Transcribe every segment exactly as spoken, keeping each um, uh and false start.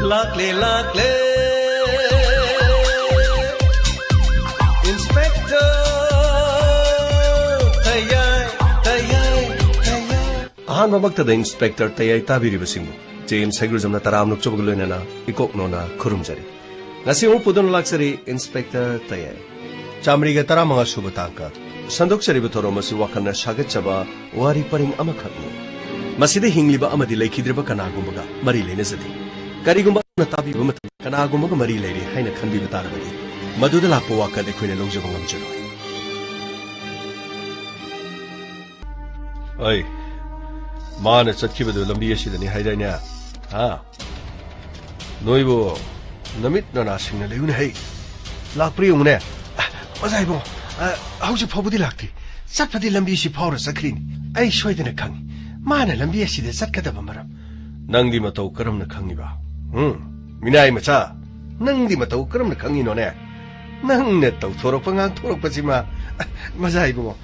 ꯂꯥꯛꯂꯦ, ꯂꯥꯛꯂꯦ, Inspector ꯇꯌꯥꯏ, ꯇꯌꯥꯏ, ꯇꯌꯥꯏ꯫ ꯑꯍꯥꯟꯕꯃꯛꯇꯗ Inspector ꯇꯌꯥꯏ ꯇꯥꯕꯤꯔꯤꯕꯁꯤꯡꯕꯨ J M ꯁꯩꯒ꯭ꯔꯨꯖꯝꯅ ꯇꯔꯥꯝꯅ ꯑꯣꯛꯆꯕꯒ ꯂꯣꯏꯅꯅ ꯏꯀꯣꯛ ꯅꯣꯟꯅ ꯈꯨꯔꯨꯝꯖꯔꯤ꯫ ꯉꯁꯤ ꯑꯃꯨꯛ ꯄꯨꯗꯨꯅ ꯂꯥꯛꯆꯔꯤ Inspector ꯇꯌꯥꯏ꯫ ꯆꯥꯃꯔꯤꯒ ꯇꯔꯥꯃꯉꯥ ꯁꯨꯕ ꯇꯥꯡꯀꯛ꯫ ꯁꯟꯗꯣꯛꯆꯔꯤꯕ ꯊꯧꯔꯝ ꯑꯁꯤ ꯋꯥꯈꯜꯅ ꯁꯥꯒꯠꯆꯕ ꯋꯥꯔꯤ ꯄꯔꯤꯡ ꯑꯃꯈꯛꯅꯤ꯫ ꯃꯁꯤꯗ ꯍꯤꯡꯂꯤꯕ ꯑꯃꯗꯤ ꯂꯩꯈꯤꯗ꯭ꯔꯤꯕ ꯀꯅꯥꯒꯨꯝꯕꯒ ꯃꯔꯤ ꯂꯩꯅꯖꯗꯦ꯫ ꯀꯔꯤꯒꯨꯝꯕ ꯑꯗꯣꯝꯅ ꯇꯥꯕꯤꯕ ꯃꯇꯝꯗ ꯀꯅꯥꯒꯨꯝꯕꯒ ꯃꯔꯤ ꯂꯩꯔꯦ ꯍꯥꯏꯅ ꯈꯟꯕꯤꯕ ꯇꯥꯔꯕꯗꯤ, ꯃꯗꯨꯗ ꯂꯥꯛꯄ ꯋꯥꯀꯠ ꯑꯩꯈꯣꯏꯅ ꯂꯧꯖꯕ ꯉꯝꯖꯔꯣꯏ꯫ ꯑꯩ, ꯃꯥꯅ ꯆꯠꯈꯤꯕꯗꯨ ꯂꯝꯕꯤ ꯑꯁꯤꯗꯅꯤ ꯍꯥꯏꯗꯥꯏꯅꯦ? ꯍꯥ? ꯅꯣꯏꯕꯨ ꯅꯃꯤꯠ ꯅꯅꯥꯁꯤꯡꯅ ꯂꯩꯌꯨꯅꯦ ꯍꯩ꯫ ꯂꯥꯛꯄ꯭ꯔꯥ ꯌꯦꯡꯉꯨꯅꯦ꯫ ꯑ, ꯑꯣꯖꯥ ꯏꯕꯨꯡꯉꯣ, ꯑ, ꯍꯧꯖꯤꯛ ꯐꯥꯎꯕꯗꯤ ꯂꯥꯛꯇ꯭ꯔꯤ꯫ ꯆꯠꯄꯗꯤ ꯂꯝꯕꯤꯁꯤ ꯐꯥꯎꯔ ꯆꯠꯈ꯭ꯔꯤꯅꯤ꯫ ꯑꯩ ꯁꯣꯏꯗꯅ ꯈꯪꯉꯤ꯫ ꯃꯥꯅ ꯂꯝꯕꯤ ꯑꯁꯤꯗ ꯆꯠꯀꯗꯕ ꯃꯔꯝ꯫ ꯅꯪꯗꯤ ꯃꯇꯧ ꯀꯔꯝꯅ ꯈꯪꯉꯤꯕ? ꯎꯝ? ꯃꯤꯅꯥꯏ ꯃꯆꯥ, ꯅꯪꯗꯤ ꯃꯇꯧ ꯀꯔꯝꯅ ꯈꯪꯉꯤꯅꯣꯅꯦ? ꯅꯪꯅ ꯇꯧꯊꯣꯔꯛꯄ ꯉꯥꯡꯊꯣꯔꯛꯄꯁꯤꯃ, ꯃꯖꯥ ꯏꯕꯨꯡꯉꯣ,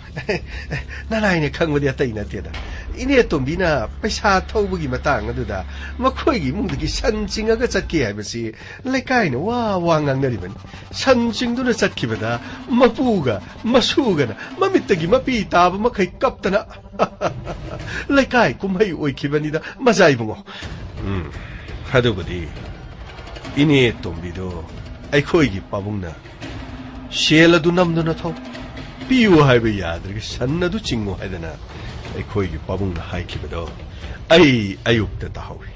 ꯅꯅꯥꯏꯅ ꯈꯪꯕꯗꯤ ꯑꯇꯩ ꯅꯠꯇꯦꯗ꯫ ꯏꯅꯦ ꯇꯣꯝꯕꯤꯅ ꯄꯩꯁꯥ ꯊꯧꯕꯒꯤ ꯃꯇꯥꯡ ꯑꯗꯨꯗ ꯃꯈꯣꯏꯒꯤ ꯏꯃꯨꯡꯗꯒꯤ ꯁꯟ ꯆꯤꯡꯉꯒ ꯆꯠꯈꯤ ꯍꯥꯏꯕꯁꯤ ꯂꯩꯀꯥꯏꯅ ꯋꯥ ꯋꯥ ꯉꯥꯡꯅꯔꯤꯕꯅꯤ꯫ ꯁꯟ ꯆꯤꯡꯗꯨꯅ ꯆꯠꯈꯤꯕꯗ ꯃꯄꯨꯒ ꯃꯁꯨꯒꯅ ꯃꯃꯤꯠꯇꯒꯤ ꯃꯄꯤ ꯇꯥꯕ ꯃꯈꯩ ꯀꯞꯇꯅ ꯂꯩꯀꯥꯏ ꯀꯨꯝꯍꯩ ꯑꯣꯏꯈꯤꯕꯅꯤꯗ, ꯃꯖꯥ ꯏꯕꯨꯡꯉꯣ꯫ ꯎꯝ, ꯑꯗꯨꯕꯨꯗꯤ ꯏꯅꯦ ꯇꯣꯝꯕꯤꯗꯣ ꯑꯩꯈꯣꯏꯒꯤ ꯄꯥꯕꯨꯡꯅ ꯁꯦꯜ ꯑꯗꯨ ꯅꯝꯗꯨꯅ ꯊꯧ, ꯄꯤꯌꯨ ꯍꯥꯏꯕ ꯌꯥꯗ꯭ꯔꯒ ꯁꯟ ꯑꯗꯨ ꯆꯤꯡꯉꯨ ꯍꯥꯏꯗꯅ ꯑꯩꯈꯣꯏꯒꯤ ꯄꯥꯕꯨꯡꯅ ꯍꯥꯏꯈꯤꯕꯗꯣ ꯑꯩ ꯑꯌꯨꯛꯇ ꯇꯥꯍꯧꯏ꯫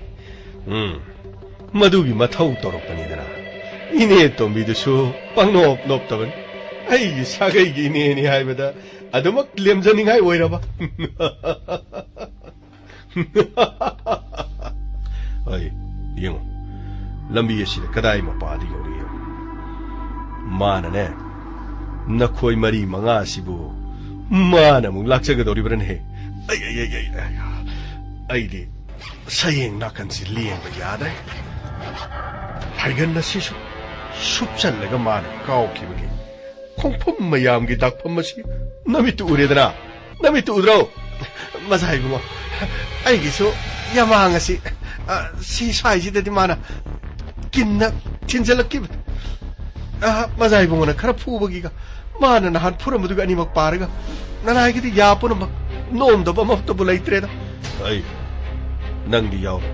ꯎꯝ, ꯃꯗꯨꯒꯤ ꯃꯊꯧ ꯇꯧꯔꯛꯄꯅꯤꯗꯅ꯫ ꯏꯅꯦ ꯇꯣꯝꯕꯤꯗꯨꯁꯨ ꯄꯪꯅꯣꯞ ꯅꯣꯞꯇꯕꯅꯤ꯫ ꯑꯩꯒꯤ ꯁꯥꯒꯩꯒꯤ ꯏꯅꯦꯅꯤ ꯍꯥꯏꯕꯗ ꯑꯗꯨꯃꯛ ꯂꯦꯝꯖꯅꯤꯡꯉꯥꯏ ꯑꯣꯏꯔꯕ? ꯑꯩ, ꯌꯦꯡꯉꯨ, ꯂꯝꯕꯤ ꯑꯁꯤꯗ ꯀꯗꯥꯏ ꯃꯄꯥꯗ ꯌꯧꯔꯤ ꯌꯦꯡꯉꯨ꯫ ꯃꯥꯅꯅꯦ, ꯅꯈꯣꯏ ꯃꯔꯤ ꯃꯉꯥ ꯑꯁꯤꯕꯨ ꯃꯥꯅ ꯑꯃꯨꯛ ꯂꯥꯛꯆꯒꯗꯧꯔꯤꯕ꯭ꯔꯅꯦꯍꯦ? ꯑꯩ, ꯑꯩ, ꯑꯩ, ꯑꯩ, ꯑꯩ, ꯑꯩꯗꯤ ꯁꯌꯦꯡ ꯅꯥꯀꯟꯁꯤ ꯂꯦꯡꯕ ꯌꯥꯗ꯭ꯔꯦ꯫ ꯐꯥꯏꯒꯟ ꯑꯁꯤꯁꯨ ꯁꯨꯞꯆꯜꯂꯒ ꯃꯥꯅ ꯀꯥꯎꯈꯤꯕꯒꯤ ꯈꯣꯡꯐꯝ ꯃꯌꯥꯝꯒꯤ ꯗꯥꯛꯐꯝ ꯑꯁꯤ ꯅꯃꯤꯠꯇꯨ ꯎꯔꯦꯗꯅ? ꯅꯃꯤꯠꯇꯨ ꯎꯗ꯭ꯔꯣ? ꯃꯖꯥ ꯏꯕꯨꯡꯉꯣ, ꯑꯩꯒꯤꯁꯨ ꯌꯥꯃꯥꯡ ꯑꯁꯤ ꯑ, ꯁꯤ ꯁ꯭ꯋꯥꯏꯁꯤꯗꯗꯤ ꯃꯥꯅ ꯀꯤꯟꯅ ꯊꯤꯟꯖꯜꯂꯛꯈꯤꯕ꯫ ꯑ, ꯃꯖꯥ ꯏꯕꯨꯡꯉꯣꯅ ꯈꯔ ꯐꯨꯕꯒꯤꯒ ꯃꯥꯅ ꯅꯍꯥꯟ ꯐꯨꯔꯝꯕꯗꯨꯒ ꯑꯅꯤꯃꯛ ꯄꯥꯔꯒ ꯅꯅꯥꯏꯒꯤꯗꯤ ꯌꯥ ꯄꯨꯝꯅꯃꯛ ꯅꯣꯝꯗꯕ ꯑꯃꯠꯇꯕꯨ ꯂꯩꯇ꯭ꯔꯦꯗ꯫ ꯑꯩ ꯅꯪꯗꯤ ꯌꯥꯎꯔꯣ꯫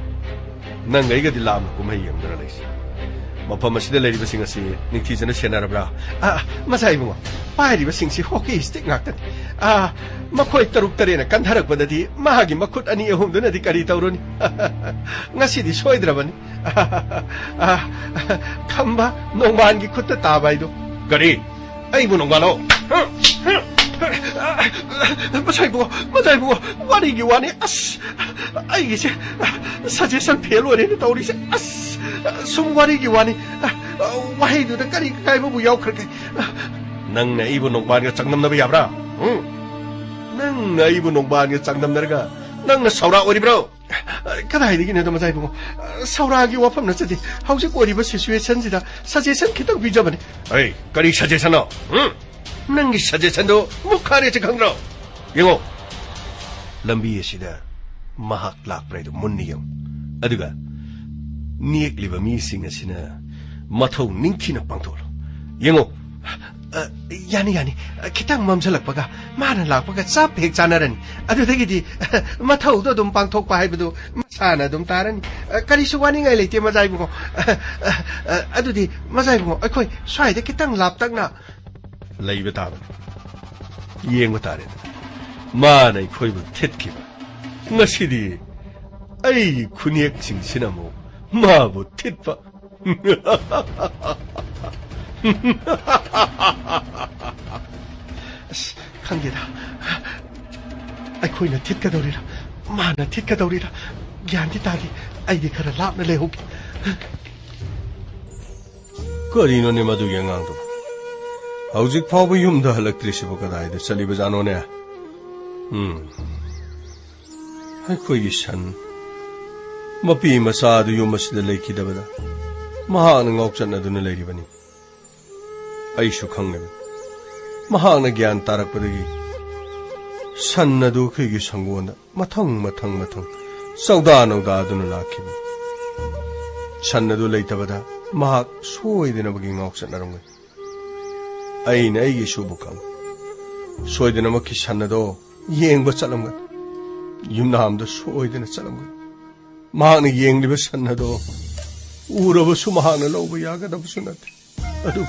ꯅꯪ ꯑꯩꯒꯗꯤ ꯂꯥꯞꯅ ꯀꯨꯝꯍꯩ ꯌꯦꯡꯗꯨꯅ ꯂꯩꯁꯤ꯫ ꯃꯐꯝ ꯑꯁꯤꯗ ꯂꯩꯔꯤꯕꯁꯤꯡ ꯑꯁꯤ ꯅꯤꯡꯊꯤꯖꯅ ꯁꯦꯟꯅꯔꯕ꯭ꯔꯥ? ꯑ, ꯃꯖꯥ ꯏꯕꯨꯡꯉꯣ, ꯄꯥꯏꯔꯤꯕꯁꯤꯡꯁꯤ ꯍꯣꯀꯤ ꯁ꯭ꯇꯤꯛ ꯉꯥꯛꯇꯅꯤ꯫ ꯑ, ꯃꯈꯣꯏ ꯇꯔꯨꯛ ꯇꯔꯦꯠꯅ ꯀꯟꯊꯔꯛꯄꯗꯗꯤ ꯃꯥꯒꯤ ꯃꯈꯨꯠ ꯑꯅꯤ ꯑꯍꯨꯝꯗꯨꯅꯗꯤ ꯀꯔꯤ ꯇꯧꯔꯨꯅꯤ? ꯉꯁꯤꯗꯤ ꯁꯣꯏꯗ꯭ꯔꯕꯅꯤ꯫ ꯑ, ꯈꯝꯕ ꯅꯣꯡꯕꯥꯟꯒꯤ ꯈꯨꯠꯇ ꯇꯥꯕ ꯍꯥꯏꯗꯣ꯫ ꯀꯔꯤ? ꯑꯩꯕꯨ ꯅꯣꯡꯕꯥꯜꯂꯣ? ꯃꯖꯥ ꯏꯕꯨꯡꯉꯣ, ꯃꯖꯥ ꯏꯕꯨꯡꯉꯣ, ꯋꯥꯔꯤꯒꯤ ꯋꯥꯅꯤ꯫ ꯑꯁ, ꯑꯩꯒꯤꯁꯦ ꯁꯖꯦꯁꯟ ꯐꯦꯜ ꯑꯣꯏꯔꯦꯅ ꯇꯧꯔꯤꯁꯦ꯫ ꯑꯁ, ꯁꯨꯝ ꯋꯥꯔꯤꯒꯤ ꯋꯥꯅꯤ꯫ ꯋꯥꯍꯩꯗꯨꯗ ꯀꯔꯤ ꯀꯥꯏꯕꯕꯨ ꯌꯥꯎꯈ꯭ꯔꯒꯦ? ꯅꯪꯅ ꯑꯩꯕꯨ ꯅꯣꯡꯕꯥꯟꯒ ꯆꯥꯡꯗꯝꯅꯕ ꯌꯥꯕ꯭ꯔꯥ? ꯎꯝ? ꯅꯪꯅ ꯑꯩꯕꯨ ꯅꯣꯡꯕꯥꯟꯒ ꯆꯥꯡꯗꯝꯅꯔꯒ ꯅꯪꯅ ꯁꯥꯎꯔꯥꯛ ꯑꯣꯏꯔꯤꯕ꯭ꯔꯣ? ꯀꯗꯥꯏꯗꯒꯤꯅꯣꯗ, ꯃꯖꯥ ꯏꯕꯨꯡꯉꯣ? ꯁꯥꯎꯔꯥꯛꯒꯤ ꯋꯥꯐꯝ ꯅꯠꯆꯗꯦ꯫ ꯍꯧꯖꯤꯛ ꯑꯣꯏꯔꯤꯕ ꯁꯤꯆꯨꯋꯦꯁꯟꯁꯤꯗ ꯁꯖꯦꯁꯟ ꯈꯤꯇꯪ ꯄꯤꯖꯕꯅꯤ꯫ ꯑꯩ ꯀꯔꯤ ꯁꯖꯦꯁꯟꯅꯣ? ꯎꯝ? ꯅꯪꯒꯤ ꯁꯖꯦꯁꯟꯗꯣ ꯃꯨꯛꯈꯥꯔꯦꯁꯦ ꯈꯪꯗ꯭ꯔꯣ? ꯌꯦꯡꯉꯣ, ꯂꯝꯕꯤ ꯑꯁꯤꯗ ꯃꯍꯥꯛ ꯂꯥꯛꯄ꯭ꯔꯥ ꯍꯥꯏꯗꯣ ꯃꯨꯟꯅ ꯌꯦꯡꯉꯨ꯫ ꯑꯗꯨꯒ ꯅꯦꯛꯂꯤꯕ ꯃꯤꯁꯤꯡ ꯑꯁꯤꯅ ꯃꯊꯧ ꯅꯤꯡꯊꯤꯅ ꯄꯥꯡꯊꯣꯛꯂꯣ꯫ ꯌꯦꯡꯉꯣ꯫ ꯑ, ꯌꯥꯅꯤ, ꯌꯥꯅꯤ꯫ ꯑ, ꯈꯤꯇꯪ ꯃꯝꯁꯤꯜꯂꯛꯄꯒ ꯃꯥꯅ ꯂꯥꯛꯄꯒ ꯆꯞ ꯍꯦꯛ ꯆꯥꯟꯅꯔꯅꯤ꯫ ꯑꯗꯨꯗꯒꯤꯗꯤ ꯃꯊꯧꯗꯣ ꯑꯗꯨꯝ ꯄꯥꯡꯊꯣꯛꯄ ꯍꯥꯏꯕꯗꯨ ꯃꯁꯥꯅ ꯑꯗꯨꯝ ꯇꯥꯔꯅꯤ꯫ ꯑ, ꯀꯔꯤꯁꯨ ꯋꯥꯅꯤꯡꯉꯥꯏ ꯂꯩꯇꯦ, ꯃꯖꯥ ꯏꯕꯨꯡꯉꯣ꯫ ꯑ, ꯑ, ꯑ, ꯑꯗꯨꯗꯤ, ꯃꯖꯥ ꯏꯕꯨꯡꯉꯣ, ꯑꯩꯈꯣꯏ ꯁ꯭ꯋꯥꯏꯗ ꯈꯤꯇꯪ ꯂꯥꯞꯇꯛꯅ ꯂꯩꯕ ꯇꯥꯕꯅꯤ꯫ ꯌꯦꯡꯕ ꯇꯥꯔꯦ꯫ ꯃꯥꯅ ꯑꯩꯈꯣꯏꯕꯨ ꯊꯤꯠꯈꯤꯕ꯫ ꯉꯁꯤꯗꯤ ꯑꯩꯒꯤ ꯈꯨꯅꯦꯛꯁꯤꯡꯁꯤꯅ ꯑꯃꯨꯛ ꯃꯥꯕꯨ ꯊꯤꯠꯄ꯫ ꯑꯁ, ꯈꯪꯗꯦꯗ꯫ ꯑꯩꯈꯣꯏꯅ ꯊꯤꯠꯀꯗꯧꯔꯤꯔ, ꯃꯥꯅ ꯊꯤꯠꯀꯗꯧꯔꯤꯔ, ꯒ꯭ꯌꯥꯟꯗꯤ ꯇꯥꯗꯦ꯫ ꯑꯩꯗꯤ ꯈꯔ ꯂꯥꯞꯅ ꯂꯩꯍꯧꯒꯦ꯫ ꯀꯔꯤꯅꯣꯅꯦ ꯃꯗꯨꯒꯤ ꯑꯉꯥꯡꯗꯨ? ꯍꯧꯖꯤꯛ ꯐꯥꯎꯕ ꯌꯨꯝꯗ ꯍꯜꯂꯛꯇ꯭ꯔꯤꯁꯤꯕꯨ ꯀꯗꯥꯏꯗ ꯆꯠꯂꯤꯕꯖꯥꯠꯅꯣꯅꯦ? ꯎꯝ꯫ ꯑꯩꯈꯣꯏꯒꯤ ꯁꯟ, ꯃꯄꯤ ꯃꯆꯥ ꯑꯗꯨ ꯌꯨꯝ ꯑꯁꯤꯗ ꯂꯩꯈꯤꯗꯕꯗ ꯃꯍꯥꯛꯅ ꯉꯥꯎꯆꯠꯅꯗꯨꯅ ꯂꯩꯔꯤꯕꯅꯤ꯫ ꯑꯩꯁꯨ ꯈꯪꯂꯦ꯫ ꯃꯍꯥꯛꯅ ꯒ꯭ꯌꯥꯟ ꯇꯥꯔꯛꯄꯗꯒꯤ ꯁꯟ ꯑꯗꯨ ꯑꯩꯈꯣꯏꯒꯤ ꯁꯪꯒꯣꯟꯗ ꯃꯊꯪ, ꯃꯊꯪ, ꯃꯊꯪ ꯆꯧꯗꯥ ꯅꯧꯗꯥꯗꯨꯅ ꯂꯥꯛꯈꯤꯕ ꯁꯟ ꯑꯗꯨ ꯂꯩꯇꯕꯗ ꯃꯍꯥꯛ ꯁꯣꯏꯗꯅꯕꯒꯤ ꯉꯥꯎꯆꯠꯅꯔꯝꯒꯅꯤ꯫ ꯑꯩꯅ ꯑꯩꯒꯤ ꯁꯨꯕ ꯀꯥꯡ ꯁꯣꯏꯗꯅꯃꯛꯀꯤ ꯁꯟ ꯑꯗꯣ ꯌꯦꯡꯕ ꯆꯠꯂꯝꯒꯅꯤ꯫ ꯌꯨꯝꯅꯥꯝꯗ ꯁꯣꯏꯗꯅ ꯆꯠꯂꯝꯒꯅꯤ꯫ ꯃꯍꯥꯛꯅ ꯌꯦꯡꯂꯤꯕ ꯁꯟ ꯑꯗꯣ ꯎꯔꯕꯁꯨ ꯃꯍꯥꯛꯅ ꯂꯧꯕ ꯌꯥꯒꯗꯕꯁꯨ ꯅꯠꯇꯦ꯫ ꯑꯗꯨ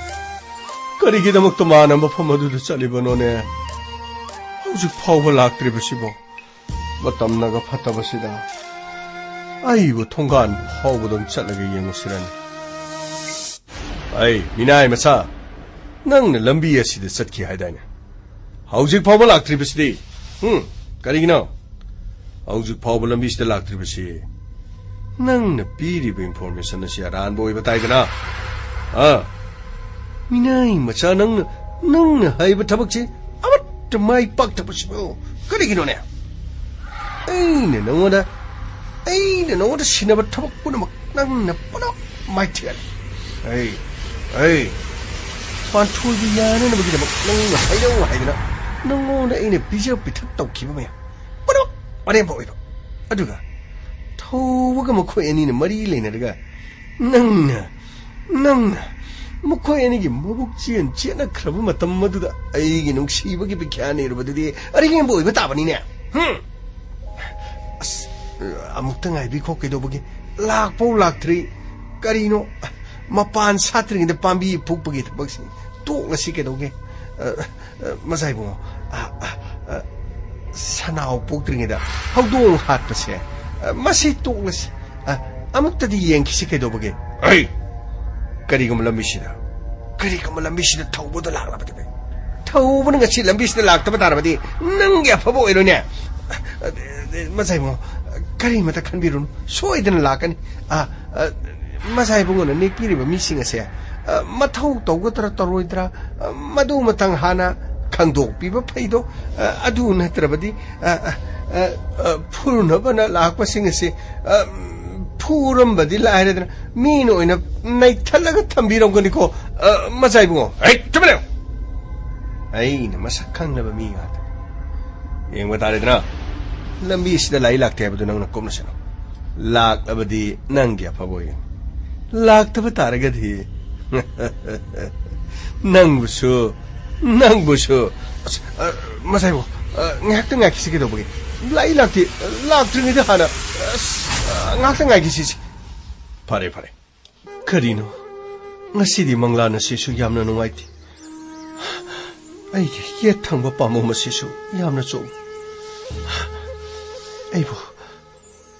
ꯀꯔꯤꯒꯤꯗꯃꯛꯇ ꯃꯥꯅ ꯃꯐꯝ ꯑꯗꯨꯗ ꯆꯠꯂꯤꯕꯅꯣꯅꯦ? ꯍꯧꯖꯤꯛ ꯐꯥꯎꯕ ꯂꯥꯛꯇ꯭ꯔꯤꯕꯁꯤꯕꯣ? ꯃꯇꯝꯅꯒ ꯐꯠꯇꯕꯁꯤꯗ ꯑꯩꯕꯨ ꯊꯣꯡꯒꯥꯟ ꯐꯥꯎꯕꯗꯪ ꯆꯠꯂꯒ ꯌꯦꯡꯉꯨꯁꯤꯔꯅꯤ꯫ ꯑꯩ ꯃꯤꯅꯥꯏ ꯃꯆꯥ, ꯅꯪꯅ ꯂꯝꯕꯤ ꯑꯁꯤꯗ ꯆꯠꯈꯤ ꯍꯥꯏꯗꯥꯏꯅꯦ? ꯍꯧꯖꯤꯛ ꯐꯥꯎꯕ ꯂꯥꯛꯇ꯭ꯔꯤꯕꯁꯤꯗꯤ? ꯎꯝ, ꯀꯔꯤꯒꯤꯅꯣ? ꯍꯧꯖꯤꯛ ꯐꯥꯎꯕ ꯂꯝꯕꯤꯁꯤꯗ ꯂꯥꯛꯇ꯭ꯔꯤꯕꯁꯤ ꯅꯪꯅ ꯄꯤꯔꯤꯕ information ꯑꯁꯤ ꯑꯔꯥꯟꯕ ꯑꯣꯏꯕ ꯇꯥꯏꯗꯅ? ꯑ? ꯃꯤꯅꯥꯏ ꯃꯆꯥ, ꯅꯪꯅ, ꯅꯪꯅ ꯍꯥꯏꯕ ꯊꯕꯛꯁꯤ ꯑꯃꯠꯇ ꯃꯥꯏ ꯄꯥꯛꯇꯕꯁꯤꯕꯨ ꯀꯔꯤꯒꯤꯅꯣꯅꯦ? ꯑꯩꯅ ꯅꯉꯣꯟꯗ, ꯑꯩꯅ ꯅꯉꯣꯟꯗ ꯁꯤꯟꯅꯕ ꯊꯕꯛ ꯄꯨꯝꯅꯃꯛ ꯅꯪꯅ ꯄꯨꯂꯞ ꯃꯥꯏꯊꯤꯍꯜꯂꯤ꯫ ꯑꯩ, ꯑꯩ, ꯄꯥꯟꯊꯣꯏꯕ ꯌꯥꯅꯅꯕꯒꯤꯗꯃꯛ ꯅꯪꯅ ꯍꯥꯏꯔꯛꯎ ꯍꯥꯏꯗꯅ ꯅꯉꯣꯟꯗ ꯑꯩꯅ ꯄꯤꯖ ꯄꯤꯊꯛ ꯇꯧꯈꯤꯕ ꯃꯌꯥꯝ ꯄꯨꯝꯅꯃꯛ ꯑꯔꯦꯝꯕ ꯑꯣꯏꯕ꯫ ꯑꯗꯨꯒ ꯊꯧꯕꯒ ꯃꯈꯣꯏ ꯑꯅꯤꯅ ꯃꯔꯤ ꯂꯩꯅꯔꯒ ꯅꯪꯅ, ꯅꯪꯅ ꯃꯈꯣꯏ ꯑꯅꯤꯒꯤ ꯃꯕꯨꯛ ꯆꯦꯟ ꯆꯦꯠꯅꯈ꯭ꯔꯕ ꯃꯇꯝ ꯑꯗꯨꯗ ꯑꯩꯒꯤ ꯅꯨꯡꯁꯤꯕꯒꯤ ꯕꯤꯈ꯭ꯌꯥ ꯅꯤꯔꯨꯕꯗꯨꯗꯤ ꯑꯔꯦꯝꯕ ꯑꯣꯏꯕ ꯇꯥꯕꯅꯤꯅꯦ꯫ ꯍꯨꯝ! ꯑꯁ, ꯑꯃꯨꯛꯇ ꯉꯥꯏꯕꯤꯈꯣ, ꯀꯩꯗꯧꯕꯒꯤ? ꯂꯥꯛꯄꯧ ꯂꯥꯛꯇ꯭ꯔꯤ꯫ ꯀꯔꯤꯅꯣ? ꯃꯄꯥꯟ ꯁꯥꯠꯇ꯭ꯔꯤꯉꯩꯗ ꯄꯥꯝꯕꯤ ꯐꯨꯛꯄꯒꯤ ꯊꯕꯛꯁꯤ ꯇꯣꯛꯂꯁꯤ ꯀꯩꯗꯧꯒꯦ? ꯑ, ꯑ, ꯃꯆꯥ ꯏꯕꯨꯡꯉꯣ, ꯑ, ꯑ, ꯑ, ꯁꯅꯥꯎ ꯄꯣꯛꯇ꯭ꯔꯤꯉꯩꯗ ꯍꯧꯗꯣꯡ ꯍꯥꯠꯄꯁꯦ, ꯑ, ꯃꯁꯤ ꯇꯣꯛꯂꯁꯤ꯫ ꯑ, ꯑꯃꯨꯛꯇꯗꯤ ꯌꯦꯡꯈꯤꯁꯤ ꯀꯩꯗꯧꯕꯒꯦ? ꯑꯩ! ꯀꯔꯤꯒꯨꯝꯕ ꯂꯝꯕꯤꯁꯤꯗ, ꯀꯔꯤꯒꯨꯝꯕ ꯂꯝꯕꯤꯁꯤꯗ ꯊꯧꯕꯗ ꯂꯥꯛꯂꯕꯗꯤ ꯐꯩ꯫ ꯊꯧꯕꯅ ꯉꯁꯤ ꯂꯝꯕꯤꯁꯤꯗ ꯂꯥꯛꯇꯕ ꯇꯥꯔꯕꯗꯤ ꯅꯪꯒꯤ ꯑꯐꯕ ꯑꯣꯏꯔꯣꯏꯅꯦ꯫ ꯑ, ꯑ, ꯃꯆꯥ ꯏꯕꯨꯡꯉꯣ, ꯀꯔꯤꯃꯇ ꯈꯟꯕꯤꯔꯨꯅꯨ, ꯁꯣꯏꯗꯅ ꯂꯥꯛꯀꯅꯤ꯫ ꯑ, ꯑ, ꯃꯆꯥ ꯏꯕꯨꯡꯉꯣꯅ ꯅꯦꯛꯄꯤꯔꯤꯕ ꯃꯤꯁꯤꯡ ꯑꯁꯦ, ꯑ, ꯃꯊꯧ ꯇꯧꯒꯗ꯭ꯔꯥ ꯇꯧꯔꯣꯏꯗ꯭ꯔꯥ, ꯑ, ꯃꯗꯨꯃꯇꯪ ꯍꯥꯟꯅ ꯈꯪꯗꯣꯛꯄꯤꯕ ꯐꯩꯗꯣ꯫ ꯑ, ꯑꯗꯨ ꯅꯠꯇ꯭ꯔꯕꯗꯤ, ꯑ, ꯑ, ꯑ, ꯑ, ꯐꯨꯔꯨꯅꯕꯅ ꯂꯥꯛꯄꯁꯤꯡ ꯑꯁꯤ, ꯑ, ꯐꯨꯔꯝꯕꯗꯤ ꯂꯥꯏꯔꯗꯅ ꯃꯤꯅ ꯑꯣꯏꯅ ꯅꯩꯊꯠꯂꯒ ꯊꯝꯕꯤꯔꯝꯒꯅꯤꯀꯣ, ꯑ, ꯃꯆꯥ ꯏꯕꯨꯡꯉꯣ꯫ ꯍꯩ, ꯇꯨꯃꯤꯟ ꯂꯩꯌꯨ꯫ ꯑꯩꯅ ꯃꯁꯛ ꯈꯪꯂꯕ ꯃꯤ ꯉꯥꯛꯇꯅꯤ꯫ ꯌꯦꯡꯕ ꯇꯥꯔꯦꯗꯅ꯫ ꯂꯝꯕꯤꯁꯤꯗ ꯂꯥꯏ ꯂꯥꯛꯇꯦ ꯍꯥꯏꯕꯗꯨ ꯅꯪꯅ ꯀꯨꯞꯅ ꯁꯤꯜꯂꯨ꯫ ꯂꯥꯛꯂꯕꯗꯤ ꯅꯪꯒꯤ ꯑꯐꯕ ꯑꯣꯏꯒꯅꯤ꯫ ꯂꯥꯛꯇꯕ ꯇꯥꯔꯒꯗꯤ ꯅꯪꯕꯨꯁꯨ, ꯅꯪꯕꯨꯁꯨ꯫ ꯑꯁ, ꯑ, ꯃꯁꯥꯏꯕꯨ, ꯑ, ꯉꯥꯏꯍꯥꯛꯇ ꯉꯥꯏꯈꯤꯁꯤ꯫ ꯀꯩꯗꯧꯕꯒꯤ? ꯂꯥꯏ ꯂꯥꯛꯇꯦ, ꯂꯥꯛꯇ꯭ꯔꯤꯉꯩꯗ ꯍꯥꯟꯅ, ꯑꯁ, ꯑ, ꯉꯥꯏꯍꯥꯛꯇ ꯉꯥꯏꯈꯤꯁꯤ꯫ ꯐꯔꯦ, ꯐꯔꯦ꯫ ꯀꯔꯤꯅꯣ? ꯉꯁꯤꯗꯤ ꯃꯪꯂꯥꯟ ꯑꯁꯤꯁꯨ ꯌꯥꯝꯅ ꯅꯨꯡꯉꯥꯏꯇꯦ꯫ ꯑꯩꯒꯤ ꯌꯦꯠ ꯊꯪꯕ ꯄꯥꯝꯕꯣꯝ ꯑꯁꯤꯁꯨ ꯌꯥꯝꯅ ꯆꯣꯛꯏ꯫ ꯑꯩꯕꯨ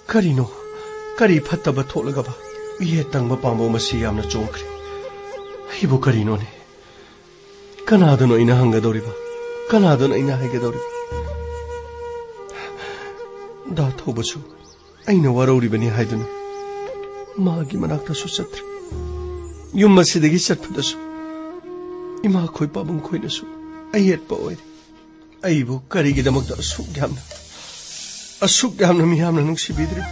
ꯀꯔꯤꯅꯣ? ꯀꯔꯤ ꯐꯠꯇꯕ ꯊꯣꯛꯂꯒꯕ ꯌꯦꯠ ꯊꯪꯕ ꯄꯥꯝꯕꯣꯝ ꯑꯁꯤ ꯌꯥꯝꯅ ꯆꯣꯡꯈ꯭ꯔꯦ? ꯑꯩꯕꯨ ꯀꯔꯤꯅꯣꯅꯦ? ꯀꯅꯥꯗꯅꯣ ꯑꯩꯅ ꯍꯪꯒꯗꯧꯔꯤꯕ? ꯀꯅꯥꯗꯅꯣ ꯑꯩꯅ ꯍꯥꯏꯒꯗꯧꯔꯤꯕ? ꯗꯥ ꯊꯧꯕꯁꯨ ꯑꯩꯅ ꯋꯥꯔꯧꯔꯤꯕꯅꯤ ꯍꯥꯏꯗꯨꯅ ꯃꯥꯒꯤ ꯃꯅꯥꯛꯇꯁꯨ ꯆꯠꯇ꯭ꯔꯦ꯫ ꯌꯨꯝ ꯑꯁꯤꯗꯒꯤ ꯆꯠꯄꯗꯁꯨ ꯏꯃꯥ ꯈꯣꯏ ꯄꯥꯕꯨꯡ ꯈꯣꯏꯅꯁꯨ ꯑꯌꯦꯠꯄ ꯑꯣꯏꯔꯦ꯫ ꯑꯩꯕꯨ ꯀꯔꯤꯒꯤꯗꯃꯛꯇ ꯑꯁꯨꯛ ꯌꯥꯝꯅ, ꯑꯁꯨꯛ ꯌꯥꯝꯅ ꯃꯤꯌꯥꯝꯅ ꯅꯨꯡꯁꯤꯕꯤꯗ꯭ꯔꯤ?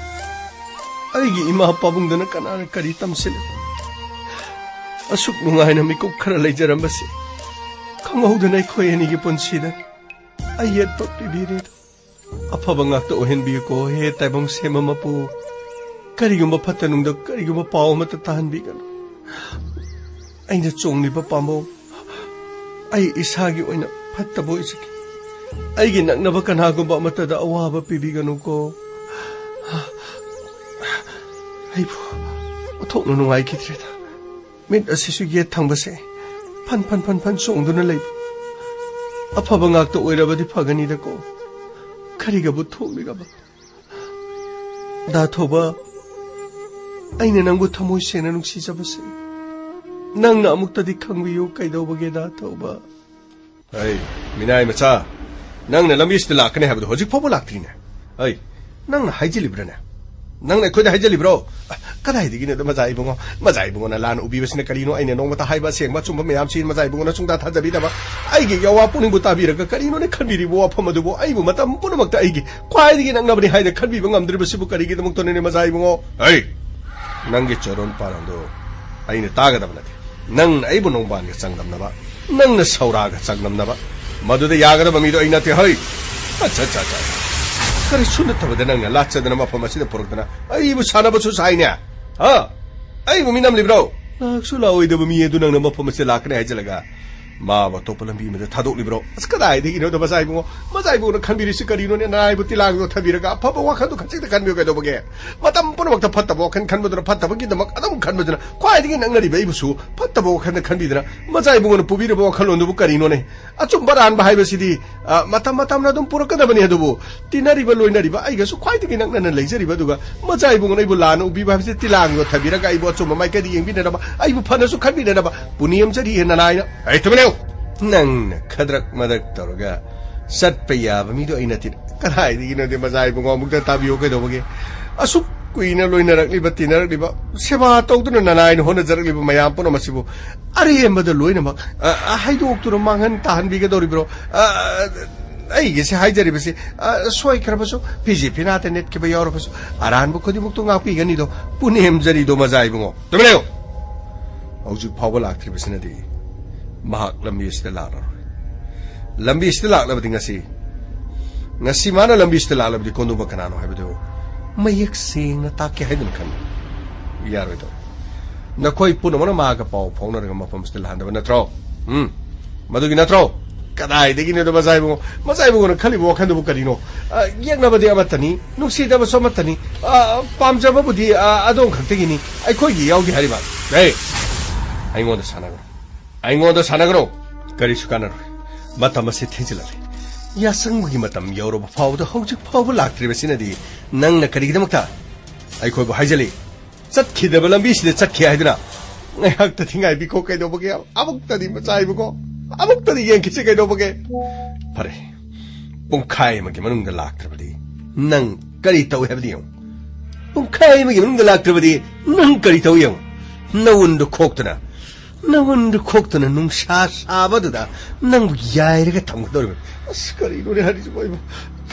ꯑꯩꯒꯤ ꯏꯃꯥ ꯄꯥꯕꯨꯡꯗꯅ ꯀꯅꯥꯅ ꯀꯔꯤ ꯇꯝꯁꯤꯜꯂꯤ? ꯑꯁꯨꯛ ꯅꯨꯡꯉꯥꯏꯅ ꯃꯤꯀꯨꯞ ꯈꯔ ꯂꯩꯖꯔꯝꯕꯁꯦ ꯈꯪꯍꯧꯗꯅ ꯑꯩꯈꯣꯏ ꯑꯅꯤꯒꯤ ꯄꯨꯟꯁꯤꯗ ꯑꯌꯦꯠꯄ ꯄꯤꯕꯤꯔꯤꯗꯣ꯫ ꯑꯐꯕ ꯉꯥꯛꯇ ꯑꯣꯏꯍꯟꯕꯤꯌꯨꯀꯣ, ꯍꯦ ꯇꯥꯏꯕꯪ ꯁꯦꯝꯕ ꯃꯄꯨ꯫ ꯀꯔꯤꯒꯨꯝꯕ ꯐꯠꯇ ꯅꯨꯡꯗ ꯀꯔꯤꯒꯨꯝꯕ ꯄꯥꯎ ꯑꯃꯠꯇ ꯇꯥꯍꯟꯕꯤꯒꯅꯨ꯫ ꯑꯩꯅ ꯆꯣꯡꯂꯤꯕ ꯄꯥꯝꯕꯣꯝ ꯑꯩ ꯏꯁꯥꯒꯤ ꯑꯣꯏꯅ ꯐꯠꯇꯕ ꯑꯣꯏꯖꯒꯦ꯫ ꯑꯩꯒꯤ ꯅꯛꯅꯕ ꯀꯅꯥꯒꯨꯝꯕ ꯑꯃꯠꯇꯗ ꯑꯋꯥꯕ ꯄꯤꯕꯤꯒꯅꯨꯀꯣ꯫ ꯑꯩꯕꯨ ꯑꯣꯟꯊꯣꯛꯅ ꯅꯨꯡꯉꯥꯏꯈꯤꯗ꯭ꯔꯦꯗ꯫ ꯃꯤꯠ ꯑꯁꯤꯁꯨ ꯌꯦꯠ ꯊꯪꯕꯁꯦ ꯐꯟ ꯐꯟ ꯐꯟ ꯐꯟ ꯆꯣꯡꯗꯨꯅ ꯂꯩꯕ꯫ ꯑꯐꯕ ꯉꯥꯛꯇ ꯑꯣꯏꯔꯕꯗꯤ ꯐꯒꯅꯤꯗꯀꯣ꯫ ꯀꯔꯤꯒꯕꯨ ꯊꯣꯛꯂꯤꯒꯕ? ꯗꯥ ꯊꯧꯕ, ꯑꯩꯅ ꯅꯪꯕꯨ ꯊꯃꯣꯏ ꯁꯦꯡꯅ ꯅꯨꯡꯁꯤꯖꯕꯁꯦ ꯅꯪꯅ ꯑꯃꯨꯛꯇꯗꯤ ꯈꯪꯕꯤꯌꯨ꯫ ꯀꯩꯗꯧꯕꯒꯦ, ꯗꯥ ꯊꯧꯕ? ꯑꯩ, ꯃꯤꯅꯥꯏ ꯃꯆꯥ, ꯅꯪꯅ ꯂꯝꯕꯤꯁꯤꯗ ꯂꯥꯛꯀꯅꯤ ꯍꯥꯏꯕꯗꯨ ꯍꯧꯖꯤꯛ ꯐꯥꯎꯕ ꯂꯥꯛꯇ꯭ꯔꯤꯅꯦ꯫ ꯑꯩ, ꯅꯪꯅ ꯍꯥꯏꯖꯤꯜꯂꯤꯕ꯭ꯔꯥꯅꯦ? ꯅꯪꯅ ꯑꯩꯈꯣꯏꯗ ꯍꯥꯏꯖꯤꯜꯂꯤꯕ꯭ꯔꯣ? ꯑ, ꯀꯗꯥꯏꯗꯒꯤꯅꯣꯗ, ꯃꯖꯥ ꯏꯕꯨꯡꯉꯣ? ꯃꯖꯥ ꯏꯕꯨꯡꯉꯣꯅ ꯂꯥꯟꯅ ꯎꯕꯤꯕꯁꯤꯅ ꯀꯔꯤꯅꯣ? ꯑꯩꯅ ꯅꯣꯡꯃꯇ ꯍꯥꯏꯕ ꯑꯁꯦꯡꯕ ꯑꯆꯨꯝꯕ ꯃꯌꯥꯝꯁꯤ ꯃꯖꯥ ꯏꯕꯨꯡꯉꯣꯅ ꯁꯨꯡꯊꯥ ꯊꯥꯖꯕꯤꯗꯕ꯫ ꯑꯩꯒꯤ ꯌꯥꯋꯥ ꯄꯨꯛꯅꯤꯡꯕꯨ ꯇꯥꯕꯤꯔꯒ ꯀꯔꯤꯅꯣꯅꯦ ꯈꯟꯕꯤꯔꯤꯕ ꯋꯥꯐꯝ ꯑꯗꯨꯕꯨ? ꯑꯩꯕꯨ ꯃꯇꯝ ꯄꯨꯝꯅꯃꯛꯇ ꯑꯩꯒꯤ ꯈ꯭ꯋꯥꯏꯗꯒꯤ ꯅꯛꯅꯕꯅꯤ ꯍꯥꯏꯅ ꯈꯟꯕꯤꯕ ꯉꯝꯗ꯭ꯔꯤꯕꯁꯤꯕꯨ ꯀꯔꯤꯒꯤꯗꯃꯛꯇꯅꯣꯅꯦ, ꯃꯖꯥ ꯏꯕꯨꯡꯉꯣ? ꯑꯩ, ꯅꯪꯒꯤ ꯆꯔꯣꯟ ꯄꯥꯔꯣꯟꯗꯣ ꯑꯩꯅ ꯇꯥꯒꯗꯕ ꯅꯠꯇꯦ꯫ ꯅꯪꯅ ꯑꯩꯕꯨ ꯅꯣꯡꯕꯥꯟꯒ ꯆꯥꯡꯗꯝꯅꯕ, ꯅꯪꯅ ꯁꯧꯔꯥꯒ ꯆꯥꯡꯗꯝꯅꯕ, ꯃꯗꯨꯗ ꯌꯥꯒꯗꯕ ꯃꯤꯗꯣ ꯑꯩ ꯅꯠꯇꯦ꯫ ꯍꯩ! ꯑꯠꯆꯥ, ꯑꯠꯆꯥ, ꯑꯠꯆꯥ꯫ ꯀꯔꯤꯁꯨ ꯅꯠꯇꯕꯗ ꯅꯪꯅ ꯂꯥꯠꯆꯗꯅ ꯃꯐꯝ ꯑꯁꯤꯗ ꯄꯨꯔꯛꯇꯅ ꯑꯩꯕꯨ ꯁꯥꯟꯅꯕꯁꯨ ꯁꯥꯏꯅꯦ? ꯍꯥ? ꯑꯩꯕꯨ ꯃꯤ ꯅꯝꯂꯤꯕ꯭ꯔꯣ? ꯂꯥꯛꯁꯨ ꯂꯥꯛꯑꯣꯏꯗꯕ ꯃꯤ ꯑꯗꯨ ꯅꯪꯅ ꯃꯐꯝ ꯑꯁꯤꯗ ꯂꯥꯛꯀꯅꯤ ꯍꯥꯏꯖꯤꯜꯂꯒ ꯃꯥꯕꯨ ꯑꯇꯣꯞꯄ ꯂꯝꯕꯤ ꯑꯃꯗ ꯊꯥꯗꯣꯛꯂꯤꯕ꯭ꯔꯣ? ꯑꯁ, ꯀꯗꯥꯏꯗꯒꯤꯅꯣꯗ ꯃꯆꯥ ꯏꯕꯨꯡꯉꯣ? ꯃꯆꯥ ꯏꯕꯨꯡꯉꯣꯅ ꯈꯟꯕꯤꯔꯤꯁꯤ ꯀꯔꯤꯅꯣꯅꯦ? ꯅꯅꯥꯏꯕꯨ ꯇꯤꯂꯥꯡꯗꯣ ꯊꯝꯕꯤꯔꯒ ꯑꯐꯕ ꯋꯥꯈꯜꯗꯣ ꯈꯖꯤꯛꯇ ꯈꯟꯕꯤꯌꯨ ꯀꯩꯗꯧꯕꯒꯦ? ꯃꯇꯝ ꯄꯨꯝꯅꯃꯛꯇ ꯐꯠꯇꯕ ꯋꯥꯈꯜ ꯈꯟꯕꯗꯨꯅ, ꯐꯠꯇꯕꯒꯤꯗꯃꯛ ꯑꯗꯨꯝ ꯈꯟꯕꯗꯨꯅ, ꯈ꯭ꯋꯥꯏꯗꯒꯤ ꯅꯛꯅꯔꯤꯕ ꯑꯩꯕꯨꯁꯨ ꯐꯠꯇꯕ ꯋꯥꯈꯜꯗ ꯈꯟꯕꯤꯗꯅ, ꯃꯆꯥ ꯏꯕꯨꯡꯉꯣꯅ ꯄꯨꯕꯤꯔꯤꯕ ꯋꯥꯈꯜꯂꯣꯟꯗꯨꯕꯨ ꯀꯔꯤꯅꯣꯅꯦ? ꯑꯆꯨꯝꯕ ꯑꯔꯥꯟꯕ ꯍꯥꯏꯕꯁꯤꯗꯤ, ꯑ, ꯃꯇꯝ ꯃꯇꯝꯅ ꯑꯗꯨꯝ ꯄꯨꯔꯛꯀꯗꯕꯅꯤ꯫ ꯑꯗꯨꯕꯨ ꯇꯤꯟꯅꯔꯤꯕ, ꯂꯣꯏꯅꯔꯤꯕ, ꯑꯩꯒꯁꯨ ꯈ꯭ꯋꯥꯏꯗꯒꯤ ꯅꯛꯅꯅ ꯂꯩꯖꯔꯤꯕ, ꯑꯗꯨꯒ ꯃꯆꯥ ꯏꯕꯨꯡꯉꯣꯅ ꯑꯩꯕꯨ ꯂꯥꯟꯅ ꯎꯕꯤꯕ ꯍꯥꯏꯕꯁꯤ ꯇꯤꯂꯥꯡ ꯌꯣꯠꯊꯕꯤꯔꯒ ꯑꯩꯕꯨ ꯑꯆꯨꯝꯕ ꯃꯥꯏꯀꯩꯗ ꯌꯦꯡꯕꯤꯅꯅꯕ, ꯑꯩꯕꯨ ꯐꯅꯁꯨ ꯈꯟꯕꯤꯅꯅꯕ ꯄꯨꯅꯦꯝꯖꯔꯤ ꯍꯦꯟꯅ ꯅꯥꯏꯅ꯫ ꯑꯩ ꯇꯨꯃꯤꯟ ꯂꯩꯌꯨ! ꯅꯪꯅ ꯈꯗ꯭ꯔꯛ ꯃꯗ꯭ꯔꯛ ꯇꯧꯔꯒ ꯆꯠꯄ ꯌꯥꯕ ꯃꯤꯗꯣ ꯑꯩ ꯅꯠꯇꯦ꯫ ꯀꯗꯥꯏꯗꯒꯤꯅꯣꯗꯤ, ꯃꯆꯥ ꯏꯕꯨꯡꯉꯣ, ꯑꯃꯨꯛꯇ ꯇꯥꯕꯤꯌꯨ ꯀꯩꯗꯧꯕꯒꯦ? ꯑꯁꯨꯛ ꯀꯨꯏꯅ ꯂꯣꯏꯅꯔꯛꯂꯤꯕ, ꯇꯤꯟꯅꯔꯛꯂꯤꯕ, ꯁꯦꯕꯥ ꯇꯧꯗꯨꯅ ꯅꯅꯥꯏꯅ ꯍꯣꯠꯅꯖꯔꯛꯂꯤꯕ ꯃꯌꯥꯝ ꯄꯨꯝꯅꯃꯛ ꯑꯁꯤꯕꯨ ꯑꯔꯦꯝꯕꯗ ꯂꯣꯏꯅꯃꯛ, ꯑ, ꯑ, ꯍꯩꯗꯣꯛꯇꯨꯅ ꯃꯥꯡꯍꯟ ꯇꯥꯍꯟꯕꯤꯒꯗꯧꯔꯤꯕ꯭ꯔꯣ? ꯑ, ꯑꯩꯒꯤꯁꯦ ꯍꯥꯏꯖꯔꯤꯕꯁꯤ, ꯑ, ꯁꯣꯏꯈ꯭ꯔꯕꯁꯨ, ꯐꯤꯖꯤ ꯐꯤꯅꯥꯇ ꯅꯦꯠꯈꯤꯕ ꯌꯥꯎꯔꯕꯁꯨ, ꯑꯔꯥꯟꯕ ꯈꯨꯗꯤꯡꯃꯛꯇꯣ ꯉꯥꯛꯄꯤꯒꯅꯤꯗꯣ, ꯄꯨꯅꯦꯝꯖꯔꯤꯗꯣ, ꯃꯆꯥ ꯏꯕꯨꯡꯉꯣ꯫ ꯇꯨꯃꯤꯟ ꯂꯩꯌꯨ! ꯍꯧꯖꯤꯛ ꯐꯥꯎꯕ ꯂꯥꯛꯇ꯭ꯔꯤꯕꯁꯤꯅꯗꯤ ꯃꯍꯥꯛ ꯂꯝꯕꯤ ꯑꯁꯤꯗ ꯂꯥꯛꯂꯔꯣꯏ꯫ ꯂꯝꯕꯤ ꯑꯁꯤꯗ ꯂꯥꯛꯂꯕꯗꯤ ꯉꯁꯤ, ꯉꯁꯤ ꯃꯥꯅ ꯂꯝꯕꯤ ꯑꯁꯤꯗ ꯂꯥꯛꯂꯕꯗꯤ ꯀꯣꯟꯗꯣꯡꯕ ꯀꯅꯥꯅꯣ ꯍꯥꯏꯕꯗꯨ ꯃꯌꯦꯛ ꯁꯦꯡꯅ ꯇꯥꯛꯀꯦ ꯍꯥꯏꯗꯨꯅ ꯈꯟꯕ꯫ ꯌꯥꯔꯣꯏꯗꯧꯔꯦ꯫ ꯅꯈꯣꯏ ꯄꯨꯝꯅꯃꯛꯅ ꯃꯍꯥꯛꯀ ꯄꯥꯎ ꯐꯥꯎꯅꯔꯒ ꯃꯐꯝ ꯑꯁꯤꯗ ꯂꯥꯛꯍꯟꯗꯕ ꯅꯠꯇ꯭ꯔꯣ? ꯎꯝ? ꯃꯗꯨꯒꯤ ꯅꯠꯇ꯭ꯔꯣ? ꯀꯗꯥꯏꯗꯒꯤꯅꯣꯗ, ꯃꯆꯥ ꯏꯕꯨꯡꯉꯣ? ꯃꯆꯥ ꯏꯕꯨꯡꯉꯣꯅ ꯈꯜꯂꯤꯕ ꯋꯥꯈꯜꯗꯨꯕꯨ ꯀꯔꯤꯅꯣ? ꯑ, ꯌꯦꯛꯅꯕꯗꯤ ꯑꯃꯠꯇꯅꯤ, ꯅꯨꯡꯁꯤꯗꯕꯁꯨ ꯑꯃꯠꯇꯅꯤ, ꯑ, ꯄꯥꯝꯖꯕꯕꯨꯗꯤ, ꯑ, ꯑꯗꯣꯝ ꯈꯛꯇꯒꯤꯅꯤ, ꯑꯩꯈꯣꯏꯒꯤ ꯌꯥꯎꯗꯦ ꯍꯥꯏꯔꯤꯕ꯫ ꯍꯦ! ꯑꯩꯉꯣꯟꯗ ꯁꯥꯟꯅꯒꯅꯨ꯫ ꯑꯩꯉꯣꯟꯗ ꯁꯥꯟꯅꯒꯅꯨ꯫ ꯀꯔꯤꯁꯨ ꯀꯥꯟꯅꯔꯣꯏ꯫ ꯃꯇꯝ ꯑꯁꯤ ꯊꯦꯡꯖꯤꯜꯂꯛꯂꯦ꯫ ꯌꯥꯆꯪꯕꯒꯤ ꯃꯇꯝ ꯌꯧꯔꯕ ꯐꯥꯎꯕꯗ ꯍꯧꯖꯤꯛ ꯐꯥꯎꯕ ꯂꯥꯛꯇ꯭ꯔꯤꯕꯁꯤꯅꯗꯤ ꯅꯪꯅ ꯀꯔꯤꯒꯤꯗꯃꯛꯇ ꯑꯩꯈꯣꯏꯕꯨ ꯍꯥꯏꯖꯜꯂꯤ? ꯆꯠꯈꯤꯗꯕ ꯂꯝꯕꯤꯁꯤꯗ ꯆꯠꯈꯤ ꯍꯥꯏꯗꯨꯅ ꯉꯥꯏꯍꯥꯛꯇꯗꯤ ꯉꯥꯏꯕꯤꯈꯣ ꯀꯩꯗꯧꯕꯒꯦ? ꯑꯃꯨꯛꯇꯗꯤ ꯃꯆꯥ ꯏꯕꯨꯡꯉꯣ, ꯑꯃꯨꯛꯇꯗꯤ ꯌꯦꯡꯈꯤꯁꯤ ꯀꯩꯗꯧꯕꯒꯦ? ꯐꯔꯦ, ꯄꯨꯡꯈꯥꯏ ꯑꯃꯒꯤ ꯃꯅꯨꯡꯗ ꯂꯥꯛꯇ꯭ꯔꯕꯗꯤ ꯅꯪ ꯀꯔꯤ ꯇꯧꯏ ꯍꯥꯏꯕꯗꯤ ꯌꯦꯡꯉꯨ꯫ ꯄꯨꯡꯈꯥꯏ ꯑꯃꯒꯤ ꯃꯅꯨꯡꯗ ꯂꯥꯛꯇ꯭ꯔꯕꯗꯤ ꯅꯪ ꯀꯔꯤ ꯇꯧꯏ ꯌꯦꯡꯉꯨ꯫ ꯅꯋꯨꯟꯗꯨ ꯈꯣꯛꯇꯅ, ꯅꯋꯨꯟꯗꯨ ꯈꯣꯛꯇꯅ ꯅꯨꯡꯁꯥ ꯁꯥꯕꯗꯨꯗ ꯅꯪꯕꯨ ꯌꯥꯏꯔꯒ ꯊꯝꯒꯗꯧꯔꯤꯕꯅꯤ꯫ ꯑꯁ, ꯀꯔꯤꯅꯣꯅꯦ ꯍꯥꯏꯔꯤꯁꯤꯕꯣ ꯑꯩꯕꯨ?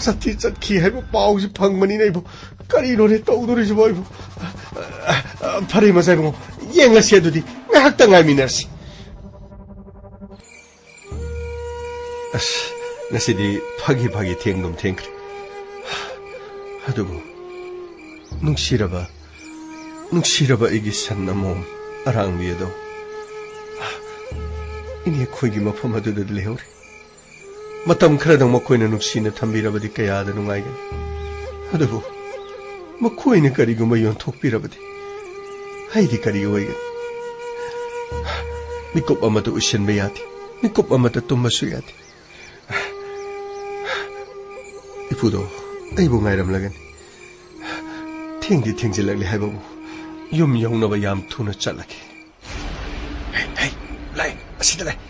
ꯆꯠꯇꯤ ꯆꯠꯈꯤ ꯍꯥꯏꯕ ꯄꯥꯎꯁꯤ ꯐꯪꯕꯅꯤꯅ ꯑꯩꯕꯨ꯫ ꯀꯔꯤꯅꯣꯅꯦ ꯇꯧꯗꯣꯔꯤꯁꯤꯕꯣ ꯑꯩꯕꯨ? ꯑ, ꯑ, ꯐꯔꯦ, ꯃꯆꯥ ꯏꯕꯨꯡꯉꯣ, ꯌꯦꯡꯉꯁꯤ ꯑꯗꯨꯗꯤ꯫ ꯉꯥꯏꯍꯥꯛꯇ ꯉꯥꯏꯃꯤꯟꯅꯔꯁꯤ꯫ ꯑꯁ, ꯉꯁꯤꯗꯤ ꯐꯥꯒꯤ ꯐꯥꯒꯤ ꯊꯦꯡꯗꯨꯝ ꯊꯦꯡꯈ꯭ꯔꯦ꯫ ꯑꯗꯨꯕꯨ ꯅꯨꯡꯁꯤꯔꯕ, ꯅꯨꯡꯁꯤꯔꯕ ꯑꯩꯒꯤ ꯁꯟ ꯑꯃꯣꯝ ꯑꯔꯥꯡꯕꯤ ꯑꯗꯣ, ꯏꯅꯦ ꯑꯩꯈꯣꯏꯒꯤ ꯃꯐꯝ ꯑꯗꯨꯗ ꯂꯩꯍꯧꯔꯤ꯫ ꯃꯇꯝ ꯈꯔꯗꯪ ꯃꯈꯣꯏꯅ ꯅꯨꯡꯁꯤꯅ ꯊꯝꯕꯤꯔꯕꯗꯤ ꯀꯌꯥꯗ ꯅꯨꯡꯉꯥꯏꯒꯅꯤ꯫ ꯑꯗꯨꯕꯨ ꯃꯈꯣꯏꯅ ꯀꯔꯤꯒꯨꯝꯕ ꯌꯣꯟꯊꯣꯛꯄꯤꯔꯕꯗꯤ ꯑꯩꯗꯤ ꯀꯔꯤ ꯑꯣꯏꯒꯅꯤ? ꯃꯤꯀꯨꯞ ꯑꯃꯠꯇ ꯎꯏꯁꯤꯟꯕ ꯌꯥꯗꯦ, ꯃꯤꯀꯨꯞ ꯑꯃꯠꯇ ꯇꯨꯝꯕꯁꯨ ꯌꯥꯗꯦ꯫ ꯏꯄꯨꯗꯣ ꯑꯩꯕꯨ ꯉꯥꯏꯔꯝꯂꯒꯅꯤ꯫ ꯊꯦꯡꯗꯤ ꯊꯦꯡꯖꯤꯜꯂꯛꯂꯦ ꯍꯥꯏꯕꯕꯨ, ꯌꯨꯝ ꯌꯧꯅꯕ ꯌꯥꯝ ꯊꯨꯅ ꯆꯠꯂꯒꯦ꯫ ꯍꯦ, ꯍꯦ, ꯂꯥꯛꯑꯦ, ꯑꯁꯤꯗ ꯂꯥꯛꯑꯦ꯫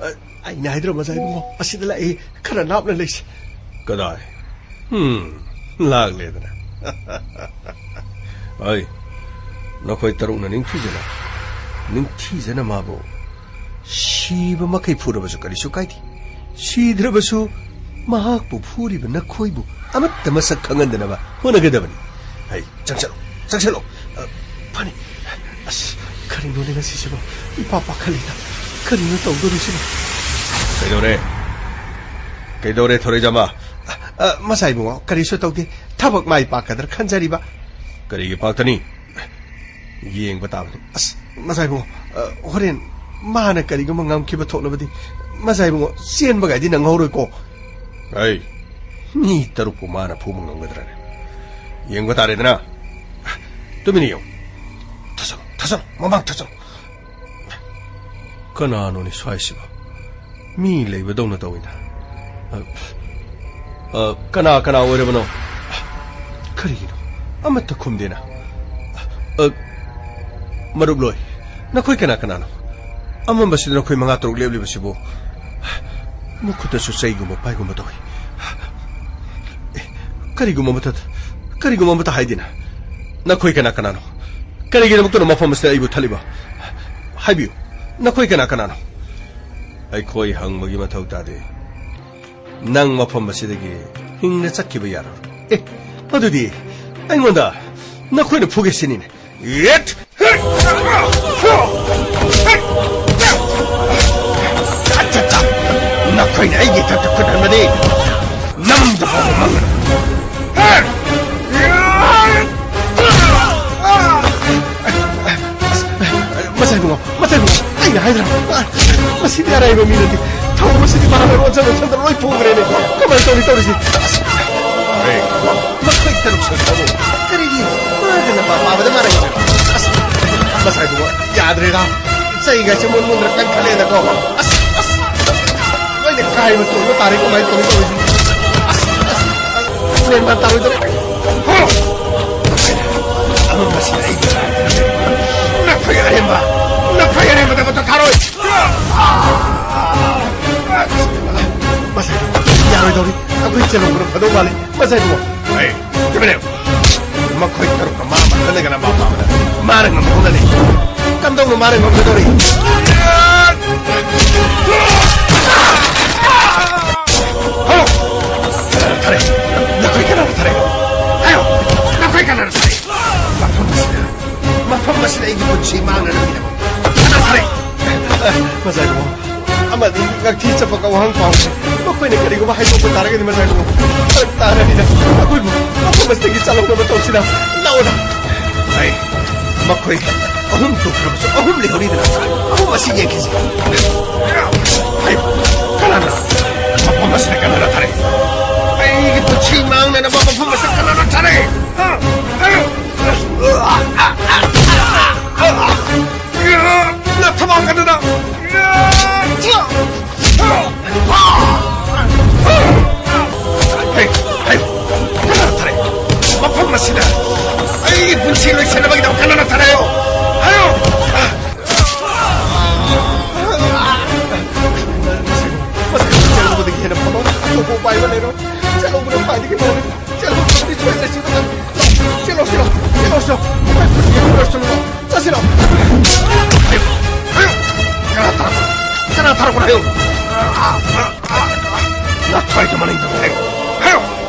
ꯑ, ꯑꯩꯅ ꯍꯥꯏꯗ꯭ꯔꯣ, ꯃꯆꯥ ꯏꯕꯨꯡꯉꯣ, ꯑꯁꯤꯗ ꯂꯥꯛꯑꯦ, ꯈꯔ ꯂꯥꯞꯅ ꯂꯩꯁꯤ꯫ ꯀꯗꯥꯏ? ꯍꯝ, ꯂꯥꯛꯂꯦꯗꯅ꯫ ꯑꯩ, ꯅꯈꯣꯏ ꯇꯔꯨꯛꯅ ꯅꯤꯡꯊꯤꯖꯅ, ꯅꯤꯡꯊꯤꯖꯅ ꯃꯥꯕꯨ ꯁꯤꯕ ꯃꯈꯩ ꯐꯨꯔꯕꯁꯨ ꯀꯔꯤꯁꯨ ꯀꯥꯏꯗꯦ꯫ ꯁꯤꯗ꯭ꯔꯕꯁꯨ ꯃꯍꯥꯛꯄꯨ ꯐꯨꯔꯤꯕ ꯅꯈꯣꯏꯕꯨ ꯑꯃꯠꯇ ꯃꯁꯛ ꯈꯪꯍꯟꯗꯅꯕ ꯍꯣꯠꯅꯒꯗꯕꯅꯤ꯫ ꯍꯩ, ꯆꯪꯁꯜꯂꯣ, ꯆꯪꯁꯜꯂꯣ꯫ ꯑ, ꯐꯅꯤ꯫ ꯑꯁ, ꯀꯔꯤꯅꯣꯅꯦ ꯉꯁꯤꯁꯤꯕꯣ? ꯏꯄꯥ ꯄꯥꯈꯠꯂꯤꯗ꯫ ꯀꯔꯤꯅꯣ ꯇꯧꯗꯣꯔꯤꯁꯤꯕꯣ? ꯀꯩꯗꯧꯔꯦ? ꯀꯩꯗꯧꯔꯦ, ꯊꯣꯔꯩꯖꯥꯝꯕ? ꯑ, ꯑ, ꯃꯆꯥ ꯏꯕꯨꯡꯉꯣ, ꯀꯔꯤꯁꯨ ꯇꯧꯗꯦ꯫ ꯊꯕꯛ ꯃꯥꯏ ꯄꯥꯛꯀꯗ꯭ꯔꯥ ꯈꯟꯖꯔꯤꯕ꯫ ꯀꯔꯤꯒꯤ ꯄꯥꯛꯇꯅꯤ? ꯌꯦꯡꯕ ꯇꯥꯕꯅꯤ꯫ ꯑꯁ, ꯃꯆꯥ ꯏꯕꯨꯡꯉꯣ, ꯑ, ꯍꯣꯔꯦꯟ ꯃꯥꯅ ꯀꯔꯤꯒꯨꯝꯕ ꯉꯝꯈꯤꯕ ꯊꯣꯛꯂꯕꯗꯤ, ꯃꯆꯥ ꯏꯕꯨꯡꯉꯣ, ꯆꯦꯟꯕꯒꯥꯏꯗꯤ ꯅꯪꯍꯧꯔꯣꯏꯀꯣ꯫ ꯑꯩ, ꯃꯤ ꯇꯔꯨꯛꯄꯨ ꯃꯥꯅ ꯐꯨꯕ ꯉꯝꯒꯗ꯭ꯔꯅꯦ? ꯌꯦꯡꯕ ꯇꯥꯔꯦꯗꯅ꯫ ꯇꯨꯃꯤꯟꯅ ꯌꯦꯡꯉꯨ꯫ ꯊꯥꯖꯜꯂꯨ, ꯊꯥꯖꯜꯂꯨ, ꯃꯃꯥꯡ ꯊꯥꯖꯜꯂꯨ꯫ ꯀꯅꯥꯅꯣꯅꯦ ꯁ꯭ꯋꯥꯏꯁꯤꯕꯣ? ꯃꯤ ꯂꯩꯕꯗꯧꯅ ꯇꯧꯏꯗ꯫ ꯑ, ꯑ, ꯀꯅꯥ, ꯀꯅꯥ ꯑꯣꯏꯔꯕꯅꯣ? ꯀꯔꯤꯒꯤꯅꯣ? ꯑꯃꯠꯇ ꯈꯨꯝꯗꯦꯅ꯫ ꯑ, ꯃꯔꯨꯞ ꯂꯣꯏ, ꯅꯈꯣꯏ ꯀꯅꯥ ꯀꯅꯥꯅꯣ? ꯑꯃꯝꯕꯁꯤꯗ ꯅꯈꯣꯏ ꯃꯉꯥ ꯇꯔꯨꯛ ꯂꯦꯞꯂꯤꯕꯁꯤꯕꯨ? ꯃꯈꯨꯠꯇꯁꯨ ꯆꯩꯒꯨꯝꯕ ꯄꯥꯏꯒꯨꯝꯕ ꯇꯧꯏ꯫ ꯑꯦ, ꯀꯔꯤꯒꯨꯝꯕ ꯑꯃꯇ, ꯀꯔꯤꯒꯨꯝꯕ ꯑꯃꯇ ꯍꯥꯏꯗꯦꯅ꯫ ꯅꯈꯣꯏ ꯀꯅꯥ ꯀꯅꯥꯅꯣ? ꯀꯔꯤꯒꯤꯗꯃꯛꯇꯅꯣ ꯃꯐꯝ ꯑꯁꯤꯗ ꯑꯩꯕꯨ ꯊꯜꯂꯤꯕ? ꯍꯥꯏꯕꯤꯌꯨ, ꯅꯈꯣꯏ ꯀꯅꯥ ꯀꯅꯥꯅꯣ? ꯑꯩꯈꯣꯏ ꯍꯪꯕꯒꯤ ꯃꯊꯧ ꯇꯥꯗꯦ꯫ ꯅꯪ ꯃꯐꯝ ꯑꯁꯤꯗꯒꯤ ꯍꯤꯡꯅ ꯆꯠꯈꯤꯕ ꯌꯥꯔꯣꯏ꯫ ꯑꯦ, ꯑꯗꯨꯗꯤ ꯑꯩꯉꯣꯟꯗ ꯅꯈꯣꯏꯅ ꯐꯨꯒꯦ ꯁꯤꯅꯤꯅꯦ꯫ ꯌꯦꯠ! ꯅꯈꯣꯏꯅ ꯑꯩꯒꯤ ꯏꯊꯛꯇ ꯈꯨꯠ ꯍꯟꯕꯗꯤ ꯅꯝꯗ ꯐꯥꯎꯕ ꯉꯝꯒꯅꯤ꯫ ꯃꯁꯥꯏ ꯏꯕꯨꯡꯉꯣ, ꯃꯁꯥꯏ ꯏꯕꯨꯡꯉꯣ, ꯑꯩꯅ ꯍꯥꯏꯗ꯭ꯔꯥ? ꯑ, ꯃꯁꯤꯗꯤ ꯑꯔꯥꯏꯕ ꯃꯤ ꯅꯠꯇꯦ꯫ ꯊꯧꯕꯁꯤꯗꯤ ꯃꯥꯅ ꯑꯣꯟꯁꯟ ꯑꯣꯟꯁꯟꯗꯅ ꯂꯣꯏ ꯄꯨꯈ꯭ꯔꯦꯅꯦ꯫ ꯀꯃꯥꯏꯅ ꯇꯧꯅꯤ ꯇꯧꯔꯤꯁꯤ? ꯑꯁ, ꯃꯈꯣꯏ ꯇꯔꯨꯛ ꯁꯣꯏꯈ꯭ꯔꯕꯣ? ꯀꯔꯤꯒꯤ? ꯃꯥꯒ ꯂꯝꯕꯥ ꯄꯥꯕꯗ ꯃꯥꯅ ꯉꯝꯃꯦ꯫ ꯑꯁ, ꯃꯁꯥꯏ ꯏꯕꯨꯡꯉꯣ, ꯌꯥꯗ꯭ꯔꯦꯗ꯫ ꯆꯩꯒꯁꯦ ꯃꯨꯟ ꯃꯨꯟꯗ꯭ꯔ ꯀꯟꯈꯠꯂꯦꯗꯀꯣ꯫ ꯑꯁ, ꯑꯁ, ꯑꯁ, ꯂꯣꯏꯅ ꯀꯥꯏꯕ ꯇꯣꯏꯕ ꯇꯥꯔꯦ꯫ ꯀꯃꯥꯏꯅ ꯇꯧꯅꯤ ꯇꯧꯔꯤꯁꯤ? ꯑꯁ, ꯑꯁ, ꯑꯁ, ꯃꯦꯟ ꯃꯥꯟ ꯇꯥꯔꯣꯏꯗꯧꯔꯦ꯫ ꯍꯣ! ꯑꯃ ꯃꯁꯤ ꯑꯩꯒꯤ ꯅꯈꯣꯏ ꯑꯔꯦꯝꯕ, ꯅꯈꯣꯏ ꯑꯔꯦꯝꯕꯗ ꯃꯇꯝ ꯊꯥꯔꯣꯏ꯫ ꯃꯁꯥꯏ ꯌꯥꯔꯣꯏꯗꯧꯔꯤ꯫ ꯑꯩꯈꯣꯏ ꯆꯦꯜꯍꯧꯕꯅ ꯐꯗꯧ ꯃꯥꯜꯂꯤ꯫ ꯃꯁꯥꯏꯕꯨ꯫ ꯑꯩ, ꯇꯨꯃꯤꯟ ꯂꯩꯌꯨ꯫ ꯃꯈꯣꯏ ꯇꯔꯨꯛꯀ ꯃꯥ ꯃꯊꯟꯗꯒ ꯂꯝꯕꯥ ꯄꯥꯕꯗ ꯃꯥꯅ ꯉꯝꯍꯧꯅꯅꯤ꯫ ꯀꯝꯗꯧꯅ ꯃꯥꯅ ꯉꯝꯒꯗꯧꯔꯤ? ꯍꯥꯏꯌꯣ! ꯀꯅꯥꯅ ꯊꯥꯔꯛꯏ? ꯅꯈꯣꯏ ꯀꯅꯥꯅ ꯊꯥꯔꯛꯏ? ꯍꯥꯏꯌꯣ! ꯅꯈꯣꯏ ꯀꯅꯥꯅ ꯊꯥꯔꯛꯏ? ꯃꯐꯝ ꯑꯁꯤꯗ, ꯃꯐꯝ ꯑꯁꯤꯗ ꯑꯩꯒꯤ ꯄꯨꯟꯁꯤ ꯃꯥꯡꯅꯅꯕꯒꯤꯗꯃꯛ ꯀꯅꯥ ꯊꯥꯔꯛꯏ? ꯃꯖꯥꯏꯕꯨ, ꯑꯃꯗꯤ ꯉꯛꯊꯤ ꯆꯠꯄ ꯀꯧꯍꯥꯡ ꯄꯥꯎꯁꯦ ꯃꯈꯣꯏꯅ ꯀꯔꯤꯒꯨꯝꯕ ꯍꯥꯏꯗꯣꯛꯄ ꯇꯥꯔꯒꯗꯤ, ꯃꯖꯥꯏꯕꯨ, ꯐꯔꯛ ꯇꯥꯔꯅꯤꯗ꯫ ꯑꯩꯈꯣꯏꯕꯨ ꯃꯐꯝ ꯑꯁꯤꯗꯒꯤ ꯆꯠꯍꯧꯅꯕ ꯇꯧꯁꯤꯗ꯫ ꯂꯥꯛꯑꯣꯗ꯫ ꯑꯩ ꯃꯈꯣꯏ ꯑꯍꯨꯝ ꯇꯣꯛꯈ꯭ꯔꯕꯁꯨ ꯑꯍꯨꯝ ꯂꯩꯍꯧꯔꯤꯗꯅ, ꯑꯍꯨꯝ ꯑꯁꯤ ꯌꯦꯡꯈꯤꯁꯤ꯫ ꯍꯥꯏꯌꯨ, ꯀꯅꯥꯅ ꯃꯐꯝ ꯑꯁꯤꯗ ꯀꯅꯥꯅ ꯊꯥꯔꯛꯏ? ꯑꯩꯒꯤ ꯄꯨꯟꯁꯤ ꯃꯥꯡꯅꯅꯕ ꯃꯐꯝ ꯑꯁꯤꯗ ꯀꯅꯥꯅ ꯊꯥꯔꯛꯏ? ꯍꯥ? ꯍꯥꯏꯌꯨ꯫ ꯅꯊꯕꯥꯛ ꯑꯗꯨꯗ꯫ ꯍꯦ, ꯍꯦ, ꯀꯅꯥꯅ ꯊꯥꯔꯛꯏ? ꯃꯐꯝ ꯑꯁꯤꯗ ꯑꯩꯒꯤ ꯄꯨꯟꯁꯤ ꯂꯣꯏꯁꯤꯟꯅꯕꯒꯤꯗꯃꯛ ꯀꯅꯥꯅ ꯊꯥꯔꯛꯏ? ꯍꯥꯏꯌꯨ! ꯃꯁꯤ ꯆꯦꯜꯍꯧꯕꯗꯒꯤ ꯍꯦꯟꯅ ꯐꯕ ꯑꯇꯣꯞꯄ ꯎꯄꯥꯏ ꯑꯃ ꯂꯩꯔꯣꯏ꯫ ꯆꯦꯜꯍꯧꯕꯅ ꯈ꯭ꯋꯥꯏꯗꯒꯤ ꯐꯕꯅꯤ꯫ ꯆꯦꯜꯍꯧꯕꯗꯤ ꯁꯣꯏꯗ꯭ꯔꯦ ꯁꯤꯕꯗ꯫ ꯆꯦꯜꯂꯣ, ꯆꯦꯜꯂꯣ, ꯆꯦꯜꯂꯣ, ꯆꯦꯜꯂꯣ꯫ ꯃꯈꯣꯏ ꯄꯨꯟꯁꯤ ꯂꯣꯏꯁꯤꯜꯂꯣ꯫ ꯆꯠꯁꯤꯔꯣ? ꯍꯥꯏꯌꯨ, ꯍꯥꯏꯌꯨ꯫ ꯀꯅꯥ ꯊꯥꯔꯛꯄꯅꯣ? ꯀꯅꯥ ꯊꯥꯔꯛꯄꯅꯣ ꯍꯥꯏꯌꯨ꯫ ꯅꯈꯣꯏꯒꯤ ꯃꯅꯤꯡꯗ ꯍꯥꯏꯌꯨ꯫ ꯍꯥꯏꯌꯨ꯫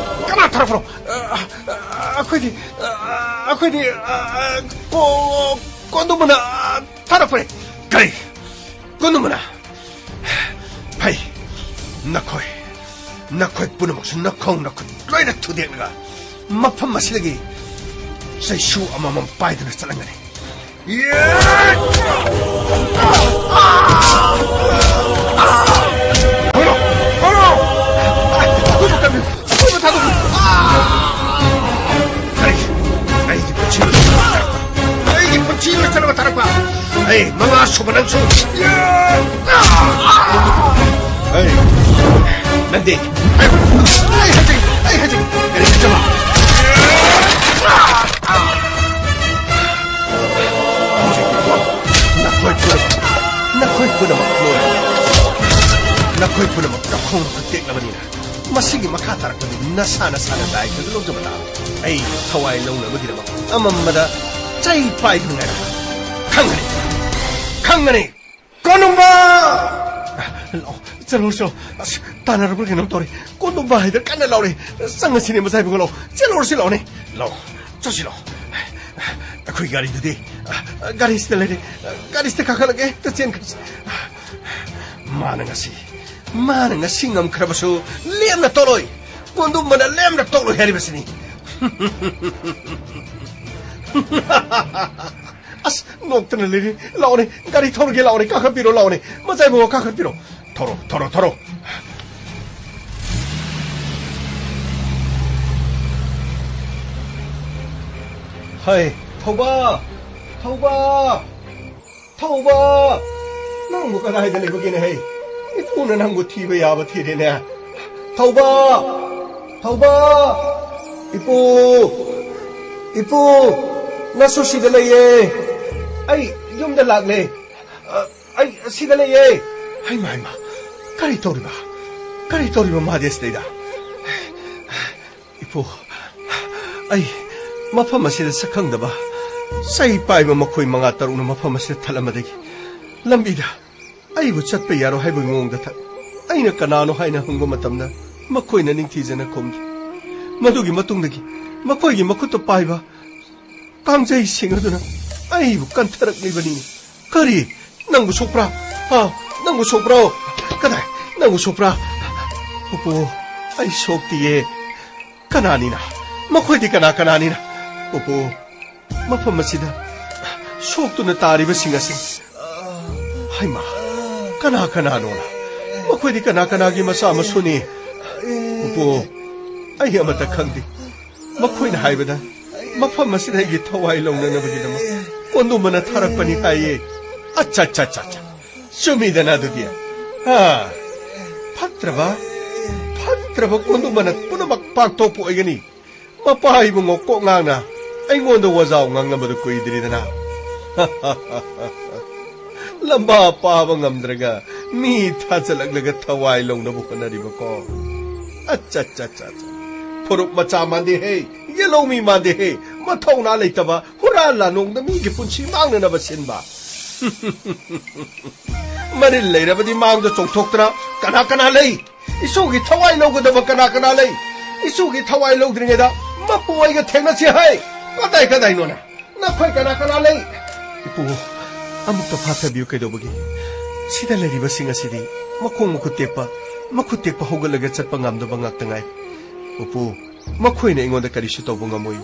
ꯀꯅꯥ ꯊꯥꯔꯛꯄꯅꯣ? ꯑꯩꯈꯣꯏꯗꯤ, ꯑꯩꯈꯣꯏꯗꯤ, ꯀꯣ-, ꯀꯣꯟꯗꯨꯃꯅ ꯊꯥꯔꯛꯄꯅꯤ꯫ ꯀꯔꯤ? ꯀꯣꯟꯗꯨꯃꯅ? ꯐꯩ꯫ ꯅꯈꯣꯏ, ꯅꯈꯣꯏ ꯄꯨꯝꯅꯃꯛꯁꯨ ꯅꯈꯣꯡ ꯅꯈꯨꯠ ꯂꯣꯏꯅ ꯊꯨꯗꯦꯛꯂꯒ ꯃꯐꯝ ꯑꯁꯤꯗꯒꯤ ꯆꯩꯁꯨ ꯑꯃꯃꯝ ꯄꯥꯏꯗꯨꯅ ꯆꯠꯂꯝꯒꯅꯤ꯫ ꯍꯣꯏꯔꯣ! ꯍꯣꯏꯔꯣ! ꯑꯀꯣꯏꯕ ꯀꯟꯕꯤꯌꯨ! ꯑꯀꯣꯏꯕ ꯊꯥꯗꯣꯛꯄꯤꯌꯨ! ꯑꯩ, ꯑꯩꯒꯤ ꯄꯨꯟꯁꯤ ꯂꯣꯏꯁꯤꯟꯅꯕ ꯊꯥꯔꯛꯄ! ꯑꯩꯒꯤ ꯄꯨꯟꯁꯤ ꯂꯣꯏꯁꯤꯟꯅꯕ ꯊꯥꯔꯛꯄ! ꯑꯩ ꯃꯉꯥ ꯁꯨꯕ ꯅꯪꯁꯨ! ꯑꯩ, ꯅꯪꯗꯤ! ꯑꯩ, ꯑꯩ ꯍꯥꯏꯖꯒꯦ! ꯑꯩ ꯍꯥꯏꯖꯒꯦ! ꯀꯔꯤ ꯍꯥꯏꯖꯕ? ꯅꯈꯣꯏ ꯄꯨꯝꯅꯃꯛ, ꯅꯈꯣꯏ ꯄꯨꯝꯅꯃꯛ ꯂꯣꯏꯔꯦ꯫ ꯅꯈꯣꯏ ꯄꯨꯝꯅꯃꯛ ꯆꯥꯛꯈꯣꯡ ꯇꯦꯛꯂꯕꯅꯤꯅ, ꯃꯁꯤꯒꯤ ꯃꯈꯥ ꯇꯥꯔꯛꯄꯗꯤ ꯅꯁꯥ ꯅꯁꯥꯅ ꯗꯥꯏꯇꯗꯨ ꯂꯧꯖꯕ ꯇꯥꯕꯅꯤ꯫ ꯑꯩ ꯊꯋꯥꯏ ꯂꯧꯅꯕꯒꯤꯗꯃꯛ ꯑꯃꯝꯕꯗ ꯆꯩ ꯄꯥꯏꯗꯨꯅ ꯉꯥꯏꯔꯝꯃꯤ꯫ ꯈꯪꯒꯅꯤ, ꯈꯪꯒꯅꯤ꯫ ꯀꯣꯅꯨꯡꯕ! ꯂꯥꯛꯑꯣ, ꯆꯠꯂꯨꯔꯁꯤ ꯂꯥꯛꯑꯣ꯫ ꯑꯁ, ꯇꯥꯟꯅꯔꯕ꯭ꯔꯥ ꯀꯩꯅꯣꯝ ꯇꯧꯔꯦ꯫ ꯀꯣꯅꯨꯡꯕ ꯍꯥꯏꯗ ꯀꯟꯅ ꯂꯥꯎꯔꯦ꯫ ꯆꯪꯉꯁꯤꯅꯦ, ꯃꯆꯥ ꯏꯕꯨꯡꯉꯣ, ꯂꯥꯛꯑꯣ꯫ ꯆꯠꯂꯨꯔꯁꯤ ꯂꯥꯛꯑꯣꯅꯦ꯫ ꯂꯥꯛꯑꯣ, ꯆꯠꯁꯤ ꯂꯥꯛꯑꯣ꯫ ꯑꯩꯈꯣꯏ ꯒꯥꯔꯤꯗꯨꯗꯤ, ꯑ, ꯒꯥꯔꯤꯁꯤꯗ ꯂꯩꯔꯦ꯫ ꯒꯥꯔꯤꯁꯤꯗ ꯀꯥꯈꯠꯂꯒꯦ, ꯍꯦꯛꯇ ꯆꯦꯟꯈ꯭ꯔꯁꯤ꯫ ꯃꯥꯅ ꯉꯁꯤ, ꯃꯥꯅ ꯉꯁꯤ ꯉꯝꯈ꯭ꯔꯕꯁꯨ ꯂꯦꯝꯅ ꯇꯣꯛꯂꯣꯏ꯫ ꯀꯣꯟꯗꯨꯝꯕꯅ ꯂꯦꯝꯅ ꯇꯣꯛꯂꯣꯏ ꯍꯥꯏꯔꯤꯕꯁꯤꯅꯤ꯫ ꯑꯁ, ꯅꯣꯛꯇꯅ ꯂꯩꯔꯤ꯫ ꯂꯥꯛꯑꯣꯅꯦ, ꯒꯥꯔꯤ ꯊꯧꯔꯒꯦ, ꯂꯥꯛꯑꯣꯅꯦ, ꯀꯥꯈꯠꯄꯤꯔꯣ, ꯂꯥꯛꯑꯣꯅꯦ꯫ ꯃꯆꯥ ꯏꯕꯨꯡꯉꯣ, ꯀꯥꯈꯠꯄꯤꯔꯣ꯫ ꯊꯧꯔꯣ, ꯊꯧꯔꯣ, ꯊꯧꯔꯣ꯫ ꯍꯩ, ꯊꯧꯕ! ꯊꯧꯕ! ꯊꯧꯕ! ꯅꯪꯕꯨ ꯀꯗꯥꯏꯗ ꯂꯩꯕꯒꯦꯅꯦ, ꯍꯩ? ꯏꯄꯨꯅ ꯅꯪꯕꯨ ꯊꯤꯕ ꯌꯥꯕ ꯊꯤꯔꯦꯅꯦ꯫ ꯊꯧꯕ! ꯊꯧꯕ! ꯏꯄꯨ! ꯏꯄꯨ! ꯅꯁꯨ ꯁꯤꯗ ꯂꯩꯌꯦ꯫ ꯑꯩ ꯌꯨꯝꯗ ꯂꯥꯛꯂꯦ꯫ ꯑ, ꯑꯩ ꯁꯤꯗ ꯂꯩꯌꯦ꯫ ꯍꯩꯃꯥ, ꯍꯩꯃꯥ! ꯀꯔꯤ ꯇꯧꯔꯤꯕ? ꯀꯔꯤ ꯇꯧꯔꯤꯕ ꯃꯥꯗꯤ ꯑꯁꯤꯗꯩꯗ? ꯏꯄꯨ, ꯑꯩ ꯃꯐꯝ ꯑꯁꯤꯗ ꯁꯛꯈꯪꯗꯕ ꯆꯩ ꯄꯥꯏꯕ ꯃꯈꯣꯏ ꯃꯉꯥ ꯇꯔꯨꯛꯅ ꯃꯐꯝ ꯑꯁꯤꯗ ꯊꯠꯂꯝꯕꯗꯒꯤ ꯂꯝꯕꯤꯗ ꯑꯩꯕꯨ ꯆꯠꯄ ꯌꯥꯔꯣꯏ ꯍꯥꯏꯕꯒꯤ ꯃꯑꯣꯡꯗ ꯊꯠ-, ꯑꯩꯅ ꯀꯅꯥꯅꯣ ꯍꯥꯏꯅ ꯍꯪꯕ ꯃꯇꯝꯗ ꯃꯈꯣꯏꯅ ꯅꯤꯡꯊꯤꯖꯅ ꯈꯨꯝꯈꯤ꯫ ꯃꯗꯨꯒꯤ ꯃꯇꯨꯡꯗꯒꯤ ꯃꯈꯣꯏꯒꯤ ꯃꯈꯨꯠꯇ ꯄꯥꯏꯕ ꯀꯥꯡꯖꯩꯁꯤꯡ ꯑꯗꯨꯅ ꯑꯩꯕꯨ ꯀꯟꯊꯔꯛꯂꯤꯕꯅꯤꯅꯦ꯫ ꯀꯔꯤ? ꯅꯪꯕꯨ ꯁꯣꯛꯄ꯭ꯔꯥ? ꯍꯥ? ꯅꯪꯕꯨ ꯁꯣꯛꯄ꯭ꯔꯣ? ꯀꯗꯥꯏ? ꯅꯪꯕꯨ ꯁꯣꯛꯄ꯭ꯔꯥ? ꯄꯨꯄꯨ, ꯑꯩ ꯁꯣꯛꯇꯤꯌꯦ꯫ ꯀꯅꯥꯅꯤꯅ? ꯃꯈꯣꯏꯗꯤ ꯀꯅꯥ ꯀꯅꯥꯅꯤꯅ? ꯄꯨꯄꯨ, ꯃꯐꯝ ꯑꯁꯤꯗ ꯁꯣꯛꯇꯨꯅ ꯇꯥꯔꯤꯕꯁꯤꯡ ꯑꯁꯤ꯫ ꯍꯩꯃꯥ, ꯀꯅꯥ ꯀꯅꯥꯅꯣꯅ? ꯃꯈꯣꯏꯗꯤ ꯀꯅꯥ ꯀꯅꯥꯒꯤ ꯃꯆꯥ ꯃꯁꯨꯅꯤ? ꯄꯨꯄꯨ, ꯑꯩ ꯑꯃꯠꯇ ꯈꯪꯗꯦ꯫ ꯃꯈꯣꯏꯅ ꯍꯥꯏꯕꯗ ꯃꯐꯝ ꯑꯁꯤꯗ ꯑꯩꯒꯤ ꯊꯋꯥꯏ ꯂꯧꯅꯅꯕꯒꯤꯗꯃꯛ ꯀꯣꯟꯗꯨꯝꯕꯅ ꯊꯥꯔꯛꯄꯅꯤ ꯍꯥꯏꯌꯦ꯫ ꯑꯠꯆꯥ, ꯑꯠꯆꯥ, ꯑꯠꯆꯥ, ꯑꯠꯆꯥ꯫ ꯆꯨꯝꯃꯤꯗꯅ ꯑꯗꯨꯗꯤ꯫ ꯍꯥ? ꯐꯠꯇ꯭ꯔꯕ, ꯐꯠꯇ꯭ꯔꯕ ꯀꯣꯟꯗꯨꯝꯕꯅ ꯄꯨꯝꯅꯃꯛ ꯄꯥꯡꯊꯣꯛꯄ ꯑꯣꯏꯒꯅꯤ꯫ ꯃꯄꯥ ꯏꯕꯨꯡꯉꯣ ꯀꯣꯛ ꯉꯥꯡꯅ ꯑꯩꯉꯣꯟꯗ ꯋꯥꯖꯥꯎ ꯉꯥꯡꯅꯕꯗꯨ ꯀꯨꯏꯗ꯭ꯔꯤꯗꯅ꯫ ꯂꯝꯕꯥ ꯄꯥꯕ ꯉꯝꯗ꯭ꯔꯒ ꯃꯤ ꯊꯥꯖꯜꯂꯛꯂꯒ ꯊꯋꯥꯏ ꯂꯧꯅꯕ ꯍꯣꯠꯅꯔꯤꯕꯀꯣ꯫ ꯑꯠꯆꯥ, ꯑꯠꯆꯥ, ꯑꯠꯆꯥ, ꯑꯠꯆꯥ꯫ ꯐꯨꯔꯨꯞ ꯃꯆꯥ ꯃꯥꯟꯗꯦꯍꯦ, ꯌꯦꯜꯍꯧꯃꯤ ꯃꯥꯟꯗꯦꯍꯦ, ꯃꯊꯧꯅꯥ ꯂꯩꯇꯕ, ꯍꯨꯔꯥꯟ ꯂꯥꯟꯅꯣꯡꯗ ꯃꯤꯒꯤ ꯄꯨꯟꯁꯤ ꯃꯥꯡꯅꯅꯕ ꯁꯤꯟꯕ꯫ ꯃꯔꯤꯜ ꯂꯩꯔꯕꯗꯤ ꯃꯥꯡꯗ ꯆꯣꯡꯊꯣꯛꯇꯅ ꯀꯅꯥ ꯀꯅꯥ ꯂꯩ? ꯏꯁꯨꯒꯤ ꯊꯋꯥꯏ ꯂꯧꯒꯗꯕ ꯀꯅꯥ ꯀꯅꯥ ꯂꯩ? ꯏꯁꯨꯒꯤ ꯊꯋꯥꯏ ꯂꯧꯗ꯭ꯔꯤꯉꯩꯗ ꯃꯄꯨ ꯑꯩꯒ ꯊꯦꯡꯅꯁꯤ ꯍꯥꯏ꯫ ꯀꯗꯥꯏ ꯀꯗꯥꯏꯅꯣꯅ? ꯅꯈꯣꯏ ꯀꯅꯥ ꯀꯅꯥ ꯂꯩ? ꯏꯄꯨ, ꯑꯃꯨꯛꯇ ꯐꯥꯊꯕꯤꯌꯨ ꯀꯩꯗꯧꯕꯒꯤ? ꯁꯤꯗ ꯂꯩꯔꯤꯕꯁꯤꯡ ꯑꯁꯤꯗꯤ ꯃꯈꯣꯡ ꯃꯈꯨꯠ ꯇꯦꯛꯄ, ꯃꯈꯨꯠ ꯇꯦꯛꯄ ꯍꯧꯒꯠꯂꯒ ꯆꯠꯄ ꯉꯝꯗꯕ ꯉꯥꯛꯇ ꯉꯥꯏ꯫ ꯎꯄꯨ, ꯃꯈꯣꯏꯅ ꯑꯩꯉꯣꯟꯗ ꯀꯔꯤꯁꯨ ꯇꯧꯕ ꯉꯝꯃꯣꯏ꯫